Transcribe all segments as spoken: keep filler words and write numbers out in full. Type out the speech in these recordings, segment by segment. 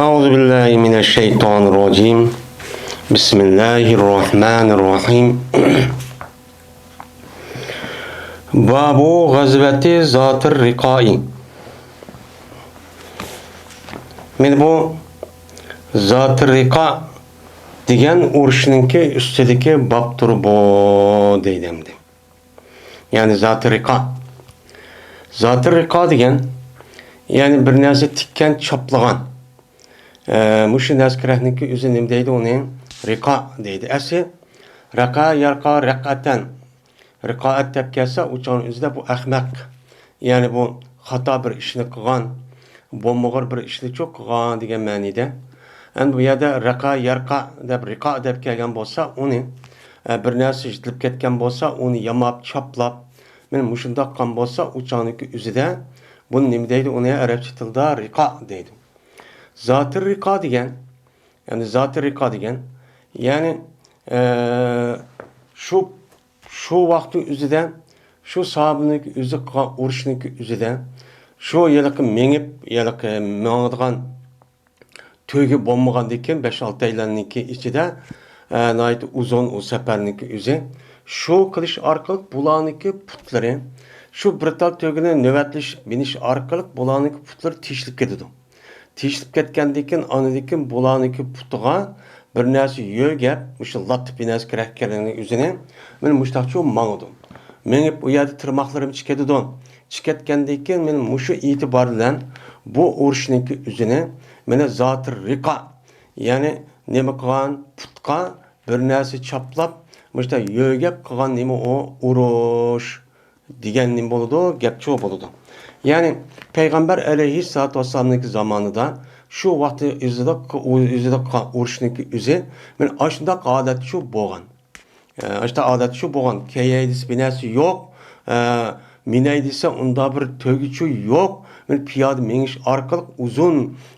أعوذ بالله من الشيطان الرجيم. بسم الله الرحمن الرحيم. باب غزوة ذات الرقاع. مانا بۇ زاتىر رىقا دېگەن ئۇرۇشنىڭكى ئۈستىدىكى بابتۇر بۇ، دەيدۇ ئەمدى. يەنى زاتىر رىقا. زاتىر رىقا دېگەن، يەنى بىر نەرسە تىككەن، چاپلىغان. ئە، مۇشۇ نەرسە كېرەكنىڭكى ئۆزى نېمە دەيدۇ ئۇنى؟ رىقا دەيدۇ. ئەسلى رەقە، يەرقا، رەقئەتەن. رىقائەت دەپ كەلسە، ئۇ چاغنىڭ ئۆزىدە بۇ ئەخمەق، يەنى بۇ خاتا بىر ئىشنى قىلغان، بولمىغۇر بىر ئىشنىچۇ قىلغان دېگەن مەنىدە. ئەمدى بۇ يەردە رەقە، يەرقە دەپ، رىقا دەپ كەلگەن بولسا، ئۇنى، ئە، بىر نەرسە يىتىلىپ كەتكەن بولسا، ئۇنى ياماپ، چاپلاپ، مانا مۇشۇنداق قىلغان بولسا، ئۇ چاغنىڭكى ئۆزىدە بۇنى نېمە دەيدۇ؟ ئۇنى ئەرەبچە تىلدا رىقا دەيدۇ. زاتىر رىقا دېگەن، يەنى زاتىر رىقا دېگەن، يەنى، ئە، شۇ، شۇ ۋاقىتنىڭ ئۆزىدە، شۇ ساھابىنىڭكى ئۆزى قىلغان ئۇرۇشنىڭكى ئۆزىدە، شۇ ھېلىقى مېڭىپ، ھېلىقى ماڭىدىغان تۆگە بولمىغاندىكىن، بەش-ئالتەيلەننىڭكى ئىچىدە، ئە، ناھايىتى ئۇزۇن ئۇ سەپەرنىڭكى ئۆزى. شۇ قىلىش ئارقىلىق بۇلارنىڭكى پۇتلىرى، شۇ بىر تال تۆگىنى نۆۋەتلىشىپ مىنىش ئارقىلىق بۇلارنىڭكى پۇتلىرى تېشىلىپ كېتىدۇ. تېشىلىپ كەتكەندىن كېيىن، ئاندىن كېيىن بۇلارنىڭكى پۇتىغا بىر نەرسە يۆگەپ، مۇشۇ لاتتىپ بىر نەرسە كېرەك كېرەكنىڭ ئۆزىنى، مانا مۇشۇنداقچۇ ماڭىدۇ. مېڭىپ، ئۇ يەردە تىرماقلىرىم چىقىدۇ. چىقىۋەتكەندىن كېيىن، مانا مۇشۇ ئېتىبار بىلەن بۇ ئۇرۇشنىڭكى ئۆزىنى، مانا زاتىر رىقا، يەنى نېمە قىلغان، پۇتقا بىر نەرسە چاپلاپ، مۇشۇنداق يۆگەپ قىلغان نېمە ئۇ؟ ئۇرۇش دېگەن نېمە بولىدۇ؟ گەپچۇ بولىدۇ. يەنى پەيغەمبەر ئەلەيھىسسالاتۇ ۋەسسالامنىڭكى زامانىدا شۇ ۋاقتى ئۆزىدە، ئۆزىدە ئۇرۇشنىڭكى ئۆزى مانا ئاشۇنداق ھالەتچۇ بولغان. ئە، ئاشۇنداق ھالەتچۇ بولغان. كىيەي دېسە بىر نەرسە يوق. ئە، مىنەي دېسە ئۇنداق بىر تۆگىچۇ يوق. مانا پىيادە مېڭىش ئارقىلىق ئۇزۇن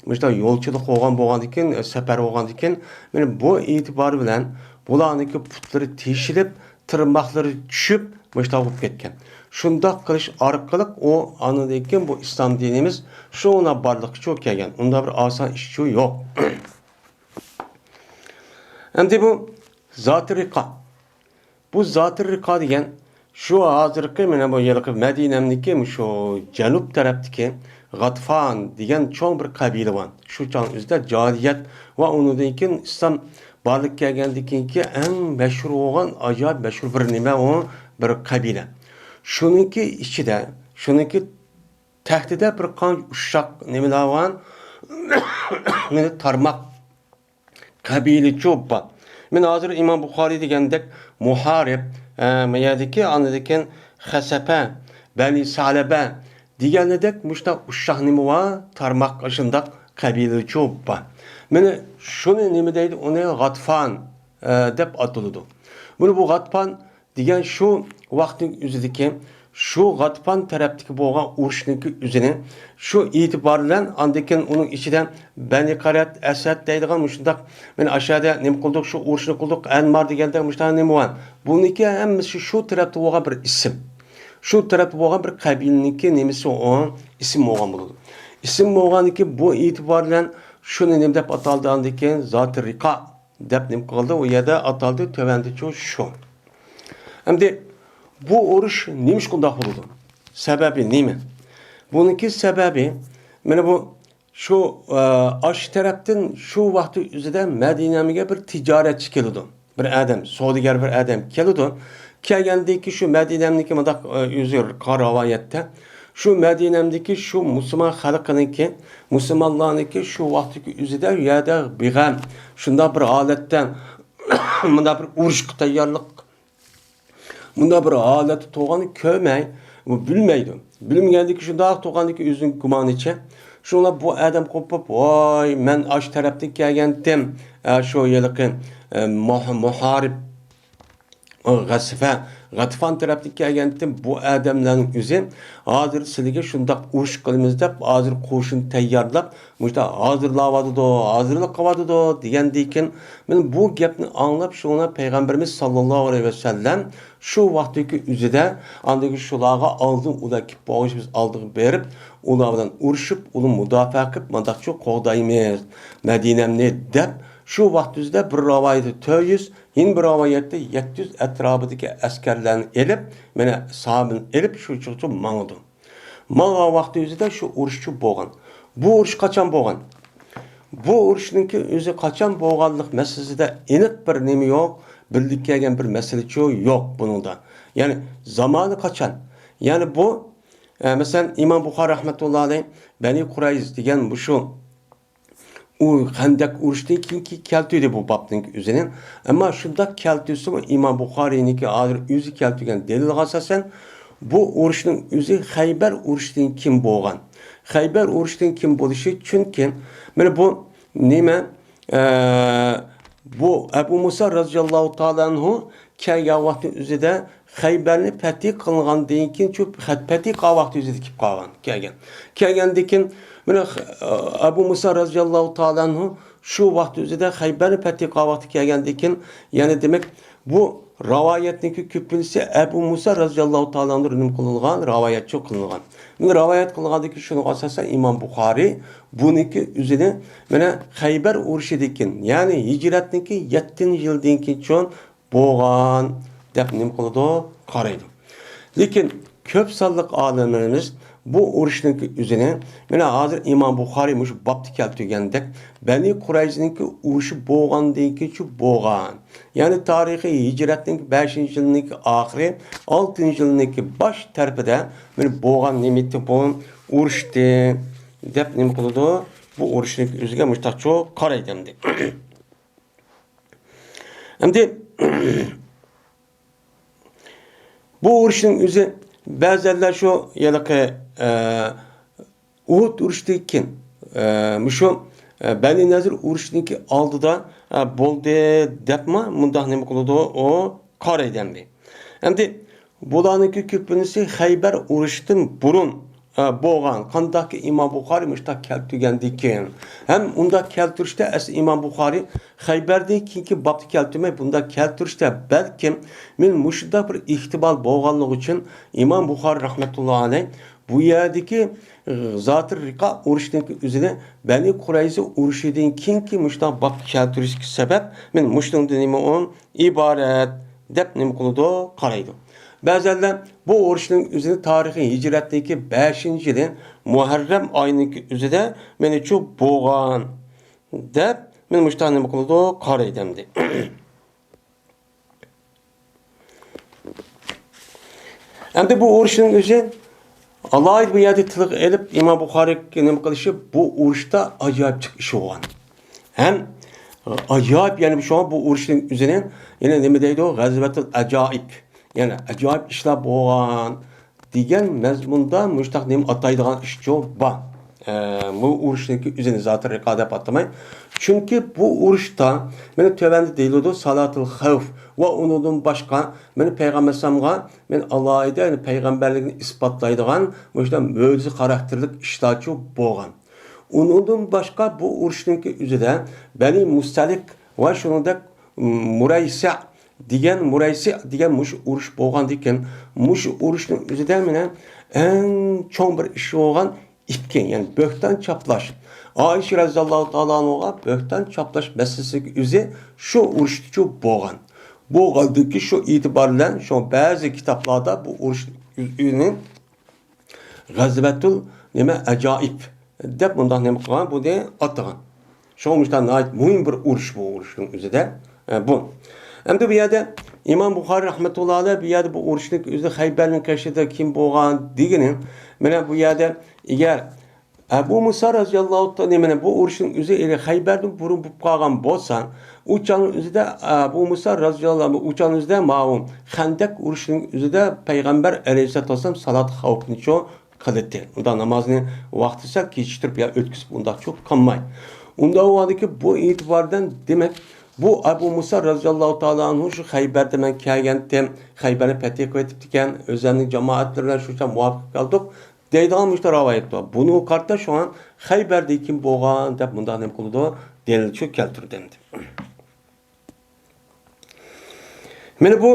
مۇشۇنداق يولچىلىق بولغان، بولغاندىكىن، ئە، سەپەر بولغاندىكىن، مانا بۇ ئېتىبار بىلەن بۇلارنىڭكى پۇتلىرى تېشىلىپ، تىرماقلىرى چۈشۈپ، مۇشۇنداق بولۇپ كەتكەن. شۇنداق قىلىش ئارقىلىق ئۇ ئاندىن كېيىن بۇ ئىسلام دىنىمىز شۇنداق بارلىققىچۇ كەلگەن. ئۇنداق بىر ئاسان ئىشچۇ يوق. ئەمدى بۇ زاتىر رىقا. بۇ زاتىر رىقا دېگەن شۇ ھازىرقى مانا بۇ ھېلىقى مەدىنەمدىكى مۇشۇ جەنۇب تەرەپتىكى غاتفان دېگەن چوڭ بىر قەبىلە بار. شۇ چاغنىڭ ئۆزىدە جاھىلىيەت ۋە ئۇنىڭدىن كېيىن ئىسلام بارلىققا كەلگەندىن كېيىنكى ئەڭ مەشھۇر بولغان، ئاجايىپ مەشھۇر بىر نېمە ئۇ، بىر قەبىلە. شۇنىڭكى ئىچىدە، شۇنىڭكى تەختىدە بىر قانچە ئۇششاق نېمىلەر بار، مانا تارماق قەبىلىچۇ بار. مانا ھازىر ئىمام بۇخارىي دېگەندەك مۇھارىب، ئە، ما يەردىكى، ئاندىن كېيىن خەسەپە، بەنى سەلەبە دېگەنلىدەك مۇشۇنداق ئۇششاق نېمە بار، تارماق ئاشۇنداق قەبىلىچۇ بار. مانا شۇنى نېمە دەيدۇ؟ ئۇنى غاتفان، ئە، دەپ ئاتىلىدۇ. مانا بۇ غاتفان دېگەن شۇ ۋاقىتنىڭ ئۆزىدىكى، شۇ غاتىپان تەرەپتىكى بولغان ئۇرۇشنىڭكى ئۆزىنى شۇ ئېتىبار بىلەن، ئاندىن كېيىن ئۇنىڭ ئىچىدە بەنى قەرەت، ئەسەد دەيدىغان مۇشۇنداق، مانا ئاشۇ يەردە نېمە قىلدۇق، شۇ ئۇرۇشنى قىلدۇق، ئەنمار دېگەندەك مۇشۇنداق نېمە بار. بۇنىڭكى ھەممىسى شۇ تەرەپتە بولغان بىر ئىسىم. شۇ تەرەپتە بولغان بىر قەبىلىنىڭكى نېمىسى ئۇ، ئىسىم بولغان بولىدۇ. ئىسىم بولغاندىكى بۇ ئېتىبار بىلەن شۇنى نېمە دەپ ئاتالدى ئاندىن كېيىن؟ زاتىر رىقا دەپ نېمە قىلدى؟ ئۇ يەردە ئاتالدى، تۆۋەندىچۇ شۇ. ئەمدى بۇ ئۇرۇش نېمىشقا ئۇنداق بولىدۇ؟ سەۋەبى نېمە؟ بۇنىڭكى سەۋەبى، مانا بۇ شۇ، ئە، ئاشۇ تەرەپتىن شۇ ۋاقىت ئۆزىدە مەدىنەمگە بىر تىجارەتچى كېلىدۇ. بىر ئادەم، سودىگەر بىر ئادەم كېلىدۇ. كەلگەندىن كېيىن شۇ مەدىنەمنىڭكى مۇنداق، ئە، ئۆزى قار رىۋايەتتە، شۇ مەدىنەمدىكى شۇ مۇسۇلمان خەلقىنىڭكى، مۇسۇلمانلارنىڭكى شۇ ۋاقىتتىكى ئۆزىدە يەردە بىغەم، شۇنداق بىر ھالەتتە، مۇنداق بىر ئۇرۇشقا تەييارلىق، مۇنداق بىر ھالەتتە تۇرغاننى كۆرمەي، ئۇ بىلمەيدۇ. بىلمىگەندىكى شۇنداق تۇرغاندىكى ئۆزىنىڭ گۇمانىچە، شۇڭلار بۇ ئادەم قوپۇپ، ۋاي، مەن ئاشۇ تەرەپتىن كەلگەنتىم، ئە، شۇ ھېلىقى، ئە، مۇھ-، مۇھارىب، ئۇ غەسىفە، غەتىفان تەرەپتىن كەلگەنتىم، بۇ ئادەملەرنىڭ ئۆزى ھازىر سىلىگە شۇنداق ئۇرۇش قىلىمىز دەپ، ھازىر قوشۇن تەييارلاپ، مۇشۇنداق ھازىرلاۋاتىدۇ، ھازىرلىق قىلىۋاتىدۇ دېگەندىكىن، مەن بۇ گەپنى ئاڭلاپ، شۇڭا پەيغەمبىرىمىز ساللاللاھۇ ئەلەيھى ۋەسەللەم شۇ ۋاقىتتىكى ئۆزىدە، ئاندىن كېيىن شۇلارغا ئالدىن ئۇلار كېلىپ بولغۇچە بىز ئالدىغا بېرىپ، ئۇلار بىلەن ئۇرۇشۇپ، ئۇلارنى مۇداپىئە قىلىپ، مانداقچە قوغدايمىز مەدىنەمنى دەپ، شۇ ۋاقىت ئۆزىدە بىر رىۋايەتتە تۆت يۈز، يەنە بىر رىۋايەتتە يەتتە يۈز ئەتراپىدىكى ئەسكەرلەرنى ئېلىپ، مانا ساھابىنى ئېلىپ، شۇ چوقچۇ ماڭىدۇ. ماڭغان ۋاقتى ئۆزىدە شۇ ئۇرۇشچۇ بولغان. بۇ ئۇرۇش قاچان بولغان؟ بۇ ئۇرۇشنىڭكى ئۆزى قاچان بولغانلىق مەسىلىسىدە ئېنىق بىر نېمە يوق، بىلىپ كەلگەن بىر مەسىلىچۇ يوق بۇنىڭدا. يەنى زامانى قاچان؟ يەنى بۇ، ئە، مەسىلەن، ئىمام بۇخارى رەھمەتۇللا ئەلەيھ بەنى قۇرەيز دېگەن مۇشۇ ئۇ خەندەك ئۇرۇشتىن كېيىنكى كەلتۈردى بۇ بابنىڭ ئۆزىنى. ئەمما شۇنداق كەلتۈرسىمۇ ئىمام بۇخارىينىڭكى ھازىر ئۆزى كەلتۈرگەن دەلىلغا ئاساسەن، بۇ ئۇرۇشنىڭ ئۆزى خەيبەر ئۇرۇشىدىن كېيىن بولغان. خەيبەر ئۇرۇشىدىن كېيىن بولۇشى چۈنكى، مانا بۇ نېمە، ئە، بۇ ئەبۇ مۇسا رازىياللاھۇ تائالا ئەنھۇ كەلگەن ۋاقىتنىڭ ئۆزىدە خەيبەرنى پەتھى قىلغاندىن كېيىن، شۇ پەتھى قىلغان ۋاقىت ئۆزىدە كېلىپ قالغان، كەلگەن. كەلگەندىن كېيىن، مانا، ئەبۇ مۇسا رازىياللاھۇ تائالا ئەنھۇ شۇ ۋاقىت ئۆزىدە خەيبەرنى پەتھى قىلغان ۋاقتى كەلگەندىن كېيىن، يەنى دېمەك، بۇ رىۋايەتنىڭكى كۆپىنچىسى ئەبۇ مۇسا رازىياللاھۇ تائالا ئەنھۇ نېمە قىلىنغان، رىۋايەتچى قىلىنغان. مانا رىۋايەت قىلغاندىن كېيىن شۇنىڭغا ئاساسەن ئىمام بۇخارىي بۇنىڭكى ئۆزىنى، مانا، خەيبەر ئۇرۇشىدىن كېيىن، يەنى ھىجرەتنىڭكى يەتتىنچى يىلىدىن كېيىن چوڭ بولغان دەپ نېمە قىلىدۇ؟ قارايدۇ. لېكىن كۆپ سانلىق ئالىملىرىمىز بۇ ئۇرۇشنىڭكى ئۆزىنى، مانا ھازىر ئىمام بۇخارىي مۇشۇ بابتا كەلتۈرگەندەك، بەنى قۇرەيزىنىڭكى ئۇرۇشى بولغاندىن كېيىنچۇ بولغان. يەنى تارىخىي ھىجرەتنىڭ بەشىنچى يىلىنىڭكى ئاخىرى، ئالتىنچى يىلىنىڭكى باش تەرىپىدە مانا بولغان نېمىتى بۇ ئۇرۇشتى دەپ نېمە قىلىدۇ؟ بۇ ئۇرۇشنىڭكى ئۆزىگە مۇشتاقچۇ قارايدۇ ئەمدى. ئەمدى بۇ ئۇرۇشنىڭ ئۆزى بەزەنلەر شۇ ھېلىقى، ئە، ئۇھۇد ئۇرۇشىدىن كېيىن، ئە، مۇشۇ، ئە، بەنى نەزىر ئۇرۇشىنىڭكى ئالدىدا، ئە، بولدى دەپمۇ مۇنداق نېمە قىلىدۇ؟ ئۇ قارايدۇ ئەمدى. ئەمدى بۇلارنىڭكى كۆپىنچىسى خەيبەر ئۇرۇشىدىن بۇرۇن، ئە، بولغان، قانداقكى ئىمام بۇخارىي مۇشۇنداق كەلتۈرگەندىكىن. ھەم ئۇنداق كەلتۈرۈشتە ئەسلى ئىمام بۇخارىي خەيبەردىن كېيىنكى بابتا كەلتۈرمەي، بۇنداق كەلتۈرۈشتە بەلكىم مەن مۇشۇنداق بىر ئېھتىمال بولغانلىقى ئۈچۈن ئىمام بۇخارىي رەھمەتۇللا ئەلەي بۇ يەردىكى، ئى، زاتىر رىقا ئۇرۇشىنىڭكى ئۆزىنى بەنى قۇرەيزە ئۇرۇشىدىن كېيىنكى مۇشۇنداق بابتا كەلتۈرۈشكە سەۋەب، مەن مۇشۇنىڭدىن نېمە ئۇن ئىبارەت دەپ نېمە قىلىدۇ؟ قارايدۇ. بەزەنلەر بۇ ئۇرۇشنىڭ ئۆزىنى تارىخىي ھىجرەتنىڭكى بەشىنچى يىلى مۇھەررەم ئاينىڭكى ئۆزىدە مېنىچۇ بولغان دەپ، مەن مۇشۇنداق نېمە قىلىدۇ؟ قارايدۇ ئەمدى. ئەمدى بۇ ئۇرۇشنىڭ ئۆزى ئالاھىدە بۇ يەردە تىلغا ئېلىپ، ئىمام بۇخارىي نېمە قىلىشى، بۇ ئۇرۇشتا ئاجايىپ جىق ئىش بولغان. ھەم ئاجايىپ، يەنى شۇڭا بۇ ئۇرۇشنىڭ ئۆزىنى يەنە نېمە دەيدۇ؟ غەزۋەتۇل ئەجائىب. يەنى ئاجايىپ ئىشلار بولغان دېگەن مەزمۇندا مۇشۇنداق نېمە ئاتايدىغان ئىشچۇ بار. ئە، بۇ ئۇرۇشنىڭكى ئۆزىنى زاتىر رىقا دەپ ئاتىماي. چۈنكى بۇ ئۇرۇشتا، مانا تۆۋەندە دېيىلىدۇ، سالاتىل خەۋف ۋە ئۇنىڭدىن باشقا، مانا پەيغەمبەر ئەلەيھىسسالامغا، مانا ئالاھىدە، يەنى پەيغەمبەرلىكىنى ئىسپاتلايدىغان مۇشۇنداق مۆجىزە خاراكتېرلىك ئىشلارچۇ بولغان. ئۇنىڭدىن باشقا بۇ ئۇرۇشنىڭكى ئۆزىدە بەنى مۇستەلىق ۋە شۇنىڭدەك مۇرەيسە دېگەن، مۇرەيسە دېگەن مۇشۇ ئۇرۇش بولغاندىكىن، مۇشۇ ئۇرۇشنىڭ ئۆزىدە مانا ئەڭ چوڭ بىر ئىش بولغان ئىپكى، يەنى بۆھتان چاپلاش. ئائىشە رەزىياللاھۇ تائالا ئانھۇغا بۆھتان چاپلاش مەسىلىسىنىڭ ئۆزى شۇ ئۇرۇشتىچۇ بولغان. بولغاندىكى شۇ ئېتىبار بىلەن شۇ بەزى كىتابلاردا بۇ ئۇرۇشنى غەزۋەتۇل نېمە ئەجائىب دەپ مۇنداق نېمە قىلغان، بۇنى ئاتىغان. شۇڭا مۇشۇنداق ناھايىتى مۇھىم بىر ئۇرۇش بۇ ئۇرۇشنىڭ ئۆزىدە. ئە، بۇ. ئەمدى بۇ يەردە ئىمام بۇخارىي رەھمەتۇللا ئەلەيھ بۇ يەردە بۇ ئۇرۇشنىڭ ئۆزى خەيبەرنىڭ قېشىدا كېيىن بولغان دېگىنى، مانا بۇ يەردە ئەگەر ئەبۇ مۇسا رەزىياللاھۇ تائالا، مانا بۇ ئۇرۇشنىڭ ئۆزى ئەگەر خەيبەردىن بۇرۇن بولۇپ قالغان بولسا، ئۇ چاغنىڭ ئۆزىدە ئەبۇ مۇسا رەزىياللاھۇ ئۇ چاغنىڭ ئۆزىدە ماۋۇ خەندەك ئۇرۇشنىڭ ئۆزىدە پەيغەمبەر ئەلەيھىسسالاتۇ ۋەسسالام سالات خەۋپنىچۇ قىلاتتى. ئۇنداق نامازنى ۋاقتى سەل كېچىكتۈرۈپ يا ئۆتكۈزۈپ ئۇنداقچۇ قىلماي. ئۇنداق بولغاندىكىن بۇ ئېتىباردىن دېمەك، بۇ ئەبۇ مۇسا رەزىياللاھۇ تائالا ئەنھۇ شۇ خەيبەردە مەن كەلگەنتىم، خەيبەرنى پەتھى قىلىۋېتىپتىكەن، ئۆزلەرنىڭ جامائەتلىرى بىلەن شۇ چاغ مۇۋاپىق كەلدۇق دەيدىغان مۇشۇنداق رىۋايەت بار. بۇنىڭغا قارىتا شۇڭا خەيبەردىن كېيىن بولغان دەپ مۇنداق نېمە قىلىدۇ؟ دەلىلچۇ كەلتۈردى ئەمدى. مانا بۇ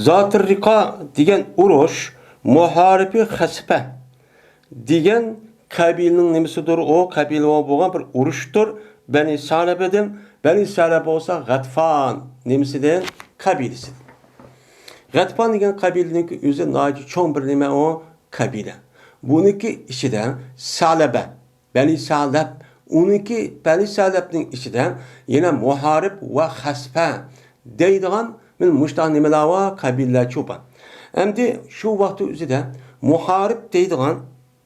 زاتىررىقا دېگەن ئۇرۇش، مۇھارىبى خەسپە دېگەن قەبىلىنىڭ نېمىسىدۇر؟ ئۇ قەبىلە بولغان بىر ئۇرۇشتۇر. بەنى سەلەبىدىن، بەنى سەلەبە بولسا غەتفان نېمىسىدىن؟ قەبىلىسىدىن. غەتفان دېگەن قەبىلىنىڭكى ئۆزى ناھايىتى چوڭ بىر نېمە ئۇ؟ قەبىلە. بۇنىڭكى ئىچىدە سەلەبە، بەنى سەلەب، ئۇنىڭكى بەنى سەلەبنىڭ ئىچىدە يەنە مۇھارىب ۋە خەسپە دەيدىغان مانا مۇشۇنداق نېمىلەر بار، قەبىلىلەرچۇ بار. ئەمدى شۇ ۋاقىت ئۆزىدە مۇھارىب دەيدىغان،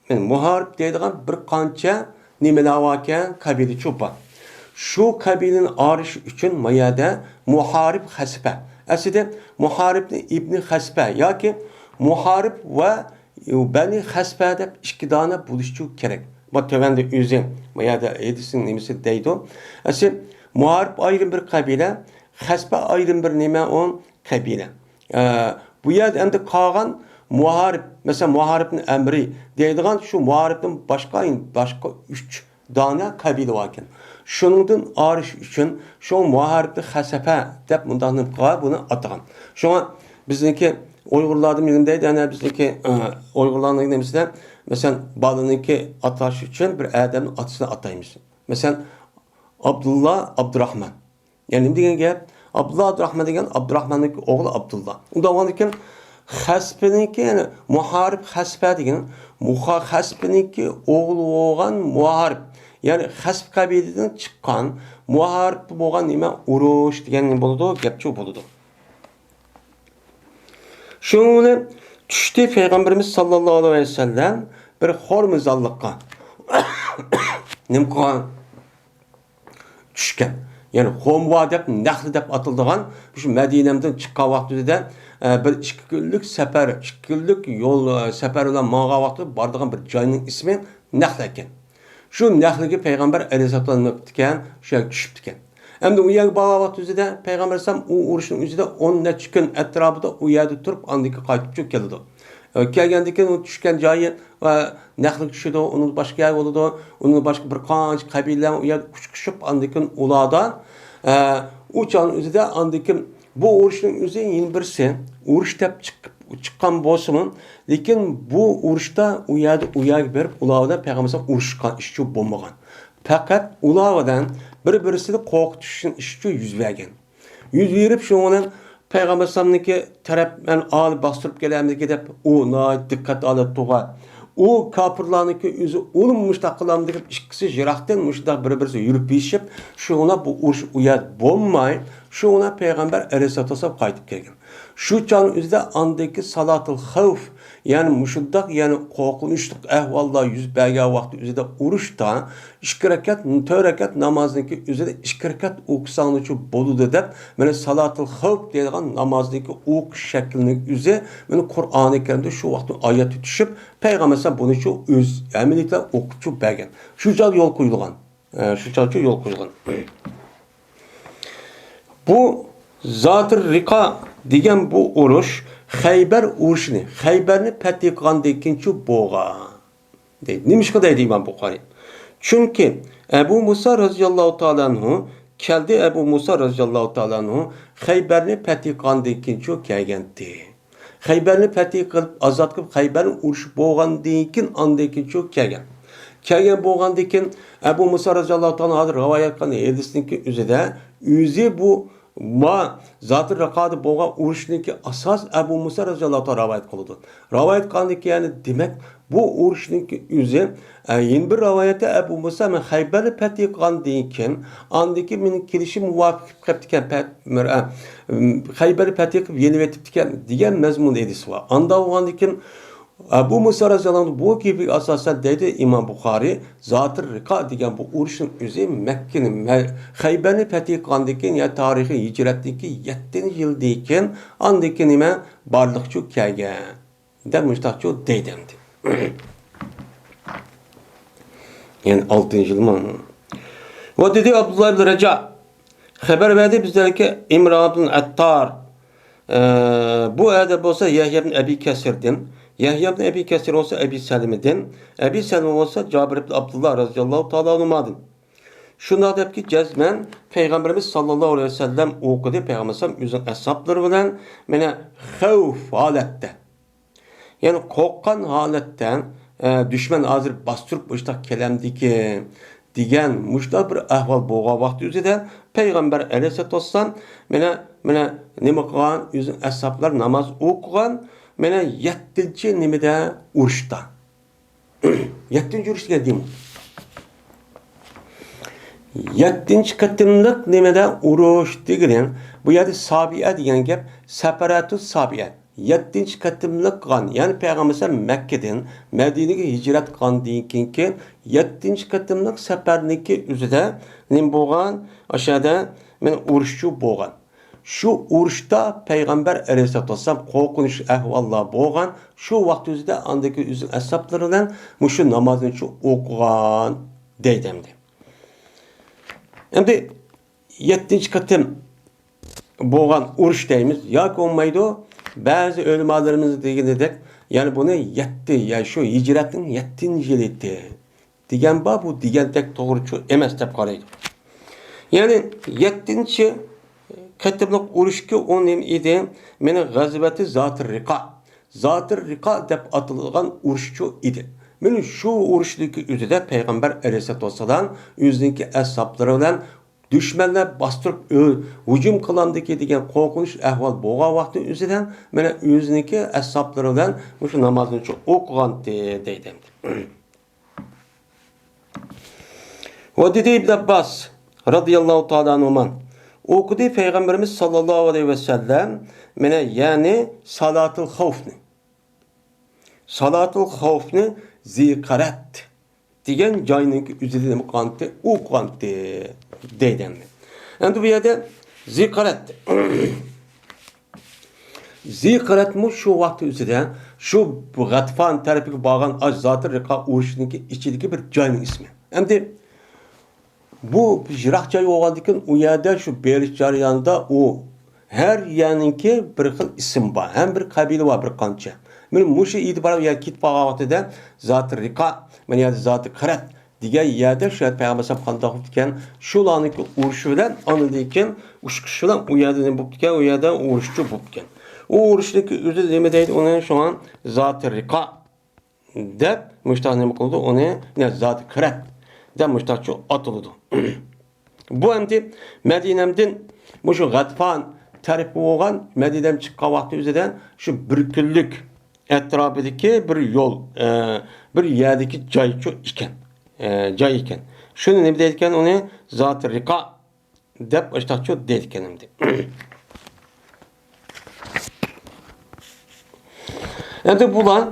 مانا مۇھارىب دەيدىغان بىر قانچە نېمىلەر باركەن، قەبىلىچۇ بار. شۇ قەبىلىنى ئايرىش ئۈچۈن ما يەردە مۇھارىب خەسپە. ئەسلىدە مۇھارىبنى ئىبنى خەسپە ياكى مۇھارىب ۋە بەنى خەسپە دەپ ئىككى دانە بولۇشچۇ كېرەك. بۇ تۆۋەندە ئۆزى، بۇ يەردە ھەدىسنىڭ نېمىسى دەيدۇ. ئەسلى مۇھارىب ئايرىم بىر قەبىلە، خەسپە ئايرىم بىر نېمە ئۇ؟ قەبىلە. ئە، بۇ يەردە ئەمدى قالغان مۇھارىب، مەسىلەن، مۇھارىبنى ئەمرى دەيدىغان شۇ مۇھارىبتىن باشقا، باشقا ئۈچ دانە قەبىلە باركەن. شۇنىڭدىن ئايرىش ئۈچۈن شۇ مۇھارىبنى خەسەپە دەپ مۇنداق نېمە قىلغان، بۇنى ئاتىغان. شۇڭا بىزنىڭكى ئۇيغۇرلاردا نېمە دەيدۇ، يەنە بىزنىڭكى، ئە، ئۇيغۇرلارنىڭ نېمىسىدە، مەسىلەن، بالىنىڭكى ئاتاش ئۈچۈن بىر ئادەمنىڭ ئاتىسىنى ئاتايمىز. مەسىلەن، ئابدۇللا، ئابدۇراخمان. يەنى نېمە دېگەن گەپ؟ ئابدۇللا ئابدۇراخمان دېگەن ئابدۇراخماننىڭكى ئوغلى ئابدۇللا. ئۇنداق بولغاندىكىن خەسپىنىڭكى، يەنى مۇھارىب خەسپە دېگەن مۇخا-، خەسپىنىڭكى ئوغلى بولغان مۇھارىب. يەنى خەسپ قەبىلىدىن چىققان مۇھارىب بولغان نېمە ئۇرۇش دېگەن نېمە بولىدۇ؟ گەپچۇ بولىدۇ. شۇنىڭ بىلەن چۈشتى پەيغەمبىرىمىز ساللاللاھۇ ئەلەيھى ۋەسەللەم بىر خورمىزانلىققا. نېمە قىلغان؟ چۈشكەن. يەنى خۇمۋا دەپ، نەخلە دەپ ئاتىلىدىغان، شۇ مەدىنەدىن چىققان ۋاقتىدا، ئە، بىر ئىككى كۈنلۈك سەپەر، ئىككى كۈنلۈك يول، ئە، سەپەر بىلەن ماڭغان ۋاقتىدا بارىدىغان بىر جاينىڭ ئىسمى نەخلە ئىكەن. شۇ نەخلىگە پەيغەمبەر ئەلەيھىسسالام نېمە قىپتىكەن؟ شۇ يەرگە چۈشۈپتىكەن. ئەمدى ئۇ يەرگە بارغان ۋاقتى ئۆزىدە پەيغەمبەر ئەلەيھىسسالام ئۇ ئۇرۇشنىڭ ئۆزىدە ئون نەچچە كۈن ئەتراپىدا ئۇ يەردە تۇرۇپ، ئاندىن كېيىن قايتىپ چۈشۈپ كېلىدۇ. ئە، كەلگەندىن كېيىن ئۇ چۈشكەن جايى ۋە نەخلىگە چۈشىدۇ، ئۇنىڭ باشقا يەر بولىدۇ، ئۇنىڭ باشقا بىر قانچە قەبىلىلەر ئۇ يەردە ئۇچرىشىپ، ئاندىن كېيىن ئۇلاردا، ئە، ئۇ چاغنىڭ ئۆزىدە ئاندىن كېيىن بۇ ئۇرۇشنىڭ ئۆزى يەنە بىرسى، ئۇرۇش دەپ چىقىپ، چىققان بولسىمۇ، لېكىن بۇ ئۇرۇشتا ئۇ يەردە، ئۇ يەرگە بېرىپ، ئۇلار بىلەن پەيغەمبەر ئەلەيھىسسالام ئۇرۇشقان ئىشچۇ بولمىغان. پەقەت ئۇلار بىلەن بىر-بىرسىنى قورقۇتۇشنىڭ ئىشچۇ يۈز بەرگەن. يۈز بېرىپ، شۇنىڭ بىلەن پەيغەمبەر ئەلەيھىسسالامنىڭكى تەرەپ مەن ئالىي باستۇرۇپ كېلەمدىكى دەپ، ئۇ ناھايىتى دىققەت ھالەتتە تۇرغان. ئۇ كاپىرلارنىڭكى ئۆزى ئۇنىمۇ مۇشۇنداق قىلامدۇ دەپ، ئىككىسى يىراقتىن مۇشۇنداق بىر-بىرسى يۈرۈپ بېشىپ، شۇڭا بۇ ئۇرۇش ئۇ يەردە بولماي، شۇڭا پەيغەمبەر ئەلەيھىسسالاتۇ ۋەسسالام قايتىپ كەلگەن. شۇ چاغنىڭ ئۆزىدە ئاندىكى سالاتۇل خەۋف، يەنى مۇشۇنداق، يەنى قورقۇنچلۇق ئەھۋاللار يۈز بەرگەن ۋاقتى ئۆزىدە ئۇرۇشتا ئىككى رەكەت، تۆت رەكەت نامازنىڭكى ئۆزىدە ئىككى رەكەت ئوقۇساڭلارچۇ بولىدۇ دەپ، مانا سالاتۇل خەۋپ دەيدىغان نامازنىڭكى ئوقۇش شەكلىنىڭ ئۆزى، مانا قۇرئانى كەرىمدە شۇ ۋاقىتتا ئايەت چۈشۈپ، پەيغەمبەر ئەلەيھىسسالام بۇنىچۇ ئۆز ئەمەلىيەتتە ئوقۇپچۇ بەرگەن. شۇ چاغ يول قويۇلغان. ئە، شۇ چاغچۇ يول قويۇلغان. بۇ زاتىر رىقا دېگەن بۇ ئۇرۇش خەيبەر ئۇرۇشىنى، خەيبەرنى پەتھى قىلغاندىن كېيىنچۇ بولغان. دەيدۇ. نېمىشقا دەيدۇ ئىمام بۇخارىي؟ چۈنكى ئەبۇ مۇسا رەزىياللاھۇ تائالا ئەنھۇ كەلدى، ئەبۇ مۇسا رەزىياللاھۇ تائالا ئەنھۇ خەيبەرنى پەتھى قىلغاندىن كېيىنچۇ كەلگەنتى. خەيبەرنى پەتھى قىلىپ، ئازاد قىلىپ، خەيبەرنى ئۇرۇشۇپ بولغاندىن كېيىن، ئاندىن كېيىنچۇ كەلگەن. كەلگەن بولغاندىن كېيىن، ئەبۇ مۇسا رەزىياللاھۇ تائالا ھازىر رىۋايەت قىلغان ھەدىسنىڭكى ئۆزىدە، ئۆزى بۇ ما زاتىر رىقادا بولغان ئۇرۇشنىڭكى ئاساس ئەبۇ مۇسا رەزىياللاھۇ تائالا رىۋايەت قىلىدۇ. رىۋايەت قىلغاندىن كېيىن، يەنى دېمەك، بۇ ئۇرۇشنىڭكى ئۆزى، ئە، يەنە بىر رىۋايەتتە ئەبۇ مۇسا، مەن خەيبەرنى پەتھى قىلغاندىن كېيىن، ئاندىن كېيىن مېنىڭ كېلىشىم مۇۋاپىق كېلىپ قېپتىكەن، پەت-، مىر-، ئە، خەيبەرنى پەتھى قىلىپ يېنىۋېتىپتىكەن دېگەن مەزمۇندا ھەدىس بار. ئانداق بولغاندىن كېيىن، ئەبۇ مۇسا رەزىياللاھۇ ئەنھۇ بۇ گېپىگە ئاساسەن دەيدۇ ئىمام بۇخارىي، زاتىر رىقا دېگەن بۇ ئۇرۇشنىڭ ئۆزى مەككىنى، مە-، خەيبەرنى پەتھى قىلغاندىن كېيىن، يەنى تارىخىي ھىجرەتتىن كېيىن يەتتىنچى يىلدىن كېيىن، ئاندىن كېيىن نېمە بارلىقچۇ كەلگەن دەپ مۇشتاقچۇ دەيدۇ ئەمدى. يەنى ئالتىنچى يىلمۇ. ۋە دېدى ئابدۇللا ئىبن رەجا، خەۋەر بەردى بىزلەرگە ئىمران ئىبن ئەتتار. ئە، بۇ ئادەم بولسا يەھيا ئىبن ئەبى كەسىردىن، يەھيا ئىبن ئەبى كەسىر بولسا ئەبى سەلىمىدىن، ئەبى سەلىمە بولسا جابىر ئىبن ئابدۇللا رەزىياللاھۇ تائالا ئەنھۇمادىن. شۇنداق دەپكى، جەزمەن پەيغەمبىرىمىز ساللاللاھۇ ئەلەيھى ۋەسەللەم ئوقۇدى، پەيغەمبەر ئەلەيھىسسالام ئۆزىنىڭ ئەسھابلىرى بىلەن، مانا، خەۋپ ھالەتتە، يەنى قورققان ھالەتتە، ئە، دۈشمەن ھازىر باستۇرۇپ مۇشۇنداق كېلەمدىكىن دېگەن مۇشۇنداق بىر ئەھۋال بولغان ۋاقتى ئۆزىدە پەيغەمبەر ئەلەيھىسسالاتۇ ۋەسسالام مانا، مانا نېمە قىلغان؟ ئۆزىنىڭ ئەسھابلار ناماز ئوقۇغان، مانا يەتتىنچى نېمىدە؟ ئۇرۇشتا. يەتتىنچى ئۇرۇش دېگەن دېمە. يەتتىنچى قېتىملىق نېمىدە؟ ئۇرۇش دېگىنى، بۇ يەردە سابىئە دېگەن گەپ، سەپەرەتۇ سابىئە. يەتتىنچى قېتىملىق قىلغان، يەنى پەيغەمبەر مەككىدىن مەدىنىگە ھىجرەت قىلغاندىن كېيىنكى يەتتىنچى قېتىملىق سەپەرنىڭكى ئۆزىدە نېمە بولغان؟ ئاشۇيەردە مانا ئۇرۇشچۇ بولغان. شۇ ئۇرۇشتا پەيغەمبەر ئەلەيھىسسالاتۇ ۋەسسالام قورقۇنچ ئەھۋاللار بولغان. شۇ ۋاقىت ئۆزىدە ئاندىكى ئۆزىنىڭ ئەسھابلىرى بىلەن مۇشۇ نامازنىچۇ ئوقۇغان دەيدۇ ئەمدى. ئەمدى يەتتىنچى قېتىم بولغان ئۇرۇش دەيمىز ياكى بولمايدۇ. بەزى ئۆلىمالىرىمىز دېگىنىدەك، يەنى بۇنى يەتتە، يەنى شۇ ھىجرەتنىڭ يەتتىنچى يىلى ئىدى دېگەن بار، بۇ دېگەندەك توغرىچۇ ئەمەس دەپ قارايدۇ. يەنى يەتتىنچى قېتىملىق ئۇرۇشكى ئۇ نېمە ئىدى؟ مېنىڭ غەزۋەتى زاتىر رىقا. زاتىر رىقا دەپ ئاتىلىدىغان ئۇرۇشچۇ ئىدى. مانا شۇ ئۇرۇشنىڭكى ئۆزىدە پەيغەمبەر ئەلەيھىسسالاتۇ ۋەسسالام ئۆزىنىڭكى ئەسھابلىرى بىلەن دۈشمەنلەر باستۇرۇپ ئۆ-، ھۇجۇم قىلامدىكى دېگەن قورقۇنچ ئەھۋال بولغان ۋاقتى ئۆزىدە مانا ئۆزىنىڭكى ئەسھابلىرى بىلەن مۇشۇ نامازنى شۇ ئوقۇغانتى دەيدۇ. ۋە دېدى ئىبن ئابباس رەزىياللاھۇ تائالا ئەنھۇما، ئوقۇدى پەيغەمبىرىمىز ساللاللاھۇ ئەلەيھى ۋەسەللەم مانا يەنى سالاتۇل خەۋفنى. سالاتۇل خەۋفنى زىقارەت دېگەن جاينىڭكى ئۆزىدە نېمە قىلغانتى؟ ئوقۇغانتى دەيدۇ ئەمدى. ئەمدى بۇ يەردە زىقارەت. زىقارەتمۇ شۇ ۋاقىت ئۆزىدە شۇ غەتفان تەرىپىگە بارغان ئاش زاتىر رىقا ئۇرۇشىنىڭكى ئىچىدىكى بىر جاينىڭ ئىسمى. ئەمدى بۇ يىراق جاي بولغاندىكىن، ئۇ يەردە شۇ بېرىش جەريانىدا ئۇ ھەر يەرنىڭكى بىر خىل ئىسىم بار، ھەم بىر قەبىلە بار بىر قانچە. مانا مۇشۇ ئېتىبار بىلەن يەر كېتىپ قالغان ۋاقتىدا زاتى رىقا، مانا يەردە زاتى قىرەت دېگەن يەردە شۇ يەردە پەيغەمبەر ئەلەيھىسسالام قانداق بوپتىكەن، شۇلارنىڭكى ئۇرۇشى بىلەن ئاندىن كېيىن ئۇچقۇچى بىلەن ئۇ يەردە نېمە بوپتىكەن، ئۇ يەردە ئۇرۇشچۇ بوپتىكەن. ئۇ ئۇرۇشنىڭكى ئۆزى نېمە دەيدۇ ئۇنى؟ شۇڭا زاتى رىقا دەپ مۇشتاق نېمە قىلىدۇ؟ ئۇنى، يەنى زاتى قىرەت دەپ مۇشتاقچۇ ئاتىلىدۇ. بۇ ئەمدى مەدىنەمدىن مۇشۇ غەتفان تەرەپكە بولغان، مەدىنەم چىققان ۋاقتى ئۆزىدە شۇ بىر كۈنلۈك ئەتراپىدىكى بىر يول، ئە، بىر يەردىكى جايچۇ ئىكەن، ئە، جاي ئىكەن. شۇنى نېمە دەيدىكەن ئۇنى؟ زاتى رىقا دەپ ئاشتاقچۇ دەيدىكەن ئەمدى. ئەمدى بۇلار،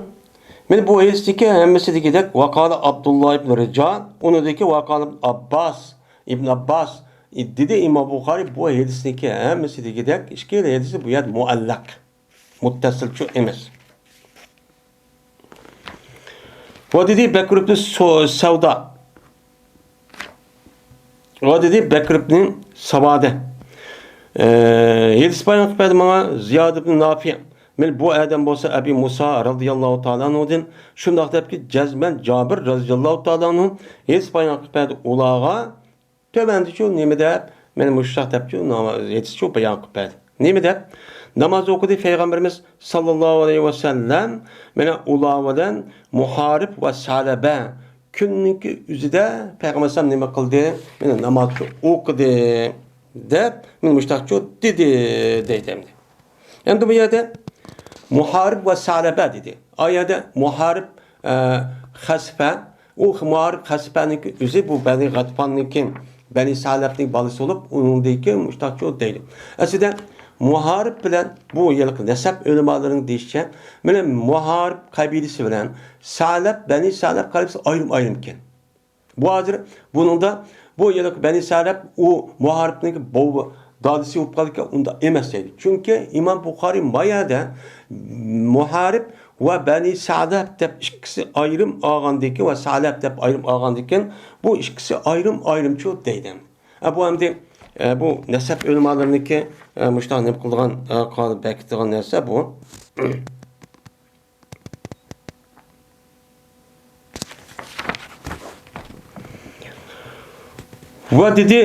مانا بۇ ھەدىستىكى ھەممىسى دېگۈدەك، ۋەقالە ئابدۇللا ئىبن رىجال، ئۇنىڭدىكى ۋەقالە ئابباس، ئىبن ئابباس، دېدى ئىمام بۇخارىي، بۇ ھەدىستىكى ھەممىسى دېگۈدەك، ئىككىلا ھەدىسى بۇ يەردە مۇئەللەق. مۇتتەسىلچۇ ئەمەس. ۋە دېدى بەكر ئىبن سو-، سەۋدا. ۋە دېدى بەكر ئىبن سەۋدە. ئە، ھەدىس بايان قىلىپ بەردى ماڭا زىياد ئىبن نافىئ. مەن بۇ ئادەم بولسا ئەبى مۇسا رەزىياللاھۇ تائالا ئەنھۇدىن شۇنداق دەپكى، جەزمەن جابىر رەزىياللاھۇ تائالا ئەنھۇ ھەدىس بايان قىلىپ بەردى ئۇلارغا. تۆۋەندىچۇ نېمە دەپ، مانا مۇشۇنداق دەپچۇ، ناما-، ھەدىسچۇ بايان قىلىپ بەردى. نېمە دەپ؟ ناماز ئوقۇدى پەيغەمبىرىمىز ساللاللاھۇ ئەلەيھى ۋەسەللەم، مانا ئۇلار بىلەن مۇھارىب ۋە سەلەبە كۈننىڭكى ئۆزىدە پەيغەمبەر ئەلەيھىسسالام نېمە قىلدى؟ مانا ناماز ئوقۇدى دەپ، مانا مۇشۇنداقچۇ دېدى، دەيدۇ ئەمدى. ئەمدى بۇ يەردە مۇھارىب ۋە سەلەبە دېدى. ئا يەردە مۇھارىب، ئە، خەسپە، ئۇ مۇھارىب خەسپەنىڭكى ئۆزى بۇ بەنى غەتفاننىڭكى، بەنى سەلەبنىڭ بالىسى بولۇپ، ئۇنىڭدىكى مۇشتاقچۇ دەيدۇ. ئەسلىدە مۇھارىب بىلەن بۇ ھېلىقى نەسەب ئۆلىمالىرىنىڭ دېيىشىچە، مانا مۇھارىب قەبىلىسى بىلەن سەلەب، بەنى سەلەب قەبىلىسى ئايرىم-ئايرىم ئىكەن. بۇ ھازىر بۇنىڭدا بۇ ھېلىقى بەنى سەلەب ئۇ مۇھارىبنىڭكى بوۋا، دادىسى بولۇپ قالىدىكەن، ئۇنداق ئەمەس دەيدۇ. چۈنكى ئىمام بۇخارىي ما يەردە مۇھارىب ۋە بەنى سەلەب دەپ ئىككىسى ئايرىم ئالغاندىكىن ۋە سەلەب دەپ ئايرىم ئالغاندىكىن بۇ ئىككىسى ئايرىم-ئايرىمچۇ دەيدۇ. ئە، بۇ ئەمدى ئە، بۇ نەسەب ئۆلىمالىرىنىڭكى، ئە، مۇشۇنداق نېمە قىلىدىغان، ئە، قال-، بەكىتىدىغان نەرسە بۇ. ۋە دېدى،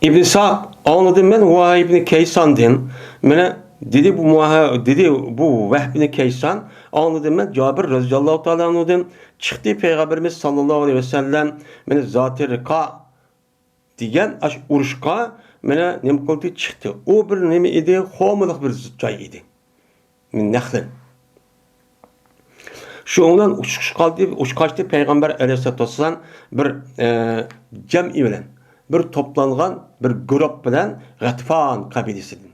ئىبن ئىسھاق، ئاڭلىدىم مەن ۋاھىب ئىبن كەيساندىن. مانا دېدى، بۇ مۇھا-، دېدى، بۇ ۋەھب ئىبن كەيسان، ئاڭلىدىم مەن جابىر رەزىياللاھۇ تائالا ئەنھۇدىن، چىقتى پەيغەمبىرىمىز ساللاللاھۇ ئەلەيھى ۋەسەللەم، مانا زاتى رىقا دېگەن ئاشۇ ئۇرۇشقا، مانا نېمە قىلدى، چىقتى. ئۇ بىر نېمە ئىدى، خورمىلىق بىر جاي ئىدى. نەخلىن. شۇنىڭ بىلەن ئۇچقۇچ قالدى، ئۇچقاچتى پەيغەمبەر ئەلەيھىسسالاتۇ ۋەسسالام بىر، ئە، جەمئىي بىلەن، بىر توپلانغان بىر گۇرۇپ بىلەن غەتفان قەبىلىسىدىن.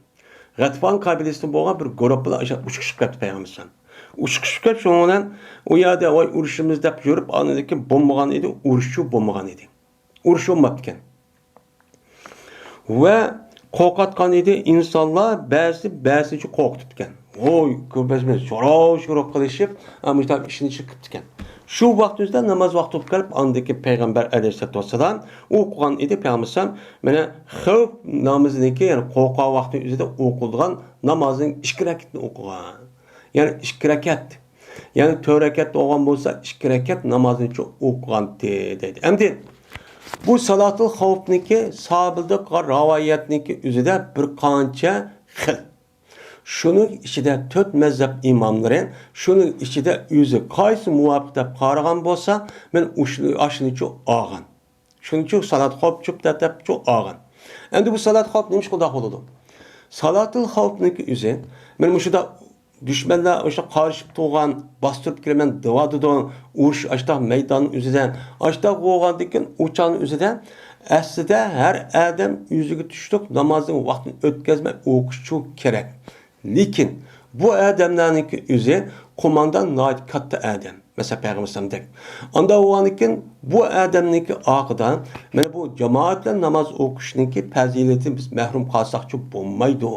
غەتفان قەبىلىسىدىن بولغان بىر گۇرۇپ بىلەن ئاشۇ ئۇچقۇچۇپ كەتتى پەيغەمبەر ئەلەيھىسسالام. ئۇچقۇچۇپ كەپ شۇنىڭ بىلەن ئۇ يەردە ۋاي ئۇرۇشىمىز دەپ يۈرۈپ، ئاندىن كېيىن بولمىغان ئىدى، ئۇرۇشچۇ بولمىغان ئىدى. ئۇرۇش بولماپتىكەن. ۋە قورقۇۋاتقان ئىدى ئىنسانلار، بەزىسى بەزىسىنى قورقۇتۇپتىكەن. ۋوي، كۆرۈپسىز، شوراۋ-شۇرۇق قىلىشىپ، ئا، مۇشۇنداق ئىشنى چىقىپتىكەن. شۇ ۋاقىت ئۆزىدە ناماز ۋاقتى بولۇپ كېلىپ، ئاندىكى پەيغەمبەر ئەلەيھىسسالاتۇ ۋەسسالام ئوقۇغان ئىدى، پەيغەمبەر ئەلەيھىسسالام، مانا، خەۋپ نامىزىنىڭكى، يەنى قورققان ۋاقتى ئۆزىدە ئوقۇلىدىغان نامازنىڭ ئىككى رەكەتنى ئوقۇغان. يەنى ئىككى رەكەت. يەنى تۆت رەكەت بولغان بولسا، ئىككى رەكەت نامازنىچۇ ئوقۇغانتى، دەيدۇ. ئەمدى بۇ سالاتۇل خەۋپنىڭكى سابىتلىق رىۋايەتنىڭكى ئۆزىدە بىر قانچە خىل. شۇنىڭ ئىچىدە تۆت مەزھەپ ئىماملىرى، شۇنىڭ ئىچىدە ئۆزى قايسى مۇۋاپىق دەپ قارىغان بولسا، مەن ئۇشۇ-، ئاشۇنىچۇ ئالغان. شۇنىڭ ئۈچۈن سالات خوپ چۈپ دەپ، دەپچۇ ئالغان. ئەمدى بۇ سالات خوپ نېمە ئىش قىلداق بولىدۇ؟ سالاتىل خوپنىڭكى ئۆزى، مەن مۇشۇنداق دۈشمەنلەر ئاشۇ قارىشىپ تۇرغان، باستۇرۇپ كىرىمەن دەۋاتىدۇ، ئۇرۇش ئاشتاق مەيداننىڭ ئۆزىدە، ئاشتاق بولغاندىن كېيىن ئۇ چاغنىڭ ئۆزىدە، ئەسلىدە ھەر ئادەم ئۆزىگە تۇشلۇق نامازنىڭ ۋاقتىنى ئۆتكەزمەي ئوقۇشچۇ كېرەك. لېكىن بۇ ئادەملەرنىڭكى ئۆزى قوماندان ناھايىتى كاتتا ئادەم. مەسىلەن، پەيغەمبەر ئەلەيھىسسالامدەك. ئاندا بولغاندىكىن بۇ ئادەمنىڭكى ئارقىدا، مانا بۇ جامائەت بىلەن ناماز ئوقۇشنىڭكى پەزىلىتىنى بىز مەھرۇم قالساقچۇ بولمايدۇ،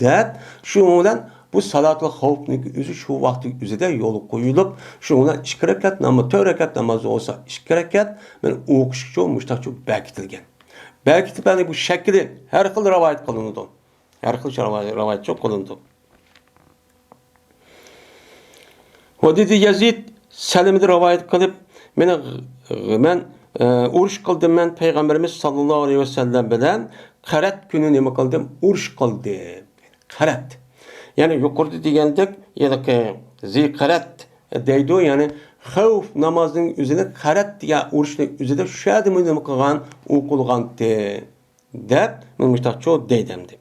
دەپ، شۇنىڭ بىلەن بۇ سالاتىل خوپنىڭكى ئۆزى شۇ ۋاقىتنىڭ ئۆزىدە يولغا قويۇلۇپ، شۇنىڭ بىلەن ئىككى رەكەت ناماز، تۆت رەكەت ناماز بولسا ئىككى رەكەت، مانا ئوقۇشقىچۇ مۇشتاقچۇ بەكىتىلگەن. بەكىتىپ، يەنى بۇ شەكلى ھەر خىل رىۋايەت قىلىنىدۇ. ھەر خىل رىۋايەت قىلىنىدۇ. ۋە دېدى يەزىد سەلىمىدىن رىۋايەت قىلىپ، مېنى، مەن، ئە، ئۇرۇش قىلدىم، مەن پەيغەمبىرىمىز ساللاللاھۇ ئەلەيھى ۋەسەللەم بىلەن قەرەت كۈنى نېمە قىلدىم؟ ئۇرۇش قىلدىم. قەرەت. يەنى يۇقىرىدا دېگەندەك، يەنى زى قەرەت دەيدۇ، يەنى خەۋپ نامازنىڭ ئۆزىنى قەرەت دېگەن ئۇرۇشنىڭ ئۆزىدە شۇ يەردە نېمە قىلغان؟ ئوقۇلغانتى، دەپ، مۇشتاقچۇ دەيدۇ ئەمدى.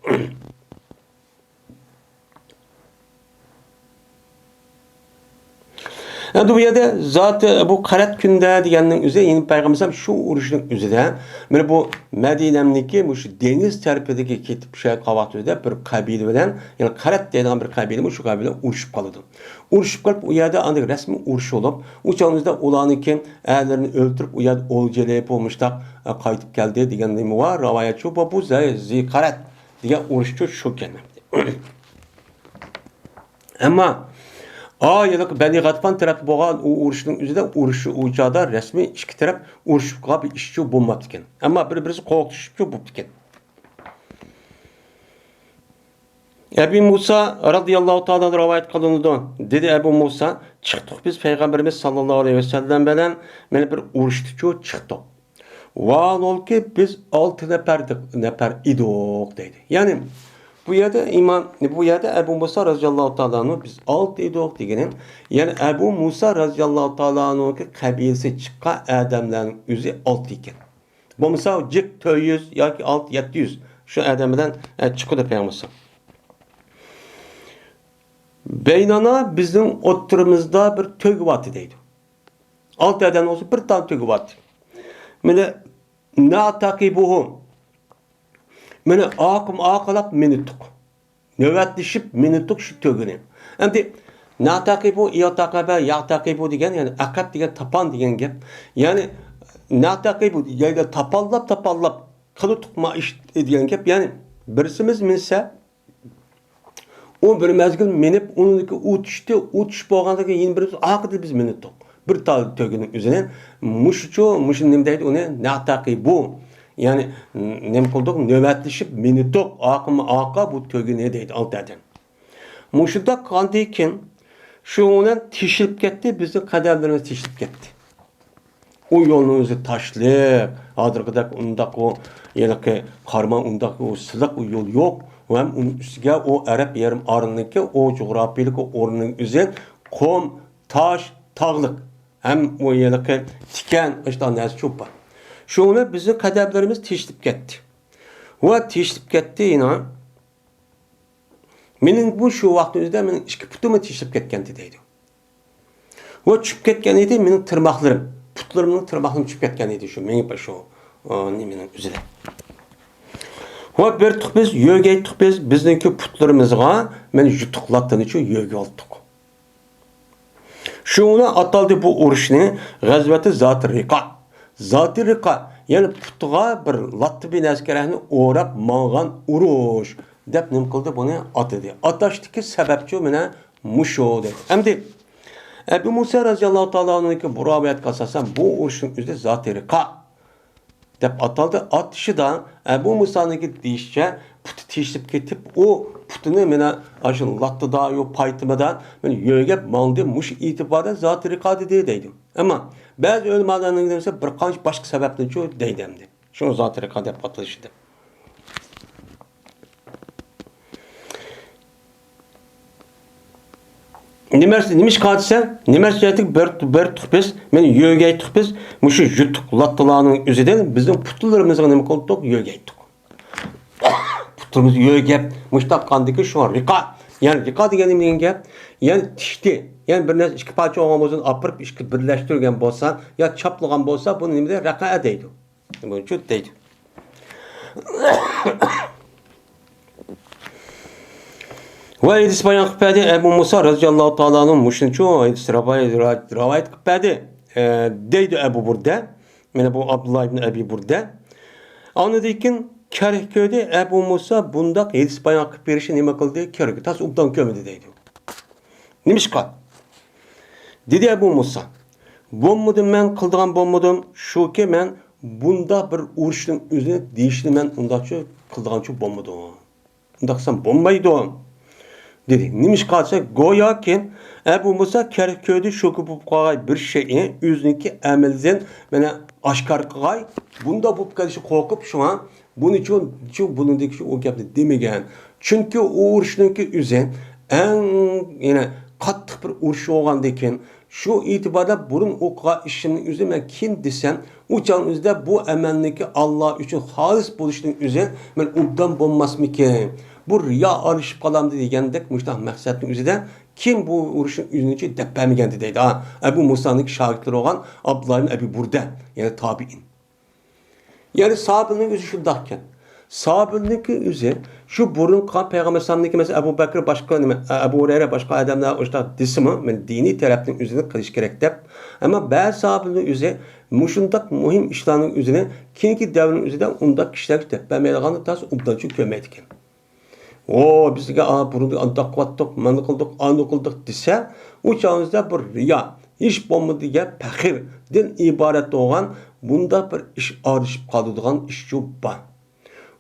ئەمدى بۇ يەردە زاتى بۇ قەرەت كۈندە دېگەننىڭ ئۆزى، يەنى پەيغەمبەر ئەلەيھىسسالام شۇ ئۇرۇشنىڭ ئۆزىدە، مانا بۇ مەدىنەمنىڭكى مۇشۇ دېڭىز تەرىپىدىكى كېتىپ چۈشەيدىغان ۋاقتىدا بىر قەبىلە بىلەن، يەنى قەرەت دەيدىغان بىر قەبىلە، مۇشۇ قەبىلە ئۇرۇشۇپ قالىدۇ. ئۇرۇشۇپ قېلىپ، ئۇ يەردە ئاندىن رەسمىي ئۇرۇش بولۇپ، ئۇ چاغنىڭدا ئۇلارنىڭكى ئەرلىرىنى ئۆلتۈرۈپ، ئۇ يەردە ئولجا ئېلىپ، مۇشتاق، ئە، قايتىپ كەلدى دېگەن نېمە بار، رىۋايەت شۇ. بۇ، بۇ زى-، زىقارەت دېگەن ئۇرۇشچۇ شۇ كەلمەكتە. ئەمما، ئا، ھېلىقى بەنى غەتفان تەرەپتە بولغان ئۇ ئۇرۇشنىڭ ئۆزىدە ئۇرۇشى ئۇ چاغدا رەسمىي ئىككى تەرەپ ئۇرۇشۇپ قالغان بىر ئىشچۇ بولماپتىكەن. ئەمما بىر-بىرسى قورقۇتۇشۇپچۇ بوپتىكەن. ئەبى مۇسا رەزىياللاھۇ تائالا ئەنھۇ رىۋايەت قىلىنىدۇ. دېدى ئەبۇ مۇسا، چىقتۇق بىز پەيغەمبىرىمىز ساللاللاھۇ ئەلەيھى ۋەسەللەم بىلەن، مانا بىر ئۇرۇشتىچۇ چىقتۇق. ۋاھالبۇلكى بىز ئالتە نەپەر، نەپەر ئىدۇق دەيدۇ. يەنى بۇ يەردە ئىمام، بۇ يەردە ئەبۇ مۇسا رەزىياللاھۇ تائالا ئەنھۇ بىز ئالتە ئىدۇق دېگىنى، يەنى ئەبۇ مۇسا رەزىياللاھۇ تائالا ئەنھۇنىڭكى قەبىلىسى چىققان ئادەملەرنىڭ ئۆزى ئالتە ئىكەن. بولمىسا جىق تۆت يۈز ياكى ئالتە، يەتتە يۈز شۇ ئادەم بىلەن، ئە، چىقىدۇ پەيغەمبەر. بەينانا بىزنىڭ ئوتتۇرىمىزدا بىر تۆگە بارتى دەيدۇ. ئالتە ئادەم بولسا بىر تال تۆگە بارتى. مانا نەتەقىبۇھۇم. مانا ئارقىمۇ ئارقىلاپ مىنىتتۇق. نۆۋەتلىشىپ مىنىتتۇق شۇ تۆگىنى. ئەمدى نەتەقىبۇ، ئىغتەقەبە، يەغتەقىبۇ دېگەن، يەنى ئەقەب دېگەن تاپان دېگەن گەپ. يەنى نەتەقىبۇ دېگەندە تاپانلاپ، تاپانلاپ قىلىتۇق ما ئىش دېگەن گەپ. يەنى بىرسىمىز مىنسە، ئۇ بىر مەزگىل مىنىپ، ئۇنىڭدىكى ئۇ چۈشتى، ئۇ چۈش بولغاندىن كېيىن يەنە بىر ئارقىدىن بىز مىنىتتۇق. بىر تال تۆگىنىڭ ئۆزىنى. مۇشۇچۇ، مۇشۇ نېمە دەيدۇ ئۇنى؟ نەتەقىبۇ. يەنى نېمە قىلدۇق؟ نۆۋەتلىشىپ مىنىدۇق، ئاقىمۇ ئاقا بۇ تۆگىنى دەيدۇ ئالتە ئادەم. مۇشۇنداق قىلغاندىن كېيىن شۇنىڭ بىلەن تېشىلىپ كەتتى، بىزنىڭ قەدەملىرىمىز تېشىلىپ كەتتى. ئۇ يولنىڭ ئۆزى تاشلىق، ھازىرقىدەك ئۇنداق ئۇ ھېلىقى قارىماي ئۇنداق ئۇ سىلىق ئۇ يول يوق. ھەم ئۇنىڭ ئۈستىگە ئۇ ئەرەب يېرىم ئارىلىنىڭكى ئۇ جۇغراپىيىلىك ئورنىنىڭ ئۆزى قۇم، تاش، تاغلىق. ھەم ئۇ ھېلىقى تىكەن، ئاشۇنداق نەرسە چوپ بار. شۇنىڭ بىلەن بىزنىڭ قەدەملىرىمىز تېشىلىپ كەتتى. ۋە تېشىلىپ كەتتى يەنە. مېنىڭ بۇ شۇ ۋاقىتنىڭ ئۆزىدە مېنىڭ ئىككى پۇتۇممۇ تېشىلىپ كەتكەنتى دەيدۇ. ۋە چۈشۈپ كەتكەن ئىدى مېنىڭ تىرماقلىرىم. پۇتلىرىمنىڭ تىرماقلىرىم چۈشۈپ كەتكەن ئىدى شۇ مېڭە شۇ، ئا، نېمىنىڭ ئۆزىدە. ۋە بېرىتتۇق بىز، يۆگەيتتۇق بىز، بىزنىڭكى پۇتلىرىمىزغا مەن يۇتۇق لاتتىنىچۇ يۆگىۋالدۇق. شۇڭا ئاتالدى بۇ ئۇرۇشنى غەزۋەتى زاتى رىقا. زاتى رىقا، يەنى پۇتىغا بىر لاتتا بىر نەرسە كېرەكنى ئوراپ ماڭغان ئۇرۇش دەپ نېمە قىلدى، بۇنى ئاتىدى. ئاتاشتىكى سەۋەبچۇ مانا مۇشۇ دەيدۇ. ئەمدى ئەبۇ مۇسا رەزىياللاھۇ تائالا ئەنھۇنىڭكى بۇ رىۋايەتكە ئاساسەن بۇ ئۇرۇشنىڭ ئۆزى زاتى رىقا دەپ ئاتالدى. ئاتىشىدا ئەبۇ مۇسانىڭكى دېيىشىچە پۇتى تېشىلىپ كېتىپ، ئۇ پۇتىنى مانا ئاشۇ لاتتىدا، يو پايتىمىدا مانا يۆگەپ ماڭدى، مۇشۇ ئېتىباردا زاتى رىقا دېدى دەيدۇ. ئەمما بەزى ئۆلىمالارنىڭ دېسە بىر قانچە باشقا سەۋەبتىنچۇ دەيدۇ ئەمدى. شۇ زاتى رىقا دەپ ئاتىلىشىدا. نېمە، نېمە ئىش قىلىۋاتىسەن؟ نېمە ئىش ئېيتتۇق؟ بېرىتتۇق بىز، مېنى يۆگەيتتۇق بىز. مۇشۇ يۇتۇق لاتتىلارنىڭ ئۆزىدىن بىزنىڭ پۇتلىرىمىزغا نېمە قىلدۇق؟ يۆگەيتتۇق. پۇتلىرىمىز يۆگەپ، مۇشۇنداق قاندىكى شۇ رىقا. يەنى رىقا دېگەن نېمە دېگەن گەپ؟ يەنى تىكتى. يەنى بىر نەرسە ئىككى پارچە بولغان بولسا، ئاپىرىپ ئىككى بىرلەشتۈرگەن بولسا، يا چاپلىغان بولسا، بۇنى نېمە دەيدۇ؟ رەقە دەيدۇ. بۇنچۇ دەيدۇ. ۋە ھەدىس بايان قىلىپ بەردى. ئەبۇ مۇسا رەزىياللاھۇ تائالا ئەنھۇ مۇشۇنچۇ ھەدىس رىۋايەت، رىۋايەت قىلىپ بەردى. ئە، دەيدۇ ئەبۇ بۇردە. مانا بۇ ئابدۇللا ئىبن ئەبى بۇردە. ئاندىن كېيىن كېرەك كۆردى، ئەبۇ مۇسا بۇنداق ھەدىس بايان قىلىپ بېرىشى نېمە قىلدى؟ كېرەك، تاس ئوبدان كۆرمىدى دەيدۇ. نېمىشقا؟ دېدى ئەبۇ مۇسا. بولمىدىم مەن، قىلىدىغان بولمىدىم. شۇكى، مەن بۇنداق بىر ئۇرۇشنىڭ ئۆزىنى دېيىشنى مەن ئۇنداقچە قىلىدىغانچە بولمىدىم. ئۇنداق قىلسام بولمايدۇ، دېدى. نېمىشقا دېسە، گوياكى ئەبۇ مۇسا كېرەك كۆردى، شۇكى بولۇپ قالغاي بىر شەيئى ئۆزىنىڭكى ئەمىلىدىن مانا ئاشكارا قىلغاي. بۇنداق بولۇپ قېلىشى قورقۇپ، شۇڭا بۇنى چۈ-، چۈ-، بۇنىڭدىكى شۇ ئۇ گەپنى دېمىگەن. چۈنكى ئۇ ئۇرۇشنىڭكى ئۆزى ئەڭ، يەنە قاتتىق بىر ئۇرۇش بولغاندىكىن، شۇ ئېتىباردا بۇرۇن ئوقۇغان ئىشىمنىڭ ئۆزى مەن كېيىن دېسەم، ئۇ چاغنىڭ ئۆزىدە بۇ ئەمەلنىكى ئاللا ئۈچۈن خالىس بولۇشنىڭ ئۆزى مەن ئوبدان بولماسمىكىن؟ بۇ رىيا ئارىلىشىپ قالامدۇ دېگەندەك مۇشۇنداق مەقسەتنىڭ ئۆزىدە كېيىن بۇ ئۇرۇشنىڭ ئۆزىنىچۇ دەپ بەرمىگەندى دەيدۇ. ھا، ئەبۇ مۇسانىڭكى شاگىرتلىرى بولغان ئابدۇللا ئىبن ئەبى بۇردە، يەنى تابىئىن. يەنى ساھابىنىڭ ئۆزى شۇنداقكەن. ساھابىنىڭكى ئۆزى شۇ بۇرۇنقى پەيغەمبەر ئەلەيھىسسالامنىڭكى، مەسىلەن، ئەبۇ بەكرى باشقا نېمە، ئەبۇ ھۇرەيرە باشقا ئادەملەر ئۇشتاق دېسىمۇ، مەن دىنىي تەرەپنىڭ ئۆزىنى قىلىش كېرەك دەپ. ئەمما بەزى ساھابىنىڭ ئۆزى مۇشۇنداق مۇھىم ئىشلارنىڭ ئۆزىنى كېيىنكى دەۋرنىڭ ئۆزىدە ئۇنداق كىشىلەرگە دەپ بەرمەيدىغاننى تاس ئوبدانچۇ كۆرمەيدىكەن. ۋو، بىزگە، ئا، بۇرۇندىن ئانداق قىلاتتۇق، مانا قىلدۇق، ئانداق قىلدۇق دېسە، ئۇ چاغىمىزدا بىر رىيا، ھېچ بولمىدى دېگەن پەخىردىن ئىبارەت بولغان بۇنداق بىر ئىش ئارىلىشىپ قالىدىغان ئىشچۇ بار.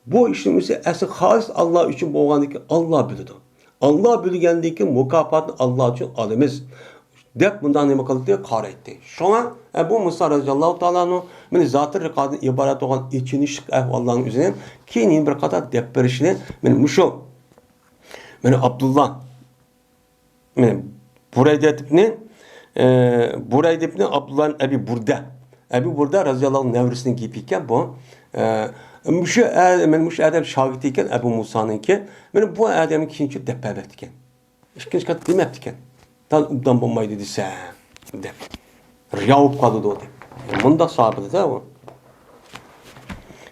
بۇ ئىشنىڭ ئۆزى ئەسلى خالىس ئاللا ئۈچۈن بولغاندىكىن ئاللا بىلىدۇ. ئاللا بىلگەندىن كېيىن مۇكاپاتنى ئاللا ئۈچۈن ئالىمىز. دەپ مۇنداق نېمە قىلدى؟ قارايتتى. شۇڭا ئەبۇ مۇسا رەزىياللاھۇ تائالا ئەنھۇ مېنى زاتى رىقادىن ئىبارەت بولغان ئېچىنىشلىق ئەھۋاللارنىڭ ئۆزىنى كېيىن يەنە بىر قاتار دەپ بېرىشىنى مېنى مۇشۇ، مېنى ئابدۇللا، مېنى بۇرەيدە ئىبنى، ئە، بۇرەيدە ئىبنى ئابدۇللا ئەبى بۇردە. ئەبى بۇردە رەزىياللاھۇ نەۋرىسىنىڭ گېپى ئىكەن بۇ. ئە، مۇشۇ ئە-، مېنى مۇشۇ ئادەم شاگىرتى ئىكەن ئەبۇ مۇسانىڭكى. مېنى بۇ ئادەمگە كېيىنچە دەپ بەرمەپتىكەن. ئىككىنچى قېتىم دېمەپتىكەن. تاز ئوبدان بولمايدۇ دېسە، دەپ. رىيا بولۇپ قالىدۇ دەپ. مۇنداق ساھابىدە ئۇ.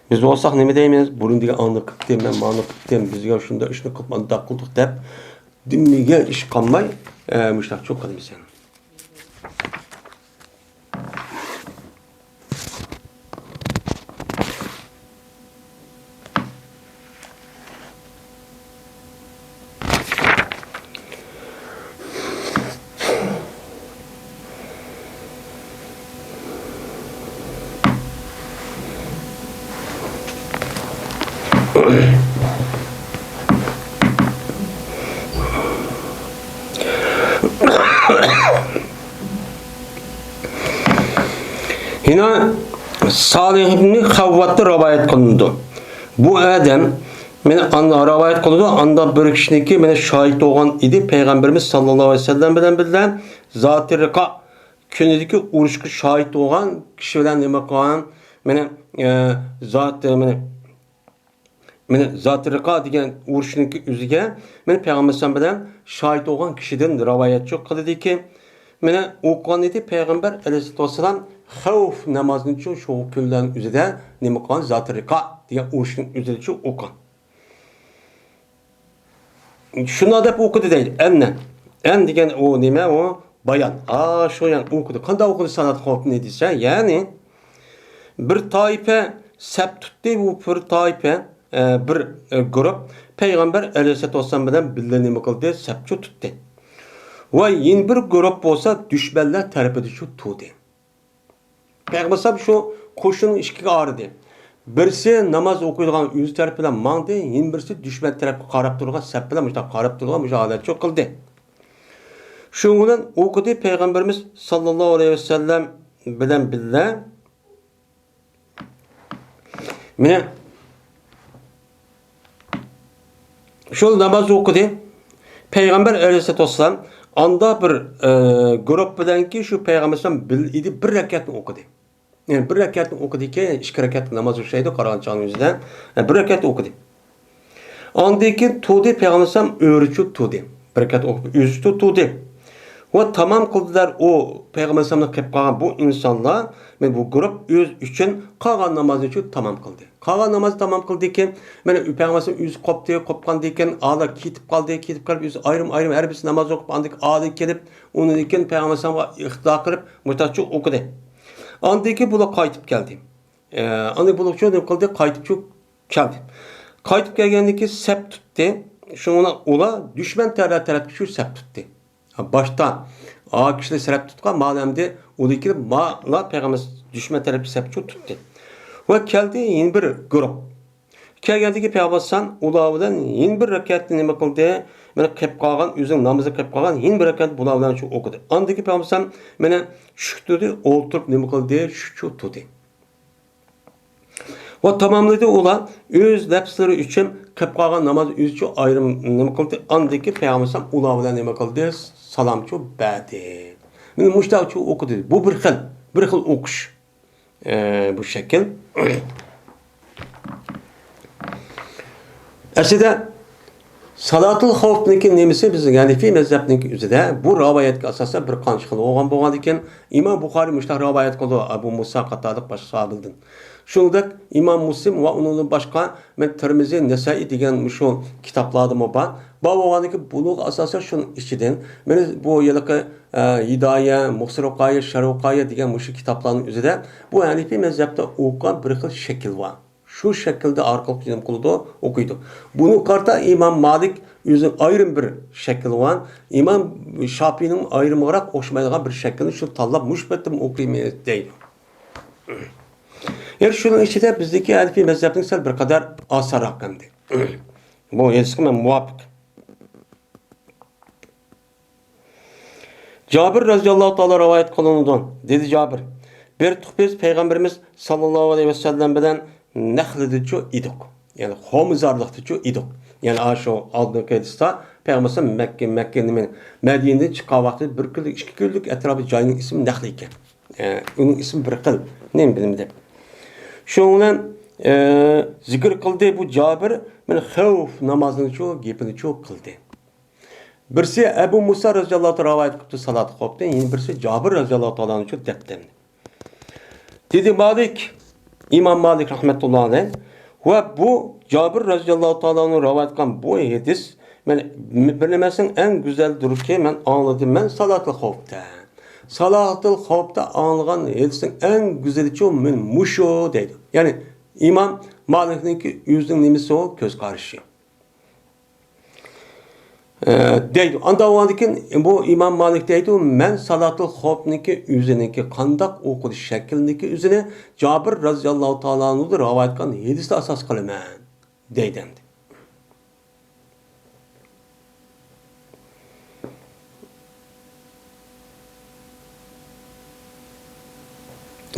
بىز بولساق نېمە دەيمىز؟ بۇرۇن دېگەن ئانى قىپتىم، مەن مانى قىپتىم، بىزگە شۇنداق ئىشنى قىلىپ، مۇنداق قىلدۇق دەپ، دېمىگەن ئىش قالماي، ئە، مۇشۇنداق چوق قىلىمىز يەنە. يەنە سالىھ ئىبنى خەۋۋاتتا رىۋايەت قىلىنىدۇ. بۇ ئادەم، مانا، ئان-، رىۋايەت قىلىدۇ، ئاندا بىر كىشىنىڭكى، مانا، شاھىت بولغان ئىدى، پەيغەمبىرىمىز ساللاللاھۇ ئەلەيھى ۋەسەللەم بىلەن بىللە زاتى رىقا كۈنىدىكى ئۇرۇشقا شاھىت بولغان كىشى بىلەن نېمە قىلغان، مانا، ئە، زات-، مانا، مانا زاتى رىقا دېگەن ئۇرۇشنىڭكى ئۆزىگە، مانا، پەيغەمبەر ئەلەيھىسسالام بىلەن شاھىت بولغان كىشىدىن رىۋايەتچىلىك قىلىدىكى، مانا، ئوقۇغان ئىدى پەيغەمبەر ئەلەيھىسسالاتۇ ۋەسسالام، خەۋپ نامازىنىچۇ شۇ كۈنلەرنىڭ ئۆزىدە نېمە قىلغان، زاتى رىقا دېگەن ئۇرۇشنىڭ ئۆزىدىچۇ ئوقۇغان. شۇنداق دەپ ئوقۇدى دەيدۇ. ئەننە. ئەن دېگەن ئۇ نېمە؟ ئۇ بايان. ئا، شۇ يەنى ئوقۇدى. قانداق ئوقۇدى سالات خوفنى دېسە، يەنى بىر تائىپە سەپ تۇتتى، بۇ بىر تائىپە، ئە، بىر، ئە، گۇرۇپ پەيغەمبەر ئەلەيھىسسالاتۇ ۋەسسالام بىلەن بىللە نېمە قىلدى؟ سەپچۇ تۇتتى. ۋە يەنە بىر گۇرۇپ بولسا دۈشمەنلەر تەرىپىدىچۇ تۇردى. پەيغەمبەر ئەلەيھىسسالام شۇ قوشۇننى ئىككىگە ئايرىدى. بىرسى ناماز ئوقۇيدىغان ئۆزى تەرەپ بىلەن ماڭدى، يەنە بىرسى دۈشمەن تەرەپكە قاراپ تۇرغان سەپ بىلەن مۇشۇنداق قاراپ تۇرغان مۇشۇ ھالەتچۇ قىلدى. شۇنىڭ بىلەن ئوقۇدى پەيغەمبىرىمىز ساللاللاھۇ ئەلەيھى ۋەسەللەم بىلەن بىللە. مانا شۇ ناماز ئوقۇدى. پەيغەمبەر ئەلەيھىسسالاتۇ ۋەسسالام ئاندا بىر، ئە، گۇرۇپ بىلەنكى شۇ پەيغەمبەر ئەلەيھىسسالام بىللە ئىدى، بىر رەكەتنى ئوقۇدى. يەنى بىر رەكەتنى ئوقۇدىكەن، ئىككى رەكەتلىك ناماز ئوخشايدۇ، قارىغان چاغنىڭ ئۆزىدە. ئە، بىر رەكەت ئوقۇدى. ئاندىن كېيىن تۇردى، پەيغەمبەر ئەلەيھىسسالام ئۆرۈچۈ تۇردى. بىر رەكەت ئوقۇپ، ئۆزى تۇردى. ۋە تامام قىلدىلار ئۇ پەيغەمبەر ئەلەيھىسسالامنى قېپ قالغان بۇ ئىنسانلار، مەن بۇ گۇرۇپ ئۆز ئۈچۈن قالغان نامازنى شۇ تامام قىلدى. قالغان نامازنى تامام قىلدىكەن، مانا پەيغەمبەر ئەلەيھىسسالام ئۆزى قوپتى، قوپقاندىن كېيىن ئالا كېتىپ قالدى، كېتىپ قېلىپ ئۆزى ئايرىم-ئايرىم ھەر بىرسى ناماز ئوقۇپ، ئاندىن كېيىن ئالا كېلىپ، ئۇنىڭدىن كېيىن پەيغەمبەر ئەلەيھىسسالامغا ئىقتىدا قىلىپ، مۇشتاقچۇ ئوقۇدى. ئاندىن كېيىن بۇلار قايتىپ كەلدى. ئە، ئاندىن بۇلار شۇ نېمە قىلدى؟ قايتىپ شۇ كەلدى. قايتىپ كەلگەندىن كېيىن سەپ تۇتتى. شۇڭا ئۇلار دۈشمەن تەرەپ-، تەرەپكە شۇ سەپ تۇتتى. باشتا ئا كىشىلەر سەپ تۇتقان، مانا ئەمدى ئۇلار كېلىپ، مالا پەيغەمبەر دۈشمەن تەرەپكە سەپ شۇ تۇتتى. ۋە كەلدى يەنە بىر گۇرۇپ. كەلگەندىكى پەيغەمبەر ئەلەيھىسسالام ئۇلار بىلەن يەنە بىر رەكەتنى نېمە قىلدى؟ مانا قېپ قالغان، ئۆزىنىڭ نامىزىنى قېپ قالغان يەنە بىر رەكەت بۇلار بىلەن شۇ ئوقۇدى. ئاندىن كېيىن پەيغەمبەر ئەلەيھىسسالام مانا چۈشتى، ئولتۇرۇپ نېمە قىلدى؟ شۇچۇ تۇردى. ۋە تاماملىدى ئۇلار ئۆز نەپسلىرى ئۈچۈن قېپ قالغان ناماز ئۆزىچە ئايرىم نېمە قىلدى؟ ئاندىن كېيىن پەيغەمبەر ئەلەيھىسسالام ئۇلار بىلەن نېمە قىلدى؟ سالامچۇ بەردى. مانا مۇشتاقچۇ ئوقۇدى. بۇ بىر خىل، بىر خىل ئوقۇش. ئە، بۇ شەكىل. ئەسلىدە سالاتۇل خوفنىڭكى نېمىسى بىز ھەنىفىي مەزھەپنىڭكى ئۆزىدە بۇ رىۋايەتكە ئاساسەن بىر قانچە خىل بولغان بولغاندىكىن، ئىمام بۇخارىي مۇشۇنداق رىۋايەت قىلىدۇ ئەبۇ مۇسا قاتادىلىق باشقا ساھابىلىردىن. شۇنىڭدەك ئىمام مۇسلىم ۋە ئۇنىڭدىن باشقا مەن تىرمىزى، نەسائىي دېگەن مۇشۇ كىتابلاردىمۇ بار. بار بولغاندىكىن بۇنىڭغا ئاساسەن شۇنىڭ ئىچىدىن مانا بۇ ھېلىقى، ئە، ھىدايە، مۇخسىر ۋىقايە، شەرھ ۋىقايە دېگەن مۇشۇ كىتابلارنىڭ ئۆزىدە بۇ ھەنىفىي مەزھەپتە ئوقۇغان بىر خىل شەكىل بار. شۇ شەكىلدە ئارقىلىق نېمە قىلىدۇ؟ ئوقۇيدۇ. بۇنىڭغا قارىتا ئىمام مالىك ئۆزىنىڭ ئايرىم بىر شەكلى بار. ئىمام شاپىينىڭ ئايرىمىراق ئوخشىمايدىغان بىر شەكلىنى شۇ تاللاپ مۇشۇ بەتتىمۇ ئوقۇيمەن دەيدۇ. يەنى شۇنىڭ ئىچىدە بىزدىكى ھەنىفىي مەزھەپنىڭ سەل بىر قەدەر ئاسانراق ئەمدى. بۇ ھېسقا مەن مۇۋاپىق. جابىر رەزىياللاھۇ تائالا رىۋايەت قىلىنىدۇ. دېدى جابىر، بىر تۇخ بىز پەيغەمبىرىمىز ساللاللاھۇ ئەلەيھى ۋەسەللەم بىلەن نەخلىدىچۇ ئىدۇق. يەنى خۇمزارلىقتىچۇ ئىدۇق. يەنى ئاشۇ ئالدىنقى ھەدىستە پەيغەمبىرىمىز مەككە، مەككە نېمە، مەدىنىدىن چىققان ۋاقتىدا بىر كۈنلۈك، ئىككى كۈنلۈك ئەتراپى جاينىڭ ئىسمى نەخلى ئىكەن. ئە، ئۇنىڭ ئىسمى بىر خىل. نېمە بىلىمەن دەپ. شۇنىڭ بىلەن، ئە، زىكىر قىلدى بۇ جابىر، مانا خەۋپ نامازىنىچۇ، گېپىنىچۇ قىلدى. بىرسى ئەبۇ مۇسا رەزىياللاھۇ تائالا رىۋايەت قىپتۇ سالات خوپنى، يەنە بىرسى جابىر رەزىياللاھۇ تائالا ئانھۇ دەپتۇ. دېدى مالىك، ئىمام مالىك رەھمەتۇللاھى ئەلەيھ، ۋە بۇ جابىر رەزىياللاھۇ تائالا ئانھۇ رىۋايەت قىلغان بۇ ھەدىس، مەن بىلمەسنىڭ ئەڭ گۈزەلدۇركى، مەن ئاڭلىدىم، مەن سالاتىل خوپتا. سالاتىل خوپتا ئاڭلىغان ھەدىسنىڭ ئەڭ گۈزەلىچۇ مەن مۇشۇ دەيدۇ. يەنى ئىمام مالىكنىڭكى ئۆزىنىڭ نېمىسى ئۇ، كۆز قارىشى. ئە، دەيدۇ. ئانداق بولغاندىكىن بۇ ئىمام مالىك دەيدۇ، مەن سالاتۇل خوفنىڭكى ئۆزىنىڭكى قانداق ئوقۇلۇش شەكلىنىڭكى ئۆزىنى جابىر رازىياللاھۇ تائالا ئانھۇدىن رىۋايەت قىلغان ھەدىستە ئاساس قىلىمەن. دەيدۇ ئەمدى.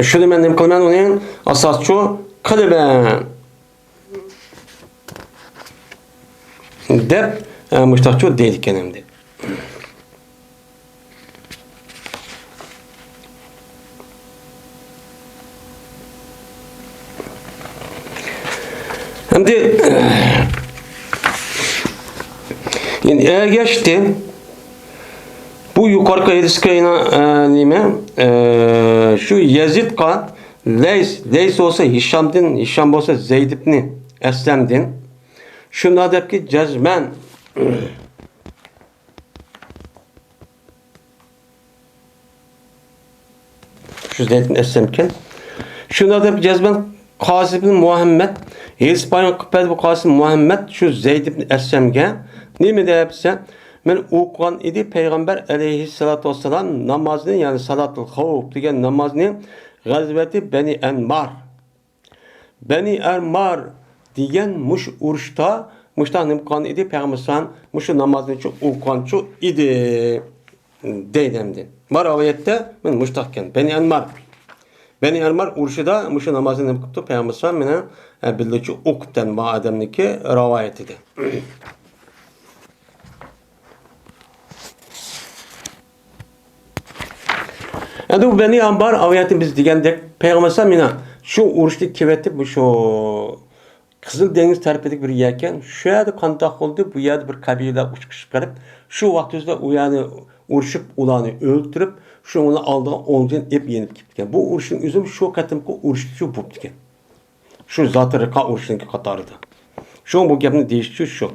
شۇنى مەن نېمە قىلىمەن، ئۇنى ئاساسچۇ قىلىمەن دەپ، ئە، مۇشتاقچۇ دەيدىكەن ئەمدى. ئەمدى، ئەگەشتى. بۇ يۇقىرىقى ھەدىسكە يەنە، ئە، نېمە، ئە، شۇ يەزىدقا لەيس، لەيس بولسا ھىشامدىن، ھىشام بولسا زەيد ئىبنى ئەسلەمدىن. شۇنداق دەپكى جەزمەن. شۇ زەيدتىن ئەسلەمكەن. شۇنداق دەپ جەزمەن قاسىم ئىبن مۇھەممەد، ھېلىس بايان قىلىپ بەردى بۇ قاسىم مۇھەممەد شۇ زەيد ئىبن ئەسلەمگە. نېمە دەپ دېسە، مەن ئوقۇغان ئىدى پەيغەمبەر ئەلەيھىسسالاتۇ ۋەسسالام نامازنى، يەنى سالاتۇل خەۋپ دېگەن نامازنى غەزۋەتى بەنى ئەنمار. بەنى ئەنمار دېگەن مۇشۇ ئۇرۇشتا مۇشۇنداق نېمە قىلغان ئىدى، پەيغەمبەر ئەلەيھىسسالام مۇشۇ نامازنىچۇ ئوقۇغانچۇ ئىدى دەيدۇ ئەمدى. ما رىۋايەتتە مەن مۇشۇنداق ئىكەن، بەنى ئەنمار. بەنى ئەنمار ئۇرۇشىدا مۇشۇ نامازنى نېمە قىپتۇ، پەيغەمبەر ئەلەيھىسسالام مېنىڭ، ئە، بىللىچۇ ئوقۇپتەن ما ئادەمنىڭكى رىۋايىتىدە. ئەمدى بۇ بەنى ئەنمار ئاۋايەتتە بىز دېگەندەك، پەيغەمبەر ئەلەيھىسسالام مېنى شۇ ئۇرۇشتا كېۋەتتى، بۇ شۇ قىزىل دېڭىز تەرىپىدىكى بىر يەكەن. شۇ يەردە قانداق بولدى؟ بۇ يەردە بىر قەبىلە ئۇچقۇچ چىقىرىپ، شۇ ۋاقىت ئۆزىدە ئۇ يەرنى ئۇرۇشۇپ، ئۇلارنى ئۆلتۈرۈپ، شۇنىڭ ئالدىغا ئون جان ئېلىپ يېنىپ كېتىپتىكەن. بۇ ئۇرۇشنىڭ ئۆزىمۇ شۇ قېتىمقى ئۇرۇشچۇ بوپتىكەن. شۇ زاتى رىقا ئۇرۇشىنىڭكى قاتارىدا. شۇڭا بۇ گەپنى دېيىشچۇ شۇ.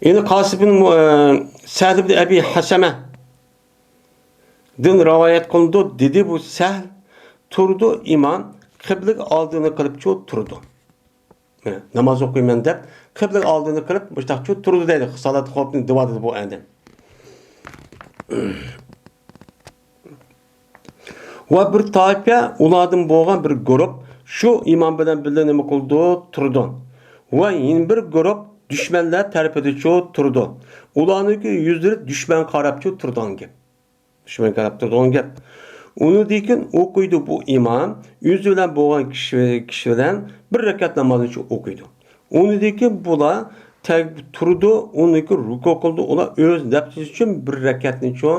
يەنە قاسىم بىن مۇ-، ئە، سەد بىن ئەبى ھەسەمە دىن رىۋايەت قىلىنىدۇ، دېدى بۇ سەھل. تۇرىدۇ ئىمام، قىبلىگە ئالدىنى قىلىپچۇ تۇرىدۇ. مانا، ناماز ئوقۇيمەن دەپ، قىبلىگە ئالدىنى قىلىپ، مۇشتاقچۇ تۇرىدۇ دەيدۇ. سالات خوپنى دېۋاتىدۇ بۇ ئادەم. ۋە بىر تائىپە، ئۇلاردىن بولغان بىر گۇرۇپ شۇ ئىمام بىلەن بىللە نېمە قىلىدۇ؟ تۇرىدۇ. ۋە يەنە بىر گۇرۇپ دۈشمەنلەر تەرىپىدىچۇ تۇرىدۇ. ئۇلارنىڭكى يۈزلىرى دۈشمەنگە قاراپچۇ تۇرىدىغان گەپ. دۈشمەنگە قاراپ تۇرىدىغان گەپ. ئۇنىڭدىن كېيىن ئوقۇيدۇ بۇ ئىمام، ئۆزى بىلەن بولغان كىشى، كىشى بىلەن بىر رەكەت نامازنى ئوقۇيدۇ. ئۇنىڭدىن كېيىن بۇلار تەگ-، تۇرىدۇ، ئۇنىڭدىن كېيىن رۇكۇ قىلىدۇ. ئۇلار ئۆز نەپسىچۇ بىر رەكەتنىچۇ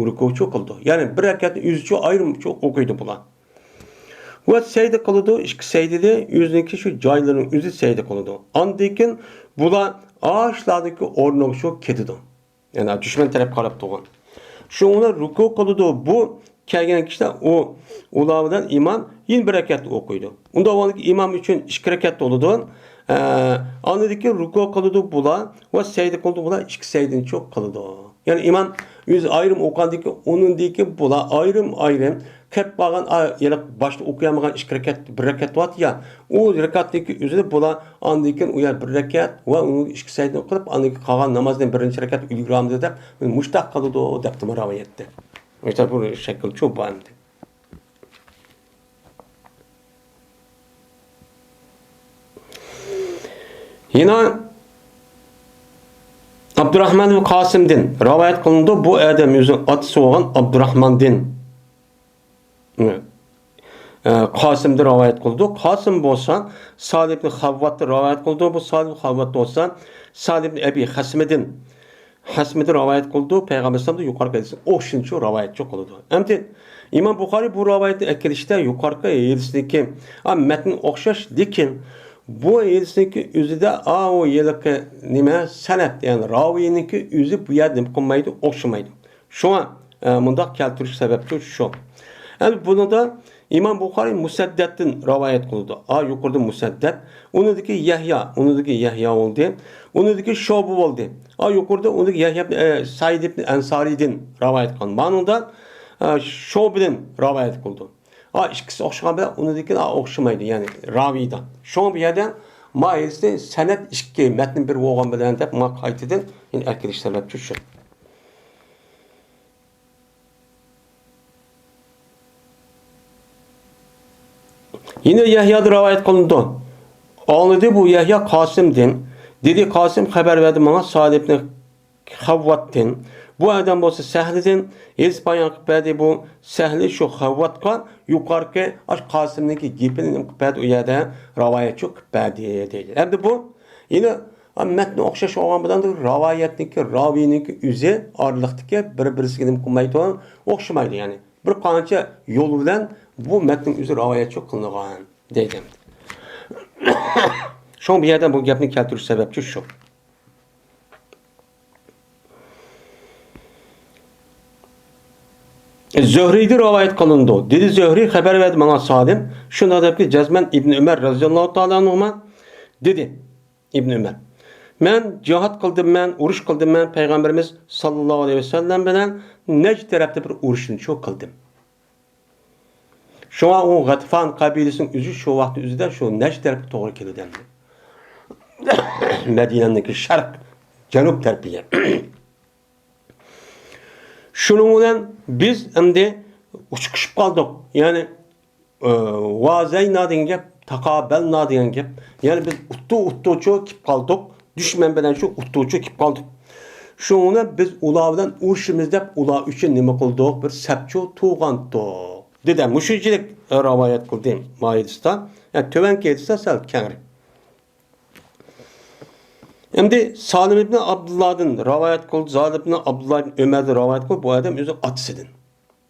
رۇكۇچۇ قىلىدۇ. يەنى بىر رەكەتنى ئۆزىچۇ ئايرىمچۇ ئوقۇيدۇ بۇلار. ۋە سەجدە قىلىدۇ، ئىككى سەجدىدە ئۆزىنىڭكى شۇ جايلىرىنىڭ ئۆزى سەجدە قىلىدۇ. ئاندىن كېيىن بۇلار ئاشۇلاردىكى ئورنىغا شۇ كېتىدۇ. يەنى دۈشمەن تەرەپ قاراپ تۇرغان. شۇڭا رۇكۇ قىلىدۇ. بۇ كەلگەن كىشىلەر ئۇ، ئۇلار بىلەن ئىمام يەنە بىر رەكەت ئوقۇيدۇ. ئۇنداق بولغاندىكىن ئىمام ئۈچۈن ئىككى رەكەت بولىدۇ. ئە، ئاندىن كېيىن رۇكۇ قىلىدۇ بۇلار ۋە سەجدە قىلىدۇ بۇلار، ئىككى سەجدىنى شۇ قىلىدۇ. يەنى ئىمام ئۆزى ئايرىم ئوقۇغاندىن كېيىن ئۇنىڭدىن كېيىن بۇلار ئايرىم-ئايرىم قېلىپ قالغان، ئا، ھېلىقى باشتا ئوقۇيالمىغان ئىككى رەكەت، بىر رەكەت بارتى يا، ئۇ رەكەتنىڭكى ئۆزىدە بۇلار ئاندىن كېيىن ئۇ يەر بىر رەكەت ۋە ئۇنىڭ ئىككى سەجدىنى قىلىپ، ئاندىن كېيىن قالغان نامازنى بىرىنچى رەكەت ئۈلگۈرەلمىدى دەپ، مۇشتاق قىلىدۇ دەپتۇ رىۋايەتتە. مۇشتاق بۇ شەكىل شۇ بار ئەمدى. يەنە ئابدۇراخمان ئىبن قاسىمدىن رىۋايەت قىلىنىدۇ. بۇ ئادەم ئۆزىنىڭ ئاتىسى بولغان ئابدۇراخماندىن، ئە، قاسىمدىن رىۋايەت قىلىدۇ. قاسىم بولسا سالىھ ئىبن خەۋۋاتتىن رىۋايەت قىلىدۇ. بۇ سالىھ ئىبن خەۋۋات بولسا سالىھ ئىبن ئەبى خەسمىدىن، خەسمىدىن رىۋايەت قىلىدۇ. پەيغەمبەر ئەلەيھىسسالامدىن يۇقىرىقى ھەدىسنى ئوخشىمچۇ رىۋايەتچۇ قىلىدۇ. ئەمدى ئىمام بۇخارىي بۇ رىۋايەتنى ئەكېلىشتە يۇقىرىقى ھەدىسنىڭكى، ئا، مەتنى ئوخشاش، لېكىن بۇ ھەدىسنىڭكى ئۆزىدە، ئا، ئۇ ھېلىقى نېمە، سەنەد، يەنى راۋىينىڭكى ئۆزى بۇ يەردە نېمە قىلمايدۇ، ئوخشىمايدۇ. شۇڭا، ئە، مۇنداق كەلتۈرۈش سەۋەبچۇ شۇ. ئەمدى بۇنىڭدا ئىمام بۇخارىي مۇسەددەتتىن رىۋايەت قىلىدۇ. ئا، يۇقىرىدا مۇسەددەت، ئۇنىڭدىكى يەھيا، ئۇنىڭدىكى يەھيا بولدى، ئۇنىڭدىكى شۇبە بولدى. ئا، يۇقىرىدا ئۇنىڭدىكى يەھيا ئىبن، ئە، سەئىد ئىبن ئەنسارىدىن رىۋايەت قىلغان. مانىڭدا، ئە، شۇبىدىن رىۋايەت قىلىدۇ. ئا، ئىككىسى ئوخشىغان بىلەن ئۇنىڭدىكى، ئا، ئوخشىمايدۇ، يەنى راۋىدا. شۇڭا بۇ يەردە ما ھەدىسنى سەنەد ئىككى، مەتن بىر بولغان بىلەن دەپ ما قايتىدىن يەنە ئەكېلىش سەۋەبچۇ شۇ. يەنە يەھيادىن رىۋايەت قىلىنىدۇ. ئاڭلىدى بۇ يەھيا قاسىمدىن. دېدى، قاسىم خەۋەر بەردى ماڭا سالىم ئىبنى خەۋۋاتتىن. بۇ ئادەم بولسا سەھلىدىن ھېدىس بايان قىلىپ بەردى. بۇ سەھلى شۇ خەۋۋاتقا يۇقىرىقى ئاش قاسىمنىڭكى گېپىنى نېمە قىلىپ بەردى، ئۇ يەردە رىۋايەتچى قىلىپ بەردى دەيدۇ. ئەمدى بۇ يەنە مەتنى ئوخشاش بولغان بىلەن رىۋايەتنىڭكى، راۋىينىڭكى ئۆزى ئارىلىقتىكى بىر-بىرسىگە نېمە قىلمايدۇ، ئوخشىمايدۇ. يەنى بىر قانچە يول بىلەن بۇ مەتنىڭ ئۆزى رىۋايەتچى قىلىنغان دەيدۇ. شۇڭا بۇ يەردە بۇ گەپنى كەلتۈرۈش سەۋەبچى شۇ. زۆھرىدىن رىۋايەت قىلىنىدۇ. دېدى زۆھرى، خەۋەر بەردى ماڭا سالىم. شۇنداق دەپتۇ، جەزمەن ئىبن ئۆمەر رەزىياللاھۇ تائالا ئەنھۇما دېدى. ئىبن ئۆمەر، مەن جىھاد قىلدىممەن، ئۇرۇش قىلدىممەن، پەيغەمبىرىمىز ساللاللاھۇ ئەلەيھى ۋەسەللەم بىلەن نەجد تەرەپتە بىر ئۇرۇشنى شۇ قىلدىم. شۇڭا ئۇ غەتىفان قەبىلىسىنىڭ ئۆزى شۇ ۋاقىتنىڭ ئۆزىدە شۇ نەجد تەرەپكە توغرا كېلىدۇ ئەمدى. مەدىنەنىڭكى شەرق، جەنۇب تەرىپىگە. شۇنىڭ بىلەن بىز ئەمدى ئۇچۇقۇشۇپ قالدۇق. يەنى، ئى، ۋازەينا دېگەن گەپ، تاقابەلنا دېگەن گەپ. يەنى بىز ئۇتتۇ، ئۇتتۇچۇ كېلىپ قالدۇق. دۈشمەن بىلەن شۇ ئۇتتۇچۇ كېلىپ قالدۇق. شۇنىڭ بىلەن بىز ئۇلار بىلەن ئۇرۇشىمىز دەپ ئۇلار ئۈچۈن نېمە قىلدۇق؟ بىر سەپچۇ تۇغانتۇق. دېدى، مۇشۇنچىلىك رىۋايەت قىلدى مائىدىسىدا. يەنى تۆۋەنكى ھەدىستە سەل كەڭرەك. ئەمدى سالىم ئىبنى ئابدۇللادىن رىۋايەت قىلدى، سالىم ئىبنى ئابدۇللا ئىبنى ئۆمەردىن رىۋايەت قىلدى، بۇ ئادەم ئۆزى ئاتىسىدىن.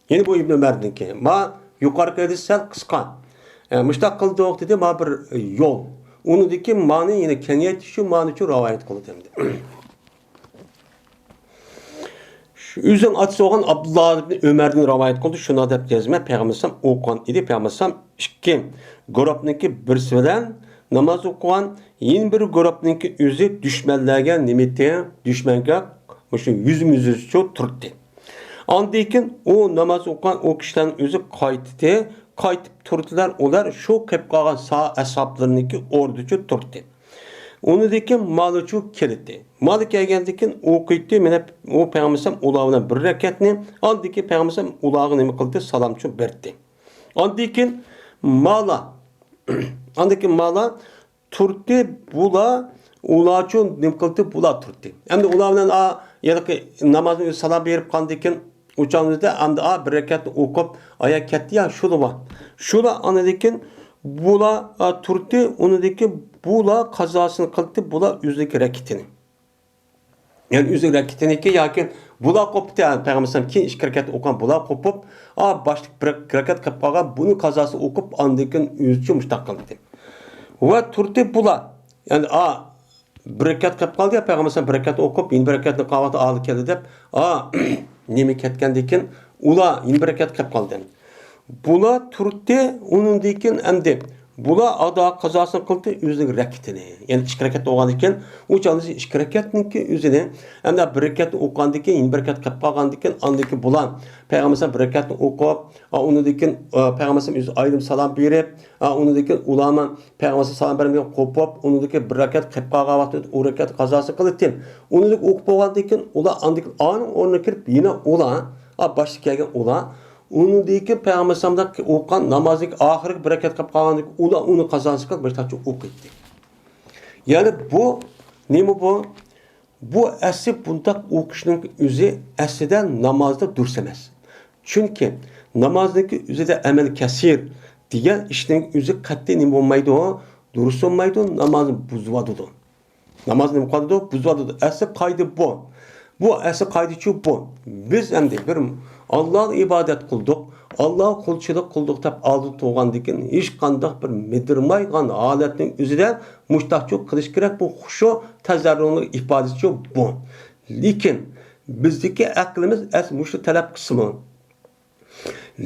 يەنە بۇ ئىبنى ئۆمەردىنكى. ما يۇقىرىقى ھەدىس سەل قىسقا. ئە، مۇشتاق قىلدۇق دېدى، ما بىر يول. ئۇنىڭدىكى مانى يەنە كېڭەيتىش ئۈچۈن مانى ئۈچۈن رىۋايەت قىلدى ئەمدى. شۇ ئۆزىنىڭ ئاتىسى بولغان ئابدۇللا ئىبنى ئۆمەردىن رىۋايەت قىلدى، شۇنداق دەپ جەزمە پەيغەمبەر ئەلەيھىسسالام ئوقۇغان ئىدى. پەيغەمبەر ئەلەيھىسسالام ئىككى گۇرۇپنىڭكى بىرسى بىلەن ناماز ئوقۇغان، يەنە بىر گۇرۇپنىڭكى ئۆزى دۈشمەنلەرگە نېمىتى، دۈشمەنگە مۇشۇ يۈزمۇ يۈزچۇ تۇرتتى. ئاندىن كېيىن ئۇ ناماز ئوقۇغان ئۇ كىشىلەرنىڭ ئۆزى قايتتى، قايتىپ تۇردىلار، ئۇلار شۇ قېلىپ قالغان سا-، ئەسھابلىرىنىڭكى ئورنىدىچۇ تۇردى. ئۇنىڭدىن كېيىن مالىچۇ كېلىدى. مالى كەلگەندىن كېيىن ئوقۇيتتى، مانا ئۇ پەيغەمبەر ئەلەيھىسسالام ئۇلار بىلەن بىر رەكەتنى، ئاندىن كېيىن پەيغەمبەر ئەلەيھىسسالام ئۇلارغا نېمە قىلدى؟ سالامچۇ بەردى. ئاندىن كېيىن مالا، ئاندىن كېيىن مالا تۇردى، بۇلا، ئۇلارچۇ نېمە قىلدى؟ بۇلا تۇردى. ئەمدى ئۇلار بىلەن، ئا، ھېلىقى نامازنى ئۆزى سالام بېرىپ قاندىكىن، ئۇچانىمىزدا ئەمدى، ئا، بىر رەكەتنى ئوقۇپ، ئايا كەتتى يا، شۇلا بار. شۇلا ئاندىن كېيىن بۇلا، ئا، تۇردى، ئۇنىڭدىن كېيىن بۇلا قازاسىنى قىلدى، بۇلا ئۆزىنىڭكى رەكىتىنى. يەنى ئۆزى رەكىتىنىكى ياكى بۇلا قوپتى، پەيغەمبەر كېيىن ئىككى رەكەت ئوقۇغان بۇلا قوپۇپ، ئا، باشلىق بىر رەكەت قىلىپ قالغان، بۇنى قازاسى ئوقۇپ، ئاندىن كېيىن ئۆزىچە مۇشتاق قىلدى. ۋە تۇردى بۇلا. يەنى، ئا، بىر رەكەت قىلىپ قالدى يا، پەيغەمبەر بىر رەكەت ئوقۇپ، يەنە بىر رەكەتنى قالغاندا ئالدى كەلدى دەپ، ئا، نېمە كەتكەندىن كېيىن ئۇلا يەنە بىر رەكەت قىلىپ قالدى. بۇلا تۇردى، ئۇنىڭدىن كېيىن ئەمدى بۇلا ئادا قازاسىنى قىلدى، ئۆزىنىڭ رەكىتىنى. يەنى ئىككى رەكەت بولغاندىن كېيىن، ئۇ چاغدا ئىككى رەكەتنىڭكى ئۆزىنى، ئەمدى بىر رەكەتنى ئوقۇغاندىن كېيىن، يەنە بىر رەكەت قىلىپ قالغاندىن كېيىن، ئاندىن كېيىن بۇلا پەيغەمبەر بىر رەكەتنى ئوقۇپ، ئا، ئۇنىڭدىن كېيىن، ئا، پەيغەمبەر ئۆزى ئايرىم سالام بېرىپ، ئا، ئۇنىڭدىن كېيىن ئۇلارمۇ پەيغەمبەر سالام بەرمىگەن قوپۇپ، ئۇنىڭدىن كېيىن بىر رەكەت قىلىپ قالغان ۋاقتىدا ئۇ رەكەت قازاسى قىلىتتى. ئۇنىڭدىن ئوقۇپ بولغاندىن كېيىن، ئۇلار ئاندىن كېيىن ئانىڭ ئورنىغا كىرىپ، يەنە ئۇلار، ئا، باشتا كەلگەن ئۇلار، ئۇنىڭدىن كېيىن پەيغەمبەر ئوقۇغان نامازنىڭ ئاخىرقى بىر رەكەت قىلىپ قالغاندىن كېيىن، ئۇلار ئۇنى قازاسى قىلىپ، مۇشتاقچە ئوقۇيتتى. يەنى بۇ نېمە بۇ؟ بۇ ئەسلى بۇنداق ئوقۇشنىڭ ئۆزى ئەسلىدە نامازدا دۇرۇس ئەمەس. چۈنكى نامازنىڭكى ئۆزىدە ئەمەل كەسىر دېگەن ئىشنىڭ ئۆزى قەتئىي نېمە بولمايدۇ؟ دۇرۇس بولمايدۇ، نامازنى بۇزۇۋاتىدۇ. نامازنى نېمە قىلىدۇ؟ بۇزۇۋاتىدۇ. ئەسلى قائىدە بۇ. بۇ ئەسلى قائىدىچۇ بۇ. بىز ئەمدى بىر ئاللاغا ئىبادەت قىلدۇق، ئاللاغا قۇلچىلىق قىلدۇق دەپ ئالدىدا تۇرغاندىن كېيىن، ھېچقانداق بىر مىدىرمايدىغان ھالەتنىڭ ئۆزىدە مۇشتاقچۇ قىلىش كېرەك، بۇ خۇشۇ تەزەررۇنىڭ ئىپادىسىچۇ بۇ. لېكىن بىزدىكى ئەقلىمىز ئەس مۇشۇ تەلەپ قىلسىمۇ.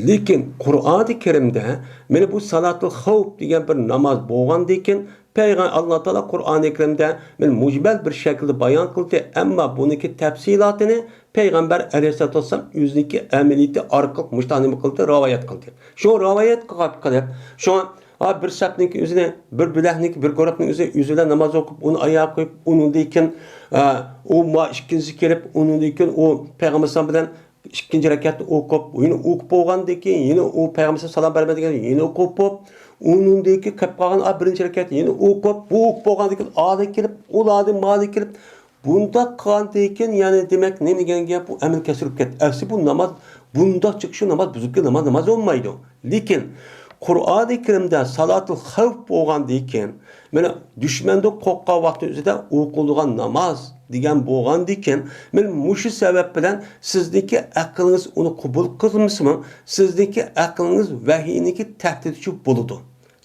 لېكىن قۇرئانى كەرىمدە مانا بۇ سالاتۇل خەۋپ دېگەن بىر ناماز بولغاندىن كېيىن، پەيغەم-، ئاللا تائالا قۇرئانى كەرىمدە مانا مۇجمەل بىر شەكىلدە بايان قىلدى، ئەمما بۇنىڭكى تەپسىلاتىنى پەيغەمبەر ئەلەيھىسسالاتۇ ۋەسسالام ئۆزىنىڭكى ئەمەلىيىتى ئارقىلىق مۇشۇنداق نېمە قىلدى، رىۋايەت قىلدى. شۇ رىۋايەتكە قېلىپ، شۇ ھا، بىر سەپنىڭكى ئۆزىنى، بىر بۆلەكنىڭكى، بىر گۇرۇپنىڭ ئۆزى ئۆزى بىلەن ناماز ئوقۇپ، ئۇنى ئاياغا قويۇپ، ئۇنىڭدىن كېيىن، ئا، ئۇ ما ئىككىنچىسى كېلىپ، ئۇنىڭدىن كېيىن ئۇ پەيغەمبەر ئەلەيھىسسالام بىلەن ئىككىنچى رەكەتنى ئوقۇپ، يەنە ئوقۇپ بولغاندىن كېيىن، يەنە ئۇ پەيغەمبەر سالام بەرمەيدىكەن، يەنە ئوقۇپ، ئۇنىڭدىن كېيىن قېلىپ قالغان بىرىنچى رەكەتنى يەنە ئوقۇپ، بۇ ئوقۇپ بولغاندىن كېيىن ئادەم كېلىپ، ئۇلادىن مادەم كېلىپ، بۇنداق قىلغاندىن كېيىن، يەنى دېمەك، نېمە دېگەن گەپ؟ بۇ ئەمەلگە ئاشۇرۇپ كەتتى. ئەسلى بۇ ناماز، بۇنداق چىقىشى ناماز بۇزۇپ كەتتى، ناماز، ناماز بولمايدۇ. لېكىن قۇرئانى كەرىمدە سالاتۇل خەۋپ بولغاندىن كېيىن، مانا، دۈشمەندىن قورققان ۋاقتى ئۆزىدە ئوقۇلىدىغان ناماز دېگەن بولغاندىن كېيىن، مانا، مۇشۇ سەۋەب بىلەن سىزنىڭكى ئەقلىڭىز ئۇنى قوبۇل قىلمىسىمۇ، سىزنىڭكى ئەقلىڭىز ۋەھىينىڭكى تەھدىتىچە بولىدۇ.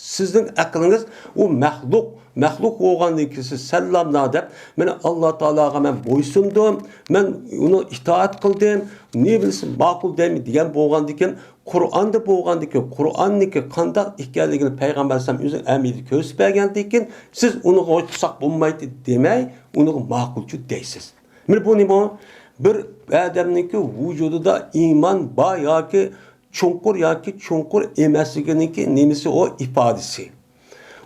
سىزنىڭ ئەقلىڭىز ئۇ مەخلۇق، مەخلۇق بولغاندىن كېيىن سىز سەللاملا دەپ، مانا، ئاللا تائالاغا مەن بويسۇندۇم، مەن ئۇنى ئىتائەت قىلدىم، نېمە بىلسە ماقۇل دەيمەن دېگەن بولغاندىن كېيىن، قۇرئاندا بولغاندىكى، قۇرئاننىكى قانداق ئىكەنلىكىنى پەيغەمبەر ئەلەيھىسسالام ئۆزى ئەمەلىيەتتە كۆرسىتىپ بەرگەندىن كېيىن، سىز ئۇنىڭغا قىلساق بولمايتتى دېمەي، ئۇنىڭغا ماقۇلچۇ دەيسىز. مانا بۇ نېمە؟ بىر ئادەمنىڭكى ۋۇجۇدىدا ئىمان بار ياكى چوڭقۇر ياكى چوڭقۇر ئەمەسلىكىنىڭكى نېمىسى ئۇ ئىپادىسى.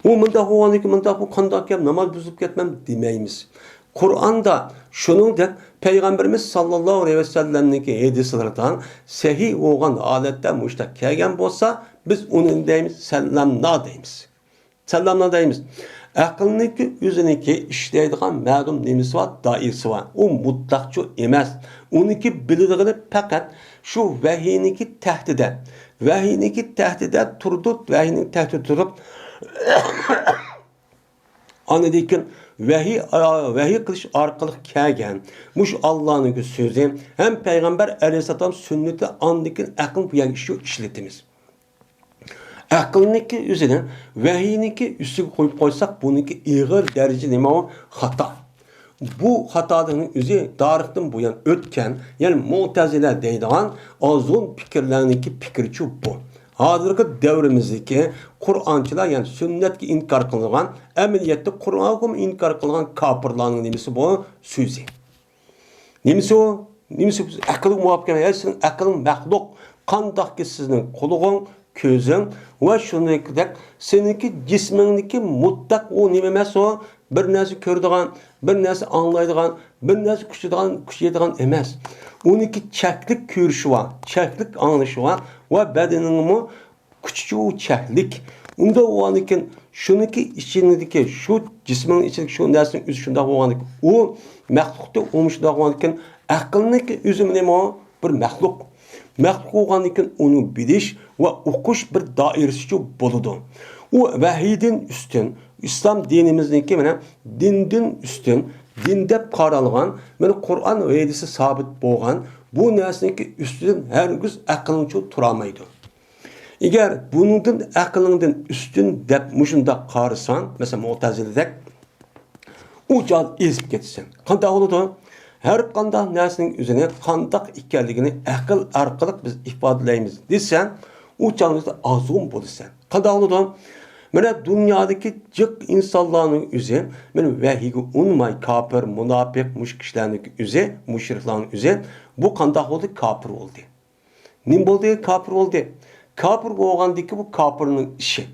ئۇ مۇنداق بولغاندىكىن، مۇنداق بۇ قانداق گەپ، ناماز بۇزۇپ كەتمەم دېمەيمىز. قۇرئاندا شۇنىڭدەك پەيغەمبىرىمىز ساللاللاھۇ ئەلەيھى ۋەسەللەمنىڭكى ھەدىسلىرىدە سەھىھ بولغان ھالەتتە مۇشۇنداق كەلگەن بولسا، بىز ئۇنى دەيمىز، سەللەمنا دەيمىز. سەللەمنا دەيمىز. ئەقىلنىڭكى ئۆزىنىڭكى ئىشلەيدىغان مەلۇم نېمىسى بار، دائىرىسى بار. ئۇ مۇتلەقچۇ ئەمەس. ئۇنىڭكى بىلىدىغىنى پەقەت شۇ ۋەھىينىڭكى تەھتىدە. ۋەھىينىڭكى تەھتىدە تۇرىدۇ، ۋەھىينىڭ تەھتىدە تۇرۇپ، ئاندىن كېيىن ۋەھىي، ۋەھىي قىلىش ئارقىلىق كەلگەن مۇشۇ ئاللانىڭكى سۆزى ھەم پەيغەمبەر ئەلەيھىسسالام سۈننىتى، ئاندىن كېيىن ئەقىل بۇ يەرگە ئىشلىتىمىز. ئەقىلنىڭكى ئۆزىنى ۋەھىينىڭكى ئۈستىگە قويۇپ قويساق، بۇنىڭكى ئېغىر دەرىجىدە نېمە ئۇ؟ خاتا. بۇ خاتالىقنىڭ ئۆزى تارىختىن بۇيان ئۆتكەن، يەنى مۇئتەزىلە دەيدىغان ئازغۇن پىكىرلەرنىڭكى پىكرىچۇ بۇ. ھازىرقى دەۋرىمىزدىكى قۇرئانچىلار، يەنى سۈننەتكە ئىنكار قىلىدىغان، ئەمەلىيەتتە قۇرئانغىمۇ ئىنكار قىلغان كاپىرلارنىڭ نېمىسى بۇ؟ سۆزى. نېمىسى ئۇ؟ نېمىسى بۇ؟ ئەقىلگە مۇۋاپىق ئەمەس. سېنىڭ ئەقلىڭ مەخلۇق. قانداقكى سېنىڭ قۇلىقىڭ، كۆزۈڭ ۋە شۇنىڭدەك سېنىڭكى جىسمىڭدىكى مۇتلەق ئۇ نېمە ئەمەس ئۇ؟ بىر نەرسە كۆرىدىغان، بىر نەرسە ئاڭلايدىغان، بىر نەرسە كۈچىدىغان، كۈچەيدىغان ئەمەس. ئۇنىڭكى چەكلىك كۆرۈشى بار، چەكلىك ئاڭلىشى بار ۋە بەدىنىڭمۇ كۈچىچۇ چەكلىك. ئۇنداق بولغاندىكىن، شۇنىڭكى ئىچىدىكى، شۇ جىسمىنىڭ ئىچىدىكى شۇ نەرسىنىڭ ئۆزى شۇنداق بولغاندىكىن، ئۇ مەخلۇقتا ئۇمۇ شۇنداق بولغاندىكىن، ئەقىلنىڭكى ئۆزى نېمە؟ بىر مەخلۇق. مەخلۇق بولغاندىكىن، ئۇنى بىلىش ۋە ئۇقۇش بىر دائىرىسىچۇ بولىدۇ. ئۇ ۋەھىيدىن ئۈستۈن، ئىسلام دىنىمىزنىڭكى مانا دىندىن ئۈستۈن، دىن دەپ قارالغان، مانا قۇرئان ۋە ھەدىستە سابىت بولغان بۇ نەرسىنىڭكى ئۈستىدىن ھەرگىز ئەقىلنىچۇ تۇرالمايدۇ. ئەگەر بۇنىڭدىن ئەقلىڭدىن ئۈستۈن دەپ مۇشۇنداق قارىساڭ، مەسىلەن، مۇئتەزىلىدەك، ئۇ چاغدا ئېزىپ كېتىسەن. قانداق بولىدۇ؟ ھەر قانداق نەرسىنىڭ ئۆزىنى قانداق ئىكەنلىكىنى ئەقىل ئارقىلىق بىز ئىپادىلەيمىز دېسەڭ، ئۇ چاغدا ئازغۇن بولىسەن. قانداق بولىدۇ؟ مانا دۇنيادىكى جىق ئىنسانلارنىڭ ئۆزى، مانا ۋەھىيگە ئۇنىماي كاپىر، مۇناپىق، مۇشۇ كىشىلەرنىڭ ئۆزى، مۇشرىكلارنىڭ ئۆزى، بۇ قانداق بولدى؟ كاپىر بولدى. نېمە بولدى؟ كاپىر بولدى. كاپىر بولغاندىكى بۇ كاپىرنىڭ ئىشى.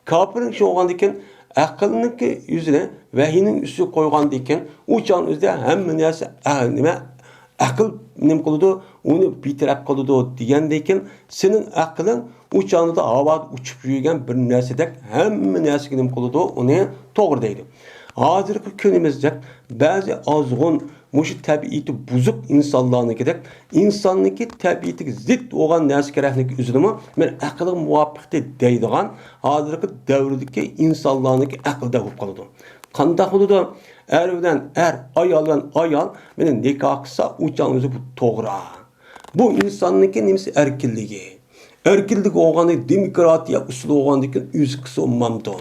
كاپىرنىڭ ئىشى بولغاندىكىن، ئەقىلنىڭكى يۈزىنى ۋەھىينىڭ ئۈستىگە قويغاندىكىن، ئۇ چاغنىڭ ئۆزىدە ھەممە نەرسە، ئە، نېمە، ئەقىل نېمە قىلىدۇ؟ ئۇنى بىتەرەپ قىلىدۇ دېگەندىكىن، سېنىڭ ئەقلىڭ ئۇ چاغدا ھاۋادا ئۇچۇپ يۈرگەن بىر نەرسىدەك ھەممە نەرسىگە نېمە قىلىدۇ؟ ئۇنى توغرا دەيدۇ. ھازىرقى كۈنىمىزدەك بەزى ئازغۇن، مۇشۇ تەبىئىتى بۇزۇق ئىنسانلارنىڭكىدەك، ئىنساننىڭكى تەبىئىتىگە زىت بولغان نەرسە كېرەكلىك ئۆزىنىمۇ مەن ئەقىلگە مۇۋاپىق دەيدىغان ھازىرقى دەۋردىكى ئىنسانلارنىڭكى ئەقلىدە بولۇپ قالىدۇ. قانداق بولىدۇ؟ ئەر بىلەن ئەر، ئايال بىلەن ئايال مېنى نىكاھ قىلسا، ئۇ چاغ ئۆزى بۇ توغرا. بۇ ئىنساننىڭكى نېمىسى؟ ئەركىنلىكى. ئەركىنلىك بولغاندىكىن، دېموكراتىيە ئۇسۇلى بولغاندىكىن ئۆزى قىلسا بولمامدۇ؟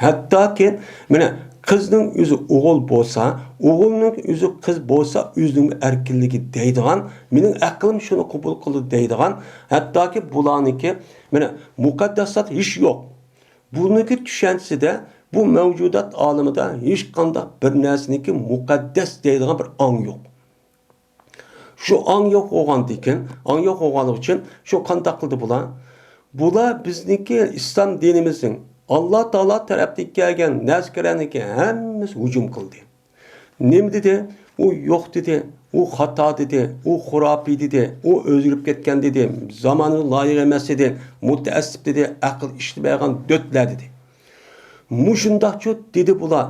ھەتتاكى، مانا، قىزنىڭ ئۆزى ئوغۇل بولسا، ئوغۇلنىڭ ئۆزى قىز بولسا، ئۆزىنىڭ ئەركىنلىكى دەيدىغان، مېنىڭ ئەقلىم شۇنى قوبۇل قىلىدۇ دەيدىغان، ھەتتاكى بۇلارنىڭكى، مانا، مۇقەدداسات ھېچ يوق. بۇنىڭكى چۈشەنچىسىدە، بۇ مەۋجۇدات ئالىمىدا ھېچقانداق بىر نەرسىنىڭكى مۇقەددەس دەيدىغان بىر ئاڭ يوق. شۇ ئاڭ يوق بولغاندىكىن، ئاڭ يوق بولغانلىقى ئۈچۈن شۇ قانداق قىلدى بۇلار؟ بۇلار بىزنىڭكى ئىسلام دىنىمىزنىڭ، ئاللا تائالا تەرەپتىن كەلگەن نەرسىلەرنىڭكى ھەممىسى ھۇجۇم قىلدى. نېمە دېدى؟ ئۇ يوق دېدى، ئۇ خاتا دېدى، ئۇ خۇراپىي دېدى، ئۇ ئۆزگىرىپ كەتكەن دېدى، زامانىمىز لايىق ئەمەس دېدى، مۇتەئەسسىپ دېدى، ئەقىل ئىشلىمەيدىغان دۆتلەر دېدى. مۇشۇنداقچۇ دېدى بۇلار.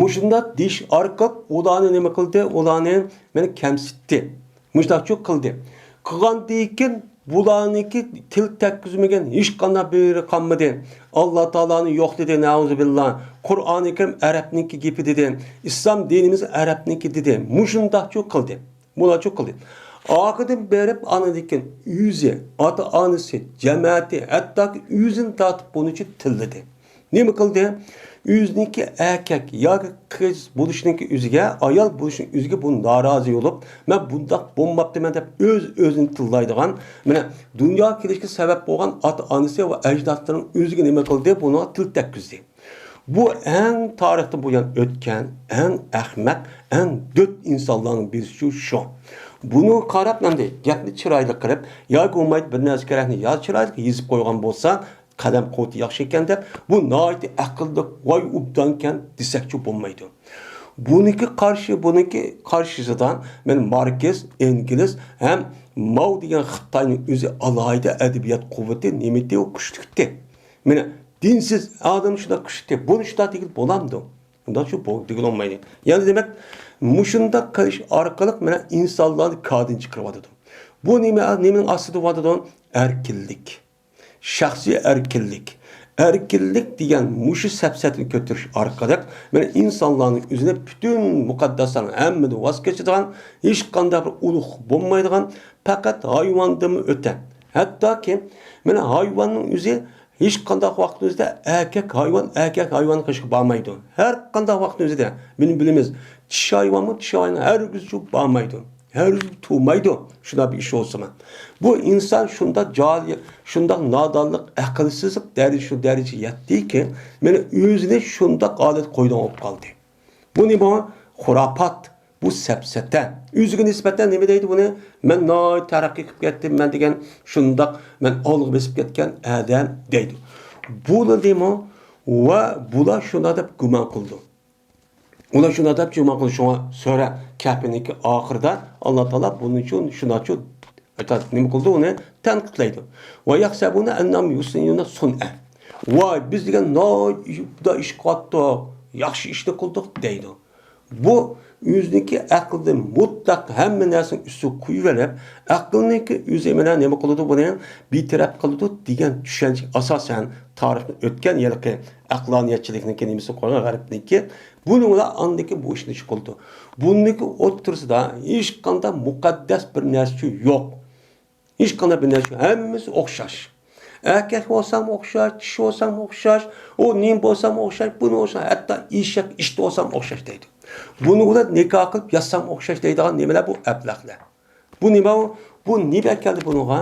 مۇشۇنداق دېيىش ئارقىلىق ئۇلارنى نېمە قىلدى؟ ئۇلارنى مېنى كەمسىتتى. مۇشۇنداقچۇ قىلدى. قىلغاندىن كېيىن بۇلارنىڭكى تىل تەگكۈزمىگەن ھېچقانداق بىرى قالمىدى. ئاللا تائالانى يوق دېدى، نەئۇزۇبىللا. قۇرئانى كەرىم ئەرەبنىڭكى گېپى دېدى. ئىسلام دىنىمىز ئەرەبنىڭكى دېدى. مۇشۇنداقچۇ قىلدى. مۇناچۇ قىلدى. ئاخىرىدىن بېرىپ ئاندىن كېيىن ئۆزى، ئاتا-ئانىسى، جەمەتى، ھەتتاكى ئۆزىنى تارتىپ بۇنىچە تىللىدى. نېمە قىلدى؟ ئۆزىنىڭكى ئەركەك ياكى قىز بولۇشنىڭكى ئۆزىگە، ئايال بولۇشنىڭ ئۆزىگە بۇ نارازى بولۇپ، مەن بۇنداق بولماپتىمەن دەپ ئۆز-ئۆزىنى تىللايدىغان، مانا دۇنياغا كېلىشكە سەۋەب بولغان ئاتا-ئانىسى ۋە ئەجدادلىرىنىڭ ئۆزىگە نېمە قىلدى؟ بۇنىڭغا تىل تەگكۈزدى. بۇ ئەڭ تارىختىن بۇيان ئۆتكەن، ئەڭ ئەخمەق، ئەڭ دۆت ئىنسانلارنىڭ بىرسى شۇ. بۇنىڭغا قاراپ ئەمدى گەپنى چىرايلىق قىلىپ، ياكى بولمايدۇ بىر نەرسە كېرەكنى يا چىرايلىق يېزىپ قويغان بولسا، قەلەم قۇۋۋىتى ياخشى ئىكەن دەپ، بۇ ناھايىتى ئەقىللىق، ۋاي ئوبدانكەن دېسەكچۇ بولمايدۇ. بۇنىڭكى قارشى، بۇنىڭكى قارشىسىدا مەن ماركس، ئېنگلىس ھەم ماۋ دېگەن خىتاينىڭ ئۆزى ئالاھىدە ئەدەبىيات قۇۋۋىتى نېمىتى ئۇ كۈچلۈكتى. مانا دىنسىز ئادەم شۇنداق كۈچلۈكتى. بۇنى شۇنداق دېگىلى بولامدۇ؟ ئۇنداقچۇ بول-، دېگىلى بولمايدۇ. يەنى دېمەك، مۇشۇنداق قىلىش ئارقىلىق مانا ئىنسانلارنى كادىن چىقىرىۋاتىدۇ. بۇ نېمە، نېمىنىڭ ئاستىدا بولىدۇ؟ ئەركىنلىك. شەخسىي ئەركىنلىك. ئەركىنلىك دېگەن مۇشۇ سەپسەتىنى كۆتۈرۈش ئارقىلىق، مانا ئىنسانلارنىڭ ئۆزىنى پۈتۈن مۇقەددەسلەرنىڭ ھەممىدىن ۋاز كېچىدىغان، ھېچقانداق بىر ئۇلۇغ بولمايدىغان، پەقەت ھايۋاندىنمۇ ئۆتە. ھەتتاكى، مانا ھايۋاننىڭ ئۆزى ھېچقانداق ۋاقىتنىڭ ئۆزىدە ئەركەك ھايۋان، ئەركەك ھايۋاننىڭ قېشىغا بارمايدۇ. ھەر قانداق ۋاقىتنىڭ ئۆزىدە، بۇنى بىلىمىز، چىشى ھايۋانمۇ، چىشى ھايۋان ھەرگىزچۇ بارمايدۇ. ھەرگىز تۇرمايدۇ، شۇنداق بىر ئىش بولسىمۇ. بۇ ئىنسان شۇنداق جاھىل، شۇنداق نادانلىق، ئەقىلسىزلىك دەرىجە، شۇ دەرىجىگە يەتتىكى، مانا ئۆزىنى شۇنداق ھالەتكە قويىدىغان بولۇپ قالدى. بۇنى بۇ خۇراپات، بۇ سەپسەتە. ئۆزىگە نىسبەتەن نېمە دەيدۇ بۇنى؟ مەن ناھايىتى تەرەققىي قىلىپ كەتتىم، مەن دېگەن شۇنداق، مەن ئالغا بېسىپ كەتكەن ئادەم دەيدۇ. بۇلار دېمۇ ۋە بۇلار شۇنداق دەپ گۇمان قىلىدۇ. ئۇلار شۇنداق دەپ گۇمان قىلىدۇ. شۇڭا سۈرە كەھپىنىڭكى ئاخىرىدا ئاللا تائالا بۇنىڭ ئۈچۈن شۇنداقچۇ نېمە قىلىدۇ، ئۇنى تەنقىدلەيدۇ. ۋە يەھسەبۇنە ئەننەھۇم يۇھسىنۇنە سۇنئەن. ۋاي، بىز دېگەن ناھايىتى ئىش قىلىۋاتتۇق، ياخشى ئىشنى قىلدۇق دەيدۇ. بۇ ئۆزىنىڭكى ئەقلىدىن مۇتلەق ھەممە نەرسىنى ئۈستىگە قويۇۋېلىپ، ئەقىلنىڭكى ئۆزى بىلەن نېمە قىلىدۇ، بۇنى بىتەرەپ قىلىدۇ دېگەن چۈشەنچە ئاساسەن تارىخنى ئۆتكەن يىلقى ئەقلانىيەتچىلىكنىڭكى نېمىسىنى قويغان غەربنىڭكى، بۇنىڭ بىلەن ئاندىكى بۇ ئىشنى ئىش قىلىدۇ. بۇنىڭكى ئوتتۇرىسىدا ھېچقانداق مۇقەددەس بىر نەرسە يوق. ھېچقانداق بىر نەرسە، ھەممىسى ئوخشاش. ئەركەك بولسام ئوخشاش، چىشى بولسام ئوخشاش، ئۇ نېمە بولسام ئوخشاش، بۇنى ئوخشاش، ھەتتا ئېشەك، ئىت بولسام ئوخشاش دەيدۇ. بۇنى بىلەن نىكاھ قىلىپ ياتسام ئوخشاش دەيدىغان نېمىلەر بۇ ئەبلەخلەر. بۇ نېمە؟ بۇ نېمە ئەكەلدى بۇنىڭغا؟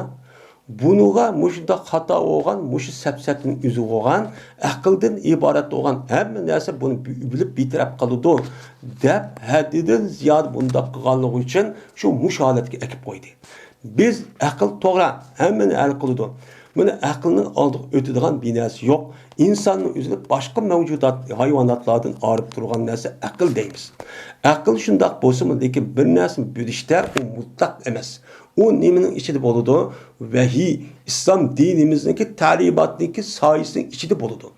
بۇنىڭغا مۇشۇنداق خاتا بولغان، مۇشۇ سەپسەتىنىڭ ئۆزى بولغان، ئەقىلدىن ئىبارەت بولغان ھەممە نەرسە بۇنى بىلىپ بىتەرەپ قىلىدۇ دەپ، ھەددىدىن زىيادە بۇنداق قىلغانلىقى ئۈچۈن شۇ مۇشۇ ھالەتكە ئەكىپ قويدى. بىز ئەقىل توغرا، ھەممىنى ھەل قىلىدۇ. مانا ئەقىلنىڭ ئالدىغا ئۆتىدىغان بىر نەرسە يوق. ئىنساننىڭ ئۆزىنى باشقا مەۋجۇدات، ھايۋاناتلاردىن ئايرىپ تۇرغان نەرسە ئەقىل دەيمىز. ئەقىل شۇنداق بولسىمۇ، لېكىن بىر نەرسىنى بىلىشتە ئۇ مۇتلەق ئەمەس. ئۇ نېمىنىڭ ئىچىدە بولىدۇ؟ ۋەھىي، ئىسلام دىنىمىزنىڭكى تەلىماتىنىڭكى سايىسىنىڭ ئىچىدە بولىدۇ.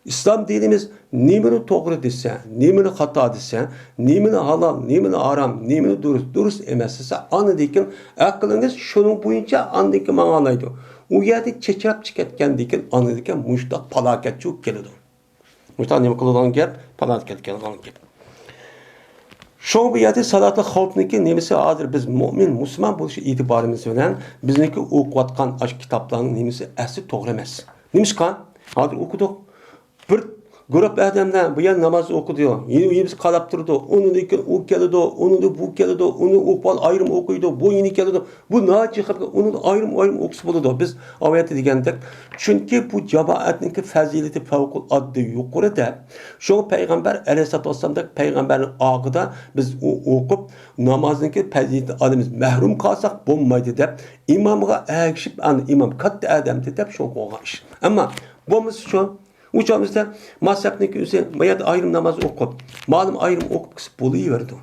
ئىسلام دىنىمىز نېمىنى توغرا دېسە، نېمىنى خاتا دېسە، نېمىنى ھالال، نېمىنى ھارام، نېمىنى دۇرۇس، دۇرۇس ئەمەس دېسە، ئاندىن كېيىن ئەقلىڭىز شۇنىڭ بويىچە ئاندىن كېيىن ماڭالايدۇ. ئۇ يەردىن چېچىراپ چىقىپ كەتكەندىن كېيىن، ئاندىن كېيىن مۇشۇنداق پالاكەتچۇ كېلىدۇ. مۇشۇنداق نېمە قىلىدىغان گەپ، پالاكەت كەلگەن گەپ. شۇڭا بۇ يەردە سالاتۇل خەۋپنىڭكى نېمىسى، ھازىر بىز مۆمىن، مۇسۇلمان بولۇش ئېتىبارىمىز بىلەن بىزنىڭكى ئوقۇۋاتقان ئاشۇ كىتابلارنىڭ نېمىسى ئەسلى توغرا ئەمەس. نېمىشقا؟ ھازىر ئوقۇدۇق. بىر گۇرۇپ ئادەملەر بۇ يەردە ناماز ئوقۇدى، يېنى-، يېنىمىز قاراپ تۇرىدۇ، ئۇنىڭدىن كېيىن ئۇ كېلىدۇ، ئۇنىڭدىن بۇ كېلىدۇ، ئۇنى ئوقۇپ ئايرىم ئوقۇيدۇ، بۇ يەنە كېلىدۇ. بۇ ناھايىتى جىق، ئۇنى ئايرىم-ئايرىم ئوقۇسا بولىدۇ. بىز ئاۋەتتە دېگەندەك، چۈنكى بۇ جامائەتنىڭكى پەزىلىتى پەۋقۇلئاددە يۇقىرى دەپ، شۇڭا پەيغەمبەر ئەلەيھىسسالاتۇ ۋەسسالامدەك پەيغەمبەرنىڭ ئاغىدا بىز ئۇ ئوقۇپ، نامازنىڭكى پەزىلىتىنى ئالىمىز مەھرۇم قالساق بولمايدۇ دەپ، ئىمامغا ئەگىشىپ، ئانا ئىمام كاتتا ئادەمدى دەپ شۇ قويغان ئىش. ئەمما بولمىسىچۇ، بۇ چاغدا بىزدە مەزھەپنىڭكى ئۆزى ما يەردە ئايرىم ناماز ئوقۇپ، مالىم ئايرىم ئوقۇپ كېسىپ بولۇۋېرىدۇ.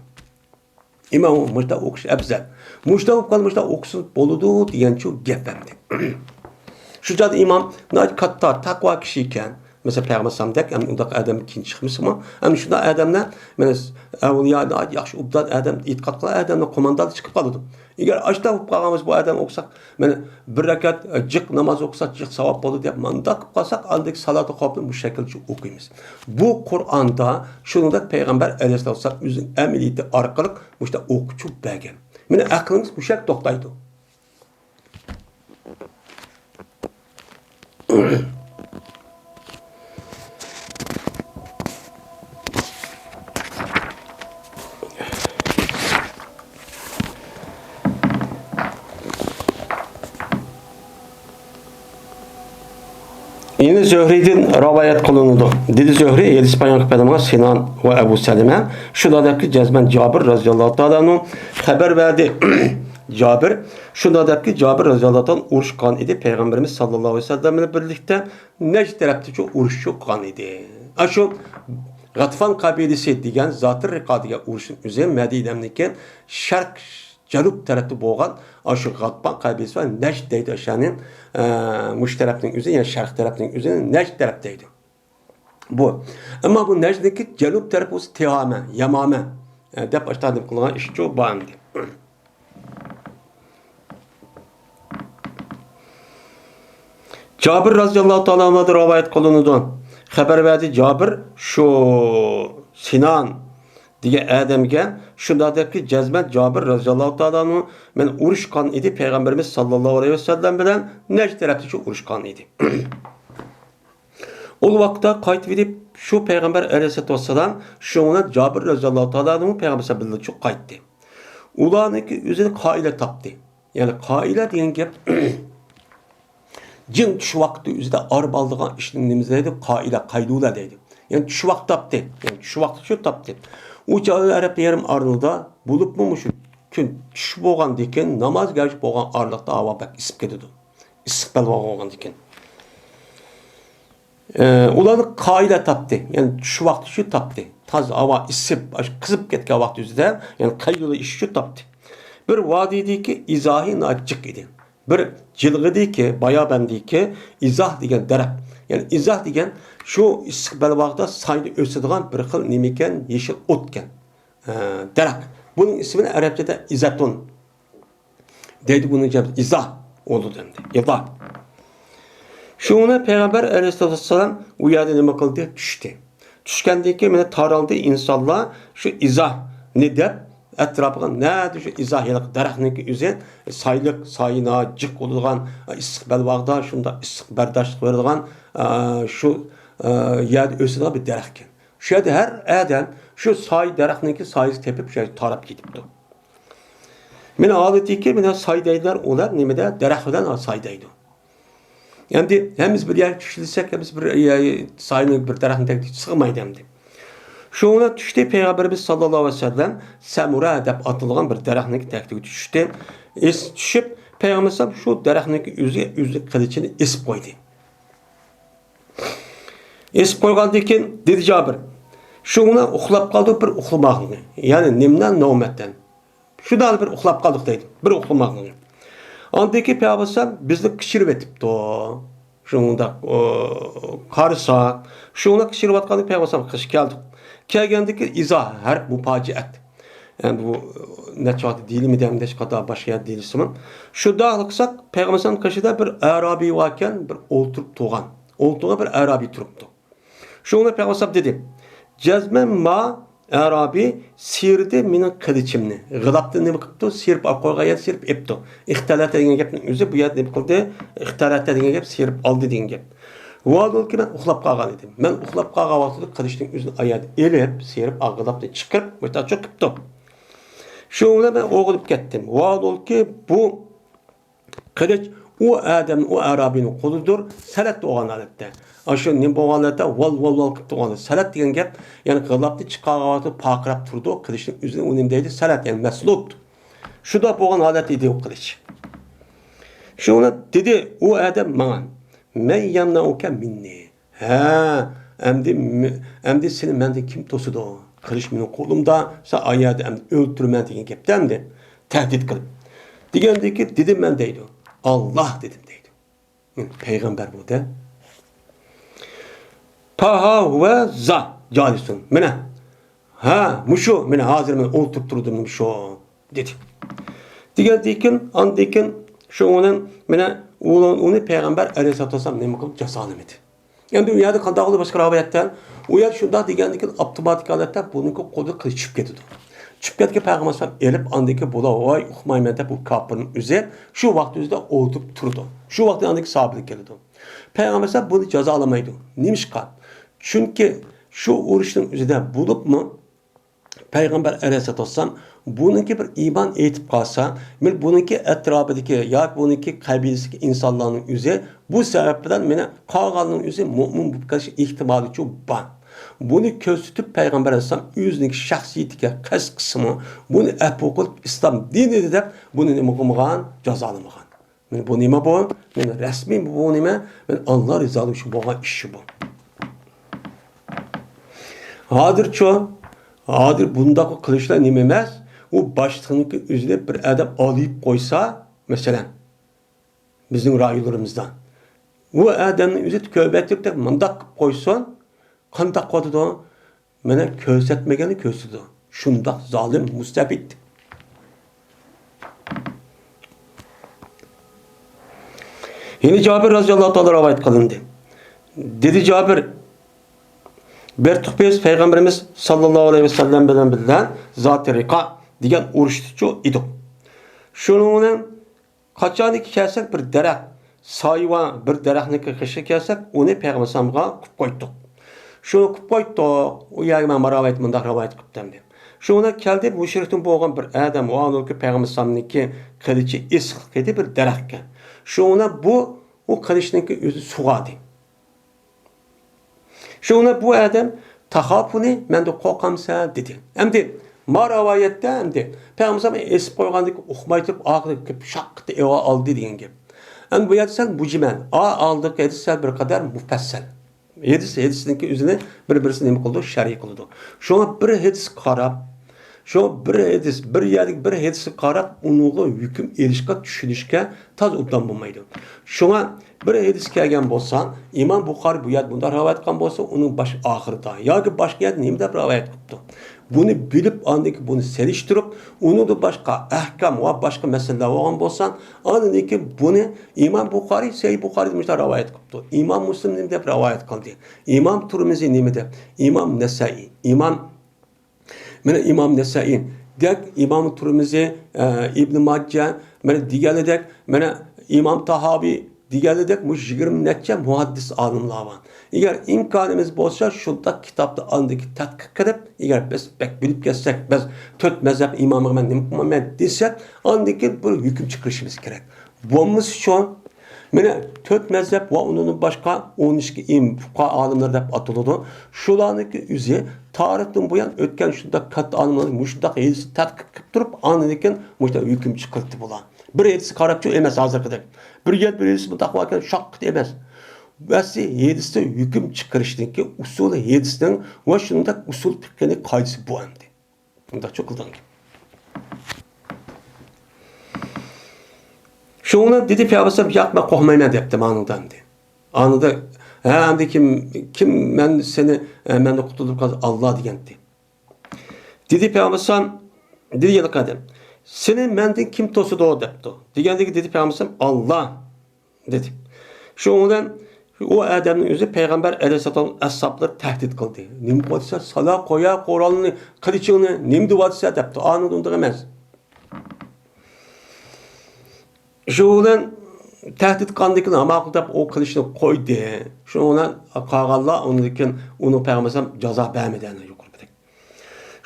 ئىمام مۇشتا ئوقۇش ئەۋزەل. مۇشتا ئوقۇپ قال، مۇشتا ئوقۇسىڭىز بولىدۇ دېگەنچۇ گەپ ئەمدى. شۇ چاغدا ئىمام ناھايىتى كاتتا تەقۋا كىشى ئىكەن. مەسىلەن، پەيغەمبەر ئەلەيھىسسالامدەك ئەمدى ئۇنداق ئادەم كېيىن چىقمىسىمۇ، ئەمدى شۇنداق ئادەملەر، مانا، ئەۋلىيا، ناھايىتى ياخشى ئوبدان ئادەم، ئېتىقاد قىلغان ئادەمنىڭ قوماندانى چىقىپ قالىدۇ. ئەگەر ئاشۇنداق بولۇپ قالغان بولسا، بۇ ئادەم ئوقۇساق، مانا، بىر رەكەت، ئە، جىق ناماز ئوقۇساق، جىق ساۋاب بولىدۇ دەپ، مۇنداق قىلىپ قالساق، ئالدىكى سالاتۇل خەۋپنى مۇشۇ شەكىلدە ئوقۇيمىز. بۇ قۇرئاندا شۇنىڭدەك پەيغەمبەر ئەلەيھىسسالام ئۆزىنىڭ ئەمەلىيىتى ئارقىلىق مۇشۇنداق ئوقۇتۇپ بەرگەن. مانا، ئەقلىڭىز مۇشۇ يەردە توختايدۇ. يەنە زۆھرىدىن رىۋايەت قىلىنىدۇ. دېدى زۆھرى، ھەدىس بايان قىلىپ بەرگەن سىنان ۋە ئەبۇ سەلىمە شۇنداق دەپكى، جەزمەن جابىر رەزىياللاھۇ تائالا ئەنھۇ خەۋەر بەردى. جابىر، شۇنداق دەپكى، جابىر رەزىياللاھۇ تائالا ئۇرۇش قىلغان ئىدى، پەيغەمبىرىمىز ساللاللاھۇ ئەلەيھى ۋەسەللەم بىلەن بىرلىكتە نەجد تەرەپتىچۇ ئۇرۇشچۇ قىلغان ئىدى. ئاشۇ غەتفان قەبىلىسى دېگەن زاتىر رىقا دېگەن ئۇرۇشنىڭ ئۆزى مەدىنەمنىكى شەرق جەنۇب تەرەپتە بولغان ئاشۇ غەتفان قەبىلىسى ۋە نەجد دەيدۇ ئاشۇنى، ئە، مۇشۇ تەرەپنىڭ ئۆزى، يەنى شەرق تەرەپنىڭ ئۆزىنى نەجد تەرەپ دەيدۇ. بۇ. ئەمما بۇ نەجدنىڭكى جەنۇب تەرىپى بولسا تىھامە، يامامە، ئە، دەپ ئاشۇنداق قىلغان ئىشچۇ بار ئەمدى. جابىر رازىياللاھۇ تائالا ئەنھۇدىن رىۋايەت قىلىنىدۇ. خەۋەر بەردى جابىر شۇ سىنان دېگەن ئادەمگە شۇنداق دەپكى، جەزمەن جابىر رازىياللاھۇ تائالا ئەنھۇ مەن ئۇرۇشقان ئىدى، پەيغەمبىرىمىز ساللاللاھۇ ئەلەيھى ۋەسەللەم بىلەن نەجد تەرەپتىچۇ ئۇرۇشقان ئىدى. ئۇ ۋاقىتتا قايتىۋېلىپ، شۇ پەيغەمبەر ئەلەيھىسسالاتۇ ۋەسسالام شۇنىڭ بىلەن جابىر رازىياللاھۇ تائالا ئەنھۇ پەيغەمبەر بىلەن بىللە قايتتى. ئۇلارنىڭكى ئۆزىنى قائىلە تاپتى. يەنى قائىلە دېگەن گەپ جىڭ چۈش ۋاقتى ئۆزىدە ئارام ئالىدىغان ئىشنىڭ نېمىسى دەيدۇ؟ قائىلە، قەيلۇلە دەيدۇ. يەنى چۈش ۋاقتى تاپتى. يەنى چۈش ۋاقتى شۇ تاپتى. ئۇ چاغدا ئەرەب يېرىم ئارىلىدا بولۇپمۇ مۇشۇ كۈن چۈش بولغاندىن كېيىن نامازغا بولغان ئارىلىقتا ھاۋا بەك ئىسسىپ كېتىدۇ. ئىسسىق بەلباغ بولغاندىن كېيىن. ئە، ئۇلار قائىلە تاپتى. يەنى چۈش ۋاقتى شۇ تاپتى. تازا ھاۋا ئىسسىپ، ئاشۇ قىزىپ كەتكەن ۋاقتى ئۆزىدە، يەنى قەيلۇلا ئىش شۇ تاپتى. بىر ۋادىدىكى ئىزاھى ناھايىتى جىق ئىدى. بىر جىلغىدىكى، بايابەندىكى ئىزاھ دېگەن دەرەخ. يەنى ئىزاھ دېگەن شۇ ئىسسىق بەلباغدا سايدا ئۆسىدىغان بىر خىل نېمىكەن، يېشىل ئوتكەن. ئە، دەرەخ. بۇنىڭ ئىسمىنى ئەرەبچىدە ئىزەتۇن دەيدۇ، بۇنىڭ جەمئى ئىزاھ بولىدۇ ئەمدى. ئىزاھ. شۇڭا پەيغەمبەر ئەلەيھىسسالاتۇ ۋەسسالام ئۇ يەردە نېمە قىلدى؟ چۈشتى. چۈشكەندىن كېيىن مانا تارالدى ئىنسانلار شۇ ئىزاھنى دەپ ئەتراپىغا، نەدە شۇ ئىزاھ ھېلىقى دەرەخنىڭكى ئۆزى سايلىق، سايى ناھايىتى جىق بولىدىغان، ئىسسىق بەلباغدا شۇنداق ئىسسىق بەرداشلىق بېرىدىغان، ئە، شۇ، ئە، يەردە ئۆسىدىغان بىر دەرەخكەن. شۇ يەردە ھەر ئادەم شۇ سايە دەرەخنىڭكى سايىسىنى تېپىپ شۇ يەرگە تاراپ كېتىپتۇ. مانا ھالىتىكى، مانا سايە دەيدىلەر، ئۇلار نېمىدە؟ دەرەخ بىلەن سايە دەيدۇ. ئەمدى ھەممىمىز بىر يەرگە چۈشلىسەك، ھەممىمىز بىر، ئە، سايىنىڭ بىر دەرەخنىڭ تەكتىگە سىغمايدۇ ئەمدى. شۇڭا چۈشتى پەيغەمبىرىمىز ساللاللاھۇ ئەلەيھى ۋەسەللەم سەمۇرە دەپ ئاتىلغان بىر دەرەخنىڭ تەكتىگە چۈشتى. ئېس-، چۈشۈپ پەيغەمبىرىمىز شۇ دەرەخنىڭكى ئۆزى، ئۆزى قىلىچىنى ئېسىپ قويدى. ئېسىپ قويغاندىن كېيىن دېدى جابىر، شۇڭا ئۇخلاپ قالدى بىر ئۇخلىماقلىقى. يەنى نېمىدە؟ نومەتتىن. شۇنداق بىر ئۇخلاپ قالدۇق دەيدۇ. بىر ئۇخلىماقلىقى. ئاندىن كېيىن پەيغەمبەر ئالەيھىسسالام بىزنى قىچىرىۋېتىپتۇ. شۇنداق، ئۇ، قارىساق، شۇنداق قىچىرىۋاتقاندا پەيغەمبەر ئالەيھىسسالام قېشىغا كەلدۇق. كەلگەندىن كېيىن ئىزاھ، ھەرپ مۇپاجىئەت. ئەمدى بۇ، ئۇ، نەچچە ۋاقىت دېيىلمىدى، ئەمدى ھېچقانداق باشقا يەردە دېيىلسىمۇ. شۇنداق قىلساق، پەيغەمبەر ئالەيھىسسالام قېشىدا بىر ئەرابىي باركەن، بىر ئولتۇرۇپ تۇرغان. ئولتۇرغان بىر ئەرابىي تۇرۇپتۇ. شۇڭا پەيغەمبەر دېدى، جەزمەن ما ئەرابىي سىيرىدى مېنىڭ قىلىچىمنى. غىلاپتىن نېمە قىپتۇ؟ سىيرىپ ئاپ قويغان يەردە سىيرىپ ئېپتۇ. ئىختەلەتە دېگەن گەپنىڭ ئۆزى بۇ يەردە نېمە قىلدى؟ ئىختەلەتە دېگەن گەپ سىيرىپ ئالدى دېگەن گەپ. ۋالىدۇلكى مەن ئۇخلاپ قالغان ئىدىم. مەن ئۇخلاپ قالغان ۋاقتىدا قىلىچنىڭ ئۆزىنى ئايادا ئېلىپ، سىيرىپ، غىلاپتىن چىقىرىپ، مۇشتاق چوقۇپتۇ. شۇ بىلەن مەن ئويغىنىپ كەتتىم. ۋالىدۇلكى بۇ قىلىچ ئۇ ئادەم، ئۇ ئەرابىينىڭ قولىدۇر، سەلەت بولغان ھالەتتە. ئاشۇ نېمە بولغان ھالەتتە؟ ۋال، ۋال، ۋال قىلىپ تۇرغان. سەلەت دېگەن گەپ، يەنى غىلاپنى چىقارغان ۋاقتىدا پارقىراپ تۇرىدۇ، قىلىچنىڭ ئۆزىنى ئۇ نېمە دەيدۇ؟ سەلەت، يەنى مەسلۇت. شۇنداق بولغان ھالەتتە ئىدى ئۇ قىلىچ. شۇڭا دېدى ئۇ ئادەم ماڭا، مەن يەمنەئۇكە مىننى. ھە، ئەمدى، ئەمدى سېنى مەندىن كىم توسىدۇ؟ قىلىچ مېنىڭ قولۇمدا، سەن ئايەردە ئەمدى ئۆلتۈرىمەن دېگەن گەپتە ئەمدى. تەھدىت قىلىپ. دېگەندىن كېيىن دېدىم مەن دەيدۇ. ئاللا دېدىم دەيدۇ. مېنى پەيغەمبەر بۇ دە. پاھا ۋە زا جالىسۇن. مانا. ھە، مۇشۇ. مانا ھازىر مەن ئولتۇرۇپ تۇردۇم مۇشۇ. دېدى. دېگەندىن كېيىن، ئاندىن كېيىن شۇنىڭ بىلەن مانا ئۇنى پەيغەمبەر ئەلەيھىسسالاتۇ ۋەسسالام نېمە قىلىپ جازالىمىدى. ئەمدى ئۇ يەردە قانداق بولدى باشقا رىۋايەتتە؟ ئۇ يەردە شۇنداق دېگەندىن كېيىن ئاپتوماتىك ھالەتتە بۇنىڭكى قولىدىن قىلىچ چۈشۈپ كېتىدۇ. چۈشۈپ كەتكەن پەيغەمبەر ئەلەيھىسسالام ئېلىپ، ئاندىن كېيىن بۇلار ۋاي ئۇقمايمەن دەپ بۇ كاپىرنىڭ ئۆزى شۇ ۋاقىت ئۆزىدە ئولتۇرۇپ تۇرىدۇ. شۇ ۋاقىتتا ئاندىن كېيىن ساھابىلەر كېلىدۇ. پەيغەمبەر ئەلەيھىسسالام بۇنى جازالىمايدۇ. نېمىشقا؟ چۈنكى شۇ ئۇرۇشنىڭ ئۆزىدە بولۇپمۇ پەيغەمبەر ئەلەيھىسسالاتۇ ۋەسسالام بۇنىڭكى بىر ئىمان ئېيتىپ قالسا، مەن بۇنىڭكى ئەتراپىدىكى ياكى بۇنىڭكى قەبىلىسىدىكى ئىنسانلارنىڭ ئۆزى بۇ سەۋەب بىلەن مېنى قالغاننىڭ ئۆزى مۆمىن بولۇپ قېلىش ئېھتىمالىچۇ بار. بۇنى كۆرسىتىپ پەيغەمبەر ئەلەيھىسسالام ئۆزىنىڭكى شەخسىيىتىگە قەست قىلسىمۇ، بۇنى ئەپۇ قىلىپ ئىسلام دىنى دەپ بۇنى نېمە قىلمىغان، جازالىمىغان. مانا بۇ نېمە بۇ؟ مانا رەسمىي بۇ نېمە؟ مانا ئاللا رىزالىقى ئۈچۈن بولغان ئىش بۇ. ھازىرچۇ، ھازىر بۇنداق قىلىشلار نېمە ئەمەس؟ ئۇ باشلىقنىڭكى ئۆزىنى بىر ئادەم ئالىيىپ قويسا، مەسىلەن، بىزنىڭ رايونلىرىمىزدا. ئۇ ئادەمنىڭ ئۆزى كۆرسەتمەكتەك مۇنداق قىلىپ قويسۇن، قانداق قىلىۋاتىدۇ؟ مانا كۆرسەتمىگەننى كۆرسىتىدۇ. شۇنداق زالىم، مۇستەبىت. يەنە جابىر رازىياللاھۇ تائالا رىۋايەت قىلىندى. دېدى جابىر، بەرتۇق بىز پەيغەمبىرىمىز ساللاللاھۇ ئەلەيھى ۋەسەللەم بىلەن بىللە زاتى رىقا دېگەن ئۇرۇشتىچۇ ئىدۇق. شۇنىڭ بىلەن قاچانكى كەلسەك بىر دەرەخ، سايىۋان بىر دەرەخنىڭكى غېشىغا كەلسەك، ئۇنى پەيغەمبەر ئەلەيھىسسالامغا قىلىپ قويدۇق. شۇنى قىلىپ قويدۇق. ئۇ يەرگە مەن ماراۋايەت مۇنداق رىۋايەت قىپتۇ ئەمدى. شۇنى كەلدى، مۇشرىكتىن بولغان بىر ئادەم، ئۇنىڭكى پەيغەمبەر ئەلەيھىسسالامنىڭكى قىلىچى ئېسىق ئىدى بىر دەرەخكە. شۇنى بۇ، ئۇ قىلىچنىڭكى ئۆزى سۇغاردى. شۇڭا بۇ ئادەم، «تاخافۇنى، مەندىن قورقامسەن؟» دېدى. ئەمدى ما رىۋايەتتە ئەمدى پەيغەمبەر ئېسىپ قويغاندىكىن ئۇقماي تۇرۇپ، ئاخىرى شاققىتى ئېغىر ئالدى دېگەن گەپ. ئەمدى بۇ يەردە سەل مۇجمەل، ئا، ئالدىقى ھەدىس سەل بىر قەدەر مۇپەسسەل. ھەدىس، ھەدىسنىڭكى ئۆزىنى بىر-بىرسى نېمە قىلىدۇ؟ شەرھ قىلىدۇ. شۇڭا بىر ھەدىسكە قاراپ، شۇ بىر ھەدىس، بىر يەردىكى بىر ھەدىسكە قاراپ، ئۇنىڭغا ھۆكۈم ئېلىشقا، چۈشىنىشكە تازا ئوبدان بولمايدۇ. شۇڭا بىر ھەدىس كەلگەن بولسا، ئىمام بۇخارى بۇ يەردە بۇنداق رىۋايەت قىلغان بولسا، ئۇنىڭ باش ئاخىرىدا ياكى باشقا يەردە نېمە دەپ رىۋايەت قىپتۇ؟ بۇنى بىلىپ، ئاندىن كېيىن بۇنى سېلىشتۇرۇپ، ئۇنىڭدىن باشقا ئەھكام ۋە باشقا مەسىلىلەر بولغان بولسا، ئاندىن كېيىن بۇنى ئىمام بۇخارى، سەھىھ بۇخارىدا مۇشۇنداق رىۋايەت قىپتۇ. ئىمام مۇسلىم نېمە دەپ رىۋايەت قىلدى؟ ئىمام تۇرمىزى نېمە دەپ؟ ئىمام نەسائىي، ئىمام مانا ئىمام نەسائىي دەك، ئىمام تۇرمىزى، ئە، ئىبن ماجە، مانا دېگەنلىدەك، مانا ئىمام تاھاۋى دېگەنلىدەك، مۇشۇ يىگىرمە نەچچە مۇھەددىس ئالىملار بار. ئەگەر ئىمكانىمىز بولسا، شۇنداق كىتابتا ئاندىكى تەتقىق قىلىپ، ئەگەر بىز بەك بىلىپ كەتسەك، بىز تۆت مەزھەپ ئىمامىغا مەن نېمە قىلمايمەن دېسەك، ئاندىن كېيىن بىر ھۆكۈم چىقىرىشىمىز كېرەك. بولمىسىچۇ، مانا تۆت مەزھەپ ۋە ئۇنىڭدىن باشقا ئون ئىككى ئىم-، پۇقاھا ئالىملار دەپ ئاتىلىدۇ. شۇلارنىڭكى ئۆزى تارىختىن بۇيان ئۆتكەن شۇنداق كاتتا ئالىملار مۇشۇنداق ھەدىسنى تەتقىق قىلىپ تۇرۇپ، ئاندىن كېيىن مۇشۇنداق ھۆكۈم چىقىرتتى بۇلار. بىر ھەدىسكە قاراپچۇ ئەمەس ھازىرقىدەك. بىر يەر بىر ھەدىس مۇنداق باركەن، شاققىتى ئەمەس. ئەسلى ھەدىسنى ھۆكۈم چىقىرىشنىڭكى ئۇسۇلى ھەدىسنىڭ ۋە شۇنداق ئۇسۇل پىقھىنىڭ قائىدىسى بۇ ئەمدى. ئۇنداقچۇ قىلدىڭ. شۇڭا دېدى پەيغەمبەر، «ياق، مەن قورقمايمەن» دەپتۇ مانىڭدا ئەمدى. ئانىدا، «ھە، ئەمدى كىم، كىم مەن سېنى، ئە، مەندىن قۇتۇلدۇرۇپ قالسا، ئاللا» دېگەنتى. دېدى پەيغەمبەر، دېدى يەنە قەدەم، «سېنى مەندىن كىم توسىدۇ؟» دەپتۇ. دېگەندىكى دېدى پەيغەمبەر، «ئاللا» دېدى. شۇنىڭ بىلەن ئۇ ئادەمنىڭ ئۆزى پەيغەمبەر ئەلەيھىسسالام ئەسھابلىرى تەھدىت قىلدى. «نېمە قىلىۋاتىسەن؟ سالا قويا قورالنى، قىلىچىڭنى، نېمە دېۋاتىسەن؟» دەپتۇ. ئانىدا ئۇنداق ئەمەس. شۇ بىلەن تەھدىت قىلغاندىن كېيىن ھاماقۇل دەپ ئۇ قىلىچنى قويدى. شۇنىڭ بىلەن قالغانلار ئۇنىڭدىن كېيىن ئۇنىڭ پەيغەمبەر ئەلەيھىسسالام جازا بەرمىدى، ئەنە يۇقىرىقىدەك.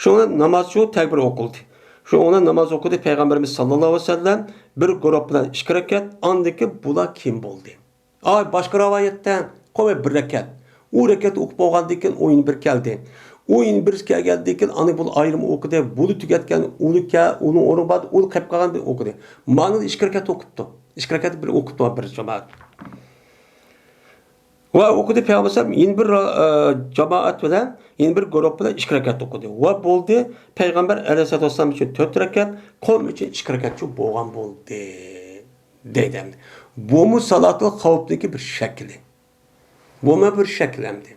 شۇنىڭ بىلەن ناماز شۇ تەكبىر ئوقۇلدى. شۇنىڭ بىلەن ناماز ئوقۇدى پەيغەمبىرىمىز ساللاللاھۇ ئەلەيھى ۋەسەللەم بىر گۇرۇپ بىلەن ئىككى رەكەت، ئاندىن كېيىن بۇلار كىم بولدى؟ ئاي، باشقا رىۋايەتتە، قوي بىر رەكەت. ئۇ رەكەت ئوقۇپ بولغاندىن كېيىن ئويۇن بىر كەلدى. ئويۇن بىر كەلگەندىن كېيىن ئاندىن بۇلار ئايرىم ئوقۇدى. بۇنى تۈگەتكەن، ئۇنى كە-، ئۇنىڭ ئورنىغا باردى، ئۇنى قېلىپ قالغان بىر ئوقۇدى. مانىدا ئىككى رەكەت ئوقۇپتۇ. ئىككى رەكەت بىر ئوقۇپتۇ بىر جامائەت. ۋە ئوقۇدى پەيغەمبەر ئەلەيھىسسالام يەنە بىر، ئە، جامائەت بىلەن، يەنە بىر گۇرۇھ بىلەن ئىككى رەكەت ئوقۇدى. ۋە بولدى، پەيغەمبەر ئەلەيھىسسالام ئۈچۈن تۆت رەكەت، قوم ئۈچۈن ئىككى رەكەتچە بولغان بولدى، دەيدۇ ئەمدى. بۇمۇ سالاتۇل خەۋپنىڭكى بىر شەكلى. بۇمۇ بىر شەكىل ئەمدى.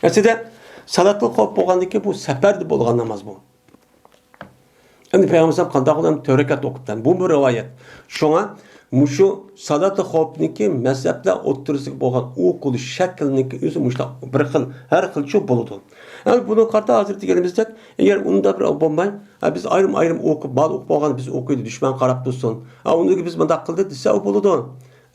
ئەسلىدە سالاتۇل خەۋپ بولغاندىكىن بۇ سەپەردە بولغان ناماز بۇ. ئەمدى پەيغەمبەر ئەلەيھىسسالام قانداق ئادەم تۆت رەكەت ئوقۇپتۇ؟ بۇ بىر رىۋايەت. شۇڭا مۇشۇ سالاتۇل خەۋپنىڭكى مەزھەپلەر ئوتتۇرىسىدا بولغان ئوقۇلۇش شەكلىنىڭكى ئۆزى مۇشۇنداق بىر خىل، ھەر خىلچە بولىدۇ. ئەمدى بۇنىڭغا قارىتا ھازىر دېگىنىمىزدەك، ئەگەر ئۇنداق بىر بولماي، ھە، بىز ئايرىم-ئايرىم ئوقۇپ، بار ئوقۇپ بولغان بىز ئوقۇيلى، دۈشمەن قاراپ تۇرسۇن. ھە، ئۇندىن كېيىن بىز مۇنداق قىلدى دېسە، ئۇ بولىدۇ.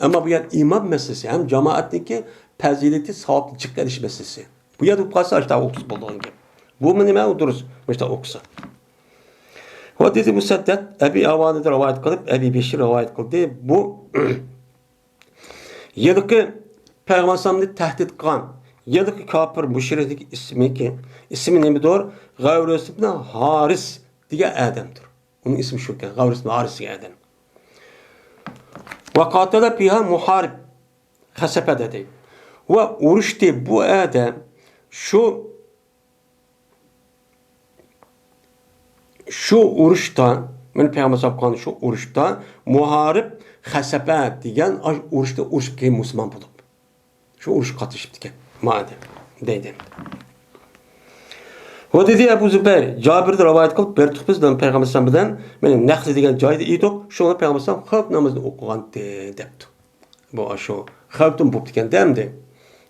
ئەمما بۇ يەر ئىمام مەسىلىسى ھەم جامائەتنىڭكى پەزىلىتى، ساۋابنى جىق ئېلىش مەسىلىسى. بۇ يەردە بولۇپ قالسا، ئاشۇنداق ئوقۇسا بولىدىغان گەپ. بۇمۇ نېمە؟ ئۇ دۇرۇس. مۇشۇنداق ئوقۇسا. ۋە دېدى مۇسەددەد، ئەبى ئاۋانىدىن رىۋايەت قىلىپ، ئەبى بەشىر رىۋايەت قىلدى. بۇ ھېلىقى پەيغەمبەر ئەلەيھىسسالامنى تەھدىت قىلغان ھېلىقى كاپىر مۇشرىكنىڭ ئىسمىكى، ئىسمى نېمىدۇر؟ غەۋرىس ئىبن ھارىس دېگەن ئادەمدۇر. ئۇنىڭ ئىسمى شۇكەن، غەۋرىس ئىبن ھارىس دېگەن ئادەم. ۋە قاتەلە فىھا مۇھارىب خەسەپە دېدى. ۋە ئۇرۇشتى بۇ ئادەم شۇ، شۇ ئۇرۇشتا، مانا پەيغەمبەر ئەلەيھىسسالام قىلغان شۇ ئۇرۇشتا مۇھارىب خەسەپە دېگەن ئاش-، ئۇرۇشتا ئۇرۇشۇپ كەلگەن مۇسۇلمان بولۇپ. شۇ ئۇرۇشقا قاتنىشىپتىكەن، مانا دەيدۇ. ۋە دېدى ئەبۇ زۇبەير، جابىردىن رىۋايەت قىلىپ، بىر تۇغ بىز بىلەن پەيغەمبەر ئەلەيھىسسالام بىلەن، مانا نەخلە دېگەن جايدا ئىدۇق، شۇڭا پەيغەمبەر ئەلەيھىسسالام خەۋپ نامىزىنى ئوقۇغانتى، دەپتۇ. بۇ ئاشۇ خەۋپتىن بوپتىكەن دە ئەمدى.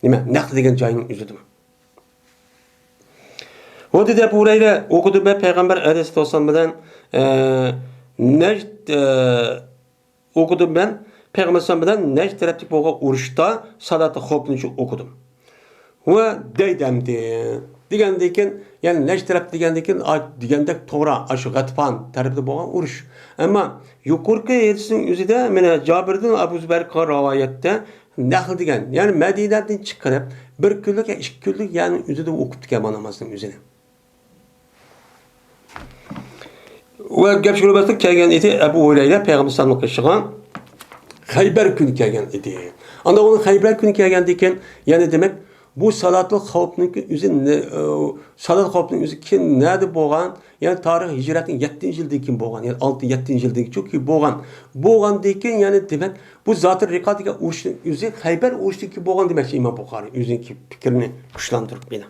نېمە، نەخلە دېگەن جاينىڭ ئۆزىدىمۇ. ۋە دېدى ئەبۇ ھۇرەيرە، ئوقۇدۇم مەن پەيغەمبەر ئەلەيھىسسالام بىلەن، ئە، نەجد، ئە، ئوقۇدۇم مەن پەيغەمبەر ئەلەيھىسسالام بىلەن نەجد تەرەپتىكى بولغان ئۇرۇشتا سالاتى خوفنى شۇ ئوقۇدۇم. ۋە دەيدەمدى. دېگەندىن كېيىن، يەنى نەجد تەرەپ دېگەندىن كېيىن، ئا، دېگەندەك توغرا، ئاشۇ غەتىپان تەرىپىدە بولغان ئۇرۇش. ئەمما يۇقىرىقى ھەدىسنىڭ ئۆزىدە، مانا جابىردىن ئەبۇ زۇبەير قىلغان رىۋايەتتە نەخل دېگەن، يەنى مەدىنەدىن چىقىرىپ، بىر كۈنلۈك يا ئىككى كۈنلۈك يەرنىڭ ئۆزىدە ئوقۇپتىكەن بۇ نامازنىڭ ئۆزىنى. ۋە گەپ شۇ بىر ۋاقىتتا كەلگەن ئىدى، ئەبۇ ھۇرەيرە پەيغەمبەر ئەلەيھىسسالامنىڭ قېشىغا خەيبەر كۈنى كەلگەن ئىدى. ئاندا ئۇنىڭ خەيبەر كۈنى كەلگەندىن كېيىن، يەنى دېمەك، بۇ سالاتۇل خەۋپنىڭكى ئۆزى نە-، ئە، سالاتۇل خەۋپنىڭ ئۆزى كېيىن نەدە بولغان؟ يەنى تارىخ ھىجرەتنىڭ يەتتىنچى يىلىدىن كېيىن بولغان، يەنى ئالتە، يەتتىنچى يىلىدىن كېيىن بولغان. بولغاندىن كېيىن، يەنى دېمەك، بۇ زاتىر رىقا دېگەن ئۇرۇشنىڭ ئۆزى خەيبەر ئۇرۇشىدىن كېيىن بولغان دېمەكچى ئىمام بۇخارىي ئۆزىنىڭكى پىكرىنى كۈچلەندۈرۈپ يەنە.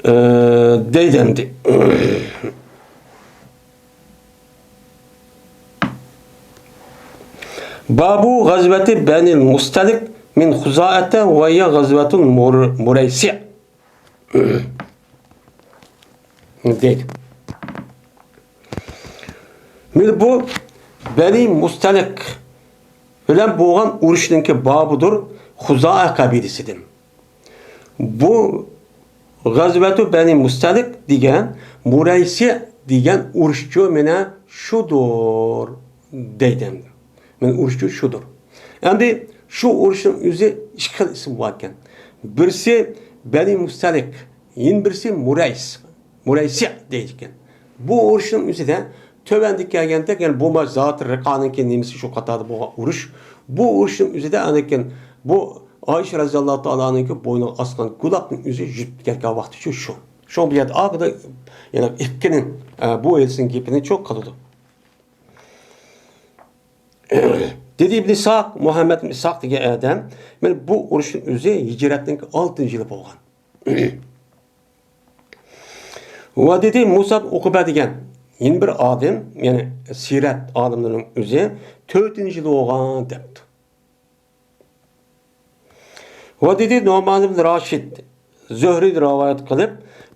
ئى، دەيدۇ ئەمدى. بابۇ غەزۋەتى بەنىل مۇستەلىق مىن خۇزائەتە ۋە ھىيە غەزۋەتۇل مۇر-، مۇرەيسىئ. دەيدۇ. مانا بۇ بەنى مۇستەلىق بىلەن بولغان ئۇرۇشنىڭكى بابىدۇر، خۇزائە قەبىلىسىدىن. بۇ غەزۋەتۇ بەنى مۇستەلىق دېگەن، مۇرەيسىئ دېگەن ئۇرۇشچۇ مانا شۇدۇر، دەيدۇ ئەمدى. مانا ئۇرۇشچۇ شۇدۇر. ئەمدى شۇ ئۇرۇشنىڭ ئۆزى ئىككى خىل ئىسمى بار ئىكەن. بىرسى بەنى مۇستەلىق، يەنە بىرسى مۇرەيس، مۇرەيسىئ دەيدىكەن. بۇ ئۇرۇشنىڭ ئۆزىدە تۆۋەندە كەلگەندەك، يەنى بۇ زاتى رىقانىڭكى نېمىسى شۇ قاتاردا بولغان ئۇرۇش. بۇ ئۇرۇشنىڭ ئۆزىدە ئاندىن كېيىن بۇ ئائىشە رەزىياللاھۇ تائالا ئانھانىڭكى بوينىغا ئاسقان گۇلاپنىڭ ئۆزى يۈزۈپ كەتكەن ۋاقتى شۇ، شۇ. شۇڭا بۇ يەردە ئاخىرىدا يەنى ئىپكىنى، ئە، بۇ ئەلسىنىڭ گېپىنى چوق قىلىدۇ. دېدى ئىبن ئىسھاق، مۇھەممەد ئىبن ئىسھاق دېگەن ئادەم، مانا بۇ ئۇرۇشنىڭ ئۆزى ھىجرەتنىڭ ئالتىنچى يىلى بولغان. ۋە دېدى مۇسئەب ئۇقبە دېگەن يەنە بىر ئالىم، يەنى سىرەت ئالىملىرىنىڭ ئۆزى تۆتىنچى يىلى بولغان دەپتۇ. ۋە دېدى نومان ئىبن راشىد زۆھرىدىن رىۋايەت قىلىپ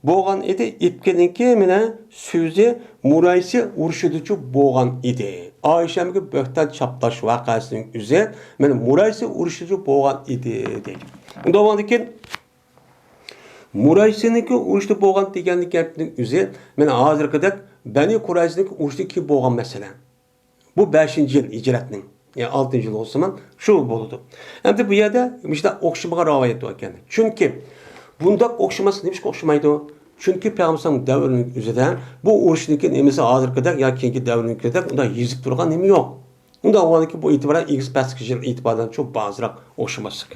بولغان ئىدى، ئىپكىنىڭكى مانا سۆزى مۇرەيسى ئۇرۇشىدىچۇ بولغان ئىدى. ئائىشەمگە بۆھتان چاپلاش ۋەقەسىنىڭ ئۆزى مانا مۇرەيسى ئۇرۇشىدىچۇ بولغان ئىدى دەيدۇ. ئۇنداق بولغاندىكىن مۇرەيسىنىڭكى ئۇرۇشتا بولغان دېگەن گەپنىڭ ئۆزى مانا ھازىرقىدەك بەنى قۇرەيزىنىڭكى ئۇرۇشىدىن كېيىن بولغان مەسىلە. بۇ بەشىنچى يىل ھىجرەتنىڭ، يەنى ئالتىنچى يىل بولسىمۇ شۇ بولىدۇ. ئەمدى بۇ يەردە مۇشۇنداق ئوخشىمىغان رىۋايەت بار ئىكەن. چۈنكى بۇنداق ئوخشىماسلىق نېمىشقا ئوخشىمايدۇ؟ چۈنكى پەيغەمبەر دەۋرىنىڭ ئۆزىدە بۇ ئۇرۇشنىڭكى نېمىسى ھازىرقىدەك يا كېيىنكى دەۋرنىڭكىدەك ئۇنداق يېزىپ تۇرغان نېمە يوق. ئۇنداق بولغاندىكىن بۇ ئېتىبارەن ئېگىز پەسلىك يىل ئېتىبارىدىن شۇ ئازراق ئوخشىماسلىق.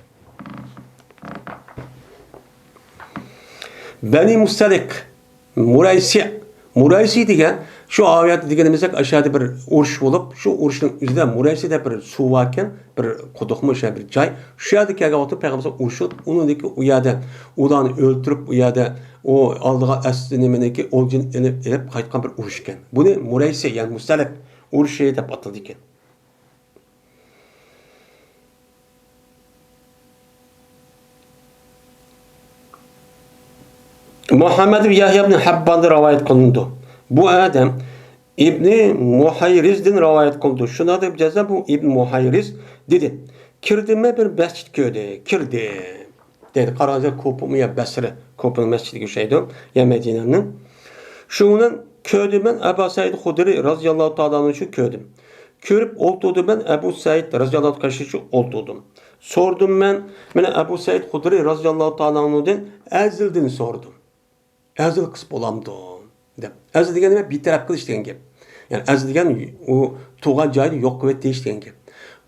بەنى مۇستەلىق، مۇرەيسى. مۇرەيسى دېگەن شۇ ئاۋۇ يەردە دېگىنىمىزدەك ئاشۇ يەردە بىر ئۇرۇش بولۇپ، شۇ ئۇرۇشنىڭ ئۆزىدە مۇرەيسى دەپ بىر سۇ باركەن، بىر قۇدۇقمۇ شۇ بىر جاي. شۇ يەردە كەلگەن ۋاقىتتا پەيغەمبەر ئۇرۇشۇپ، ئۇنىڭدىكى ئۇ يەردە ئۇلارنى ئۆلتۈرۈپ، ئۇ يەردە ئۇ ئالدىغا ئەسلى نېمىنىكى ئولجىنى ئېلىپ، ئېلىپ قايتقان بىر ئۇرۇش ئىكەن. بۇنى مۇرەيسى، يەنى مۇستەلىق ئۇرۇشى دەپ ئاتىلىدىكەن. مۇھەممەد ئىبن يەھيا ئىبن ھەبباندىن رىۋايەت قىلىنىدۇ. بۇ ئادەم ئىبنى مۇھەيرىزدىن رىۋايەت قىلىنىدۇ. شۇنداق دەپ جازا بۇ ئىبن مۇھەيرىز دېدى، كىردىم، مەن بىر مەسچىت كۆردۈم، كىردىم. دەيدۇ. قارىغاندا كوپىمۇ يا بەسرە، كوپىنىڭ مەسچىتىگە ئوخشايدۇ، يا مەدىنەنىڭ. شۇنىڭ بىلەن كۆردۈم مەن ئەبا سەئىد خۇدرى رازىياللاھۇ تائالا ئەنھۇ شۇ كۆردۈم. كۆرۈپ ئولتۇردۇم مەن ئەبۇ سەئىد رازىياللاھۇ تائالا قېشىغا شۇ ئولتۇردۇم. سورىدىم مەن، مانا ئەبۇ سەئىد خۇدرى رازىياللاھۇ تائالا ئەنھۇدىن ئەزىلدىن سورىدىم. ئەزىل قىلسا بولامدۇ؟ دەپ. ئەزىل دېگەن نېمە؟ بىتەرەپ قىلىش دېگەن گەپ. يەنى ئەزىل دېگەن ئۇ تۇرغان جايىدا يوق قىلىۋېتىش دېگەن گەپ.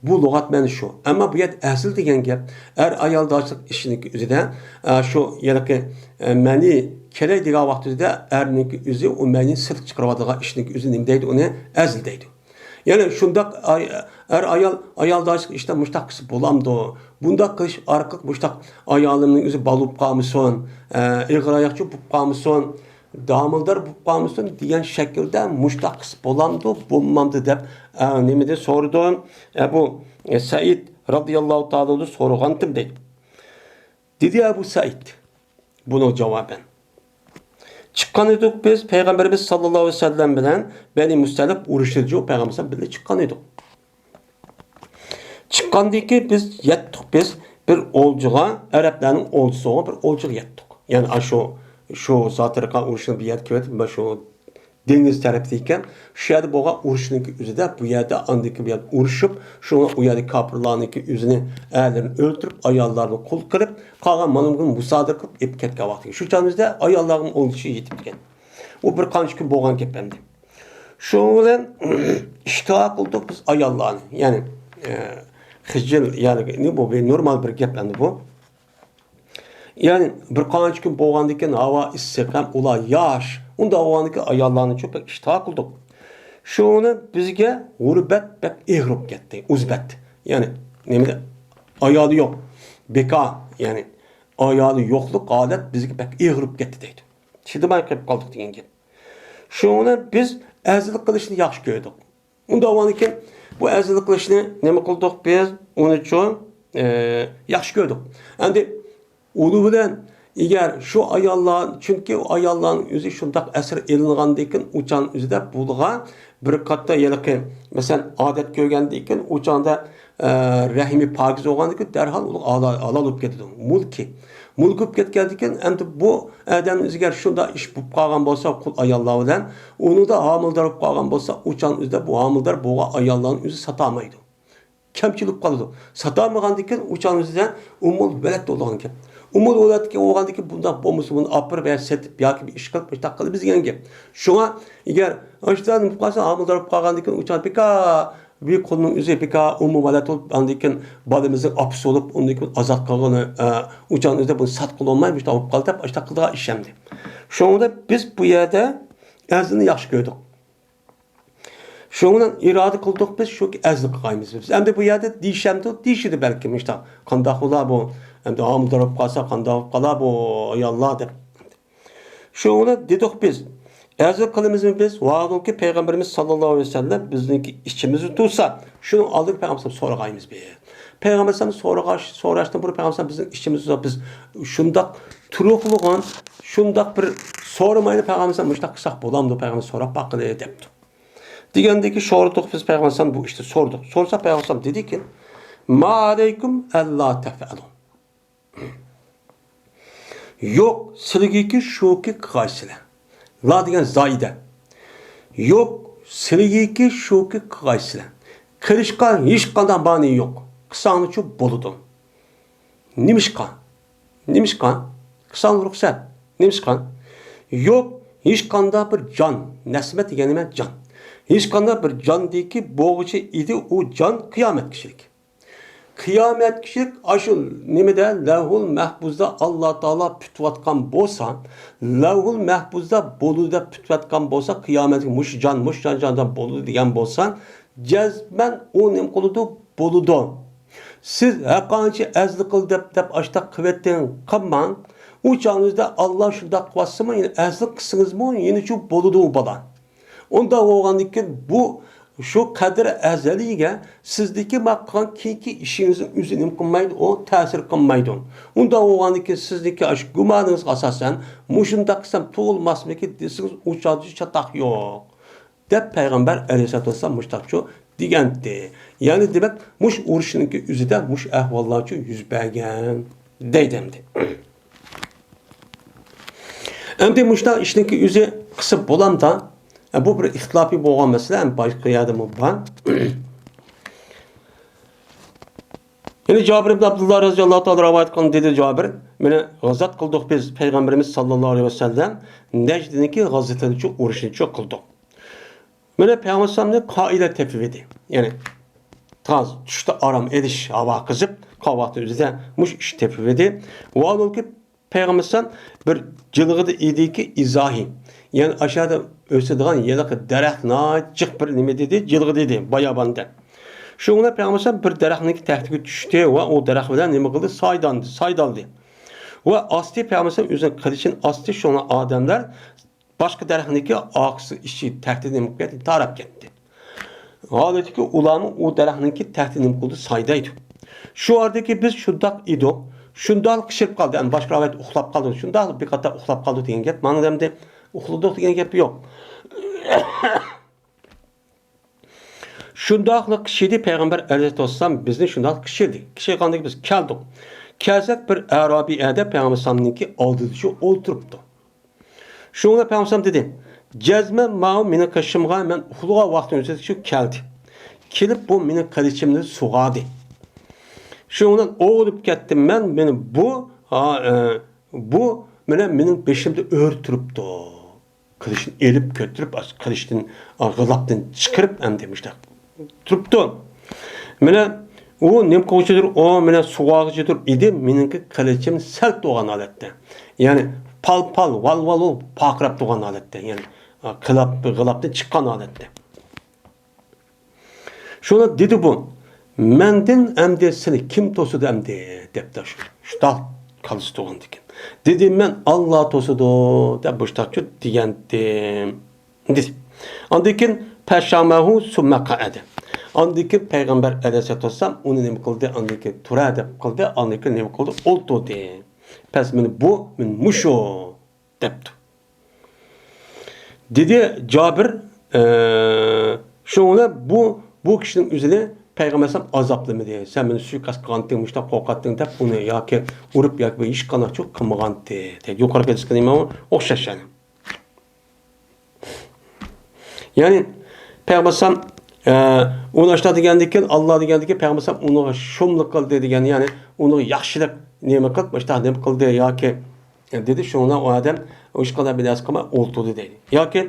بۇ لۇغەت مەنىسى شۇ. ئەمما بۇ يەردە ئەزىل دېگەن گەپ ئەر ئايالداشلىق ئىشىنىڭكى ئۆزىدە، ئە، شۇ ھېلىقى، ئە، مەنى كېرەي دېگەن ۋاقتىدا ئەرنىڭكى ئۆزى ئۇ مەنىنى سىرتقا چىقىرىۋاتىدىغان ئىشنىڭكى ئۆزى نېمە دەيدۇ؟ ئۇنى ئەزىل دەيدۇ. يەنى شۇنداق ئاي-، ئەر ئايال، ئايالداشلىق ئىشتا مۇشتاق قىلسا بولامدۇ؟ بۇنداق قىلىش ئارقىلىق مۇشتاق ئايالىمنىڭ ئۆزى بالا بولۇپ قالمىسۇن، ئە، ئېغىر ئاياقچى بولۇپ قالمىسۇن، دامىلدار بولۇپ قالمىسۇن دېگەن شەكىلدە مۇشتاق قىلسا بولامدۇ، بولمامدۇ دەپ، ئە، نېمىدىن سورىدىم؟ ئە، بۇ، ئە، سەئىد رازىياللاھۇ تائالا ئەنھۇدىن سورىغانتىم دەيدۇ. دېدى ئەبۇ سەئىد بۇنىڭ جاۋابەن. چىققان ئىدۇق بىز پەيغەمبىرىمىز ساللاللاھۇ ئەلەيھى ۋەسەللەم بىلەن بەنى مۇستەلىق ئۇرۇشىدىچۇ پەيغەمبىرىمىز بىلەن چىققان ئىدۇق. چىققاندىن كېيىن بىز يەتتۇق بىز بىر ئولجىغا، ئەرەبلەرنىڭ ئولجىسى بولغان بىر ئولجىغا يەتتۇق. يەنى ئاشۇ، شۇ زاتىرقان ئۇرۇشىنىڭ بىر يەر كۆرۈپ، شۇ دېڭىز تەرەپتە ئىكەن، شۇ يەردە بولغان ئۇرۇشنىڭكى ئۆزىدە بۇ يەردە ئاندىكى بۇ يەردە ئۇرۇشۇپ، شۇ ئۇ يەردە كاپىرلارنىڭكى ئۆزىنى ئەرلىرىنى ئۆلتۈرۈپ، ئاياللارنى قۇل قىلىپ، قالغان مالىمۇ مۇسادىرە قىلىپ ئېلىپ كەتكەن ۋاقتى. شۇ چاغىمىزدا ئاياللارغىمۇ ئون كىشى يېتىپتىكەن. ئۇ بىر قانچە كۈن بولغان گەپ ئەمدى. شۇنىڭ بىلەن ئىشتىھا قىلدۇق بىز ئاياللارنى. يەنى، ئە، خىجىل، يەنى بۇ بىر نورمال بىر گەپ ئەمدى بۇ. يەنى بىر قانچە كۈن بولغاندىن كېيىن ھاۋا ئىسسىق ھەم ئۇلار ياش. ئۇنداق بولغاندىن كېيىن ئاياللارنى چوقۇم ئىشتىھا قىلدۇق. شۇنى بىزگە غۇربەت بەك ئېغىر بولۇپ كەتتى. ئۇزبەت. يەنى نېمىدە؟ ئايالى يوق. بىكار. يەنى ئايالى يوقلۇق ھالەت بىزگە بەك ئېغىر بولۇپ كەتتى دەيدۇ. چىدىماي قېلىپ قالدۇق دېگەن گەپ. شۇنى بىز ئەزىل قىلىشنى ياخشى كۆردۇق. ئۇنداق بولغاندىكىن بۇ ئەزىل قىلىشنى نېمە قىلدۇق بىز؟ ئۇنىچۇ، ئە، ياخشى كۆردۇق. ئەمدى ئۇنىڭ بىلەن ئەگەر شۇ ئاياللار، چۈنكى ئۇ ئاياللارنىڭ ئۆزى شۇنداق ئەسىر ئېلىنغاندىكىن ئۇچان ئۆزىدە بۇلىغا بىر قاتتا ھېلىقى، مەسىلەن، ئادەت كۆرگەندىكىن ئۇچاندا، ئە، رەھىمى پاكىز بولغاندىكىن دەرھال ئۇلۇغ ھالال، ھالال بولۇپ كېتىدۇ. مۇلكى. مۇلكى بولۇپ كەتكەندىكىن ئەمدى بۇ ئادەمنىڭ ئۆزىگە شۇنداق ئىش بولۇپ قالغان بولسا، قۇل ئاياللار بىلەن، ئۇنىڭدا ھامىلىدار بولۇپ قالغان بولسا، ئۇچان ئۆزىدە بۇ ھامىلىدار بولغان ئاياللارنى ئۆزى ساتالمايدۇ. كەمچىل بولۇپ قالىدۇ. ساتالمىغاندىكىن ئۇچان ئۆزىدە ئۇمۇل ۋەلەد بولىدىغان گەپ. ئۇمۇل ۋەلەد بولغاندىكىن بۇنداق بولمىسا، بۇنى ئاپىرىپ يا سېتىپ ياكى بىر ئىش قىلىپ، مۇشۇنداق قىلىمىز دېگەن گەپ. شۇڭا ئەگەر ئاشۇنداق بولۇپ قالسا، ھامىلىدار بولۇپ قالغاندىكىن ئۇچان بىكار بىر قۇلنىڭ ئۆزى بىكار ئۇمۇ ۋەلەد بولۇپ، ئاندىن كېيىن بالىمىزنىڭ ئاپىسى بولۇپ، ئۇندىن كېيىن ئازاد قىلغىنى، ئە، ئۇچان ئۆزى بۇنى ساتقىلى بولماي، مۇشۇنداق بولۇپ قالدى دەپ، ئاشۇنداق قىلىدىغان ئىش ئەمدى. شۇڭا بىز بۇ يەردە ئەزىلنى ياخشى كۆردۇق. شۇنىڭ بىلەن ئىرادە قىلدۇق بىز، شۇ ئەزىل قىلغايمىز بىز. ئەمدى بۇ يەردە دېيىشەمدۇ؟ دېيىشىدۇ بەلكىم، مۇشۇنداق. قانداق بولا بۇ؟ ئەمدى ھامىلىدار بولۇپ قالسا، قانداق بولۇپ قالا بۇ ئاياللار دەپ. شۇنىڭ بىلەن دېدۇق بىز، ئەزىل قىلىمىزمۇ بىز؟ ۋاھالەنكى، پەيغەمبىرىمىز ساللاللاھۇ ئەلەيھى ۋەسەللەم بىزنىڭكى ئىچىمىزدە تۇرسا، شۇنىڭ ئالدىدا پەيغەمبەر سورىغايمىز بىز. پەيغەمبەر سورىغاش، سوراشتىن بۇرۇن پەيغەمبەر بىزنىڭ ئىچىمىزدە، بىز شۇنداق تۇرۇقلىغان، شۇنداق بىر سورىمايلا پەيغەمبەر مۇشۇنداق قىلساق بولامدۇ، پەيغەمبەر سوراپ باققىلى دەپتۇ. دېگەندىكى سورىدۇق بىز پەيغەمبەر بۇ ئىشنى سوردۇق. سورىسا پەيغەمبەر دېدىكى، ما ئەلەيكۇم ئەللا تەفئەلۇ. يوق، سىلىگىكى شۇكى قىلغايسىلەر. لا دېگەن زائىدە. يوق، سىلىگىكى شۇكى قىلغايسىلەر. قىلىشقا ھېچقانداق مانى يوق. قىلساڭلارچۇ بولىدۇ. نېمىشقا؟ نېمىشقا؟ قىلساڭلار رۇخسەت. نېمىشقا؟ يوق، ھېچقانداق بىر جان، نەسمەت دېگەن نېمە؟ جان. ھېچقانداق بىر جاندىكى بولغۇچى ئىدى ئۇ جان قىيامەتكىچىلىك. قىيامەتكىچىلىك ئاشۇ نېمىدە، لەۋھۇل مەھپۇزدا ئاللا تائالا پۈتۈۋاتقان بولسا، لەۋھۇل مەھپۇزدا بولىدۇ دەپ پۈتۈۋاتقان بولسا، قىيامەتكە مۇشۇ جان، مۇشۇ جان، جان، جان بولىدۇ دېگەن بولسا، جەزمەن ئۇ نېمە قىلىدۇ؟ بولىدۇ. سىز ھەرقانچە ئەزلى قىل دەپ، دەپ ئاشتاق قىلىۋېتىڭ، قىلماڭ. ئۇ چاغىڭىزدا ئاللا شۇنداق قىلىۋاتسىمۇ، يەنە ئەزلى قىلسىڭىزمۇ، يەنىچۇ بولىدۇ ئۇ بالا. ئۇنداق بولغاندىكىن بۇ شۇ قەدرى ئەزەلىيگە سىزدىكى ما قىلغان كېيىنكى ئىشىڭىزنىڭ ئۆزى نېمە قىلمايدۇ، ئۇ تەسىر قىلمايدۇ. ئۇنداق بولغاندىكىن سىزدىكى ئاشۇ گۇمانىڭىزغا ئاساسەن، مۇشۇنداق قىلسام تۇغۇلماسمىكىن دېسىڭىز، ئۇ چاغدا چاتاق يوق. دەپ پەيغەمبەر ئەلەيھىسسالاتۇ ۋەسسالام مۇشتاقچۇ دېگەنتى. يەنى دېمەك، مۇش ئۇرۇشنىڭكى ئۆزىدە مۇش ئەھۋاللارچۇ يۈز بەرگەن دەيدۇ ئەمدى. ئەمدى مۇشتاق ئىشنىڭكى ئۆزى قىسىپ بولامدا، بۇ بىر ئىختىلاپىي بولغان مەسىلە، ھەم باشقا يەردىمۇ بار. يەنى جابىر ئىبن ئابدۇللا رەزىياللاھۇ تائالا رىۋايەت قىلغان دېدى جابىر، مانا غازات قىلدۇق بىز پەيغەمبىرىمىز ساللاللاھۇ ئەلەيھى ۋەسەللەم نەجدنىڭكى غازىتىنىچۇ ئۇرۇشىنىچۇ قىلدۇق. مانا پەيغەمبەر ئەلەيھىسسالامنى قائىلە تېپىۋىدى. يەنى تاز چۈشتە ئارام ئېلىش، ھاۋا قىزىپ، قالغان ۋاقىتنىڭ ئۆزىدە مۇشۇ ئىش تېپىۋىدى. ۋاھالەنكى پەيغەمبەر ئەلەيھىسسالام بىر جىلغىدا ئىدىكى ئىزاھى. يەنى ئاشۇ يەردە ئۆسىدىغان ھېلىقى دەرەخ ناھايىتى جىق بىر نېمە دېدى، جىلغا دېدى، باياباندا. شۇ بىلەن پەيغەمبەر ئەلەيھىسسالام بىر دەرەخنىڭكى تەكتىگە چۈشتى ۋە ئۇ دەرەخ بىلەن نېمە قىلدى؟ سايداندى، سايدالدى. ۋە ئاستى پەيغەمبەر ئەلەيھىسسالام ئۆزىنىڭ قىلىچىنى ئاستى، شۇڭا ئادەملەر باشقا دەرەخنىڭكى ئارقىسى ئىچى تەكتىدىن نېمە قىلىپ كەتتى، تاراپ كەتتى. ھالبۇكى ئۇلارمۇ ئۇ دەرەخنىڭكى تەكتىدىن نېمە قىلدى، سايدايدۇ. شۇ ئاردىكى بىز شۇنداق ئىدۇق، شۇنداق قىچىرىپ قالدى، ئەمدى باشقا رىۋايەتتە ئۇخلاپ قالدى، شۇنداق بىر قاتار ئۇخلاپ قالدى دېگەن گەپ. مانا ئەمدى ئۇخلىدۇق دېگەن گەپ يوق. شۇنداقلا قىچىدى پەيغەمبەر ئەلەيھىسسالام بىزنى شۇنداق قىچىدى. قىچىغاندىكى بىز كەلدۇق. كەلسەك بىر ئەرابىي ئادەم پەيغەمبەر ئەلەيھىسسالامنىڭكى ئالدىدا شۇ ئولتۇرۇپتۇ. شۇڭا پەيغەمبەر دېدى، جەزمەن ماۋۇ مېنىڭ قېشىمغا مەن ئۇخلىغان ۋاقتىم ئۆزىدە شۇ كەلدى. كېلىپ بۇ مېنىڭ قىلىچىمنى سۇغاردى. شۇنىڭ بىلەن ئويغىنىپ كەتتىم مەن، مېنى بۇ، ھا، ئە، بۇ مانا مېنىڭ بېشىمدا ئۆرە تۇرۇپتۇ. قىلىچنى ئېلىپ كۆتۈرۈپ، قىلىچتىن، غىلاپتىن چىقىرىپ ئەمدى مۇشۇنداق تۇرۇپتۇ. مانا ئۇ نېمە قىلغۇچىدۇر، ئۇ مانا سۇغارغۇچىدۇر ئىدى، مېنىڭكى قىلىچىم سەل تۇرغان ھالەتتە. يەنى پال-پال، ۋال-ۋال بولۇپ پارقىراپ تۇرغان ھالەتتە. يەنى غىلاپ، غىلاپتىن چىققان ھالەتتە. شۇنى دېدى بۇ، مەندىن ئەمدى سېنى كىم توسىدۇ ئەمدى؟ دەپتۇ شۇ، شۇنداق كاللىسى تۇرغاندىكىن. دېدىم مەن، ئاللا توسىدۇ، دەپ مۇشتاقچۇ دېگەنتىم. دېدى. ئاندىن كېيىن، پەشامەھۇ سۇممە قەئەدە. ئاندىن كېيىن پەيغەمبەر ئەلەيھىسسالاتۇ ۋەسسالام ئۇنى نېمە قىلدى؟ ئاندىن كېيىن تۇرە دەپ قىلدى، ئاندىن كېيىن نېمە قىلدى؟ ئولتۇردى. پەس مېنى بۇ، مېنى مۇشۇ، دەپتۇ. دېدى جابىر، ئە، شۇنىڭ بىلەن بۇ، بۇ كىشىنىڭ ئۆزىنى پەيغەمبەر ئەلەيھىسسالام ئازابلىمىدى. سەن مېنى سۇيىقەست قىلغانتىڭ، مۇشۇنداق قورقاتتىڭ دەپ ئۇنى ياكى ئۇرۇپ ياكى بىر ھېچقانداق چوق قىلمىغانتى. يۇقىرىقى ھەدىسكە نېمە ئوخشاش يەنى. يەنى پەيغەمبەر ئەلەيھىسسالام، ئە، ئۇنى ئاشۇنداق دېگەندىكىن، ئاللا دېگەندىكىن پەيغەمبەر ئەلەيھىسسالام ئۇنىڭغا شۇملۇق قىلدى دېگەن، يەنى ئۇنىڭغا ياخشىلىق نېمە قىلىپ، مۇشۇنداق نېمە قىلدى ياكى دېدى، شۇڭا ئۇ ئادەم ھېچقانداق بىر نەرسە قىلماي ئولتۇردى دەيدۇ. ياكى،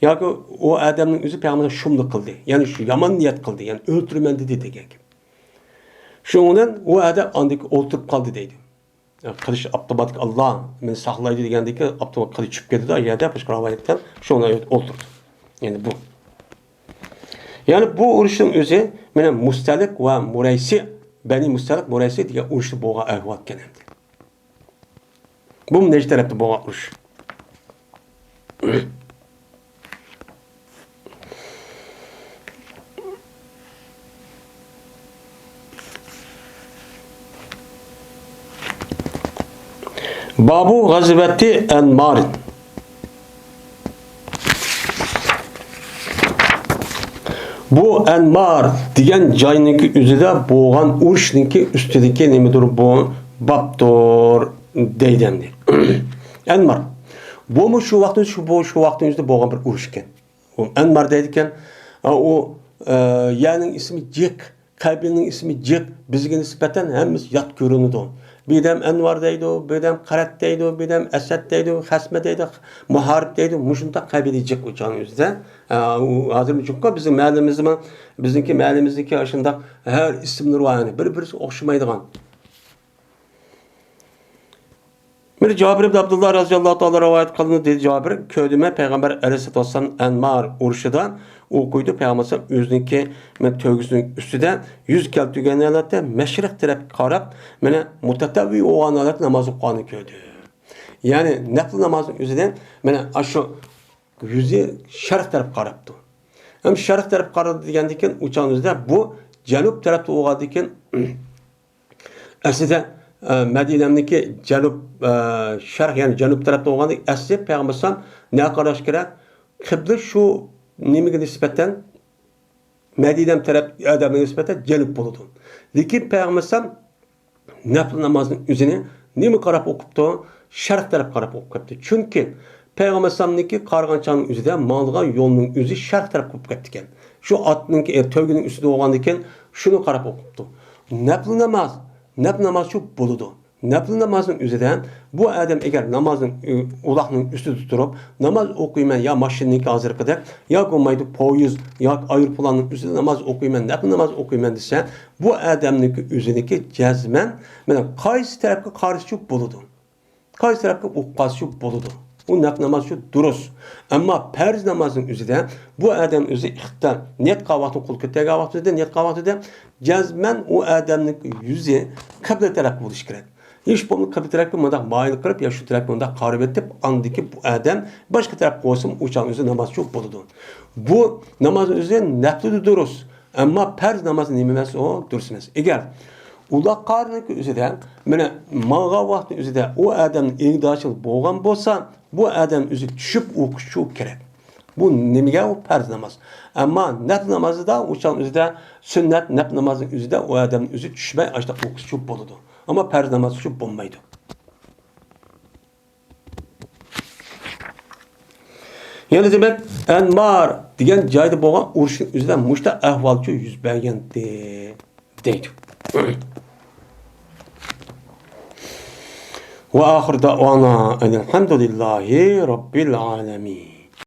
ياكى ئۇ ئادەمنىڭ ئۆزى پەيغەمبەرگە شۇملۇق قىلدى. يەنى شۇ يامان نىيەت قىلدى. يەنى ئۆلتۈرىمەن دېدى دېگەن گەپ. شۇنىڭ بىلەن ئۇ ئادەم ئاندىن كېيىن ئولتۇرۇپ قالدى دەيدۇ. قىلىچ ئاپتوماتىك ئاللا مېنى ساقلايدۇ دېگەندىكىن ئاپتومات قىلىچ چۈشۈپ كېتىدۇ يەردە، باشقا رىۋايەتتە شۇنىڭ بىلەن ئولتۇردى. يەنى بۇ. يەنى بۇ ئۇرۇشنىڭ ئۆزى مانا مۇستەلىق ۋە مۇرەيسى، بەنى مۇستەلىق مۇرەيسى دېگەن ئۇرۇشتا بولغان ئەھۋال ئىكەن ئەمدى. بۇمۇ نەجد تەرەپتە بولغان ئۇرۇش. بابۇ غەزۋەتى ئەنمارىن. بۇ ئەنمار دېگەن جاينىڭكى ئۆزىدە بولغان ئۇرۇشنىڭكى ئۈستىدىكى نېمىدۇر بۇ؟ بابتۇر دەيدۇ ئەمدى. ئەنمار. بۇمۇ شۇ ۋاقىتتا، شۇ، بۇ، شۇ ۋاقىتنىڭ ئۆزىدە بولغان بىر ئۇرۇش ئىكەن. ئۇ ئەنمار دەيدىكەن، ئە، ئۇ، ئە، يەرنىڭ ئىسمى جىق، قەبىلىنىڭ ئىسمى جىق، بىزگە نىسبەتەن ھەممىسى يات كۆرۈنىدۇ. بىردەم ئەنۋار دەيدۇ، بىردەم قەرەت دەيدۇ، بىردەم ئەسەد دەيدۇ، خەسمە دەيدۇ، مۇھارىب دەيدۇ. مۇشۇنداق قەبىلە جىق ئۇ چاغنىڭ ئۆزىدە. ئە، ئۇ ھازىرمۇ جىققۇ بىزنىڭ مەھەللىمىزدىمۇ، بىزنىڭكى مەھەللىمىزدىكى ئاشۇنداق ھەر ئىسىملىرى بار، يەنى بىر-بىرسى ئوخشىمايدىغان. بىر جابىر ئىبن ئابدۇللا رازىياللاھۇ تائالا رىۋايەت قىلىندى، دېدى جابىر، كۆردۈم مەن پەيغەمبەر ئەلەيھىسسالاتۇ ۋەسسالام ئەنمار ئۇرۇشىدا ئوق ئۇردى. پەيغەمبەر ئەلەيھىسسالام ئۆزىنىڭكى مەن تۆگىسىنىڭ ئۈستىدە يۈز كەلتۈرگەن ھالەتتە مەشرىق تەرەپكە قاراپ، مانا مۇتەتەۋۋى بولغان ھالەتتە ناماز ئوقۇغاننى كۆردۈم. يەنى نەپلى نامازنىڭ ئۆزىدە مانا ئاشۇ يۈزى شەرق تەرەپ قاراپتۇ. ھەم شەرق تەرەپ قارىدى دېگەندىن كېيىن، ئۇ چاغنىڭ ئۆزىدە بۇ جەنۇب تەرەپتە بولغاندىن كېيىن، ئەسلىدە، ئە، مەدىنەمنىڭكى جەنۇب، ئە، شەرق، يەنى جەنۇب تەرەپتە بولغاندىن كېيىن، ئەسلى پەيغەمبەر ئەلەيھىسسالام نەگە قاراشى كېرەك؟ قىبلە شۇ نېمىگە نىسبەتەن، مەدىنەم تەرەپ ئادەمگە نىسبەتەن جەنۇب بولىدۇ. لېكىن پەيغەمبەر ئەلەيھىسسالام نەپلى نامازنىڭ ئۆزىنى نېمە قاراپ ئوقۇپتۇ؟ شەرق تەرەپ قاراپ ئوقۇپ كەپتۇ. چۈنكى پەيغەمبەر ئەلەيھىسسالامنىڭكى قارىغان چاغنىڭ ئۆزىدە ماڭىدىغان يولنىڭ ئۆزى شەرق تەرەپ بولۇپ كەپتىكەن. شۇ ئاتنىڭكى، ئە، تۆگىنىڭ ئۈستىدە بولغاندىكىن شۇنى قاراپ ئوقۇپتۇ. نەپلى ناماز، نەپلى ناماز شۇ بولىدۇ. نەپلى نامازنىڭ ئۆزىدە بۇ ئادەم ئەگەر نامازنىڭ ئۆ-، ئۇلاقنىڭ ئۈستىدە تۇرۇپ، ناماز ئوقۇيمەن يا ماشىنىنىڭكى ھازىرقىدەك، ياكى بولمايدۇ پويىز ياكى ئايروپىلاننىڭ ئۈستىدە ناماز ئوقۇيمەن، نەپلى ناماز ئوقۇيمەن دېسە، بۇ ئادەمنىڭكى ئۆزىنىڭكى جەزمەن، مانا قايسى تەرەپكە قارىسىچۇ بولىدۇ. قايسى تەرەپكە ئوقۇپ قالسىچۇ بولىدۇ. ئۇ نەپلى ناماز شۇ دۇرۇس. ئەمما پەرز نامازنىڭ ئۆزىدە بۇ ئادەم ئۆزى ئىختىيار نىيەت قىلغان ۋاقتى، قول كۆتەرگەن ۋاقتىدا، نىيەت قىلغان ۋاقتىدا جەزمەن ئۇ ئادەمنىڭ يۈزى قىبلە تەرەپ بولۇشى كېرەك. ھېچ بولمىسا قىبلە تەرەپكە مۇنداق مايىل قىلىپ يا شۇ تەرەپكە مۇنداق قارىۋېتىپ، ئاندىن كېيىن بۇ ئادەم باشقا تەرەپكە قويسىمۇ ئۇ چاغ ئۆزى ناماز شۇ بولىدۇ. بۇ ناماز ئۆزى نەپلىدە دۇرۇس. ئەمما پەرز ناماز نېمە ئەمەس، ئۇ دۇرۇس ئەمەس. ئەگەر ئۇلاق قارىنىڭكى ئۆزىدە، مانا ماڭغان ۋاقىتنىڭ ئۆزىدە ئۇ ئادەمنىڭ ئىگىدارچىلىقى بولغان بولسا، بۇ ئادەم ئۆزى چۈشۈپ ئوقۇشى كېرەك. بۇ نېمىگە؟ ئۇ پەرز ناماز. ئەمما نەپلى نامازدا ئۇ چاغ ئۆزىدە سۈننەت نەپلى نامازنىڭ ئۆزىدە ئۇ ئادەم ئۆزى چۈشمەي ئاشۇنداق ئوقۇشى بولىدۇ. ئەمما پەرز ناماز ئۈچۈن بولمايدۇ. يەنە دېمەك، ئەنمار دېگەن جايدا بولغان ئۇرۇشنىڭ ئۆزىدە مۇشۇنداق ئەھۋالچۇ يۈز بەرگەنتى دەيدۇ. وآخر دعوانا أن الحمد لله رب العالمين.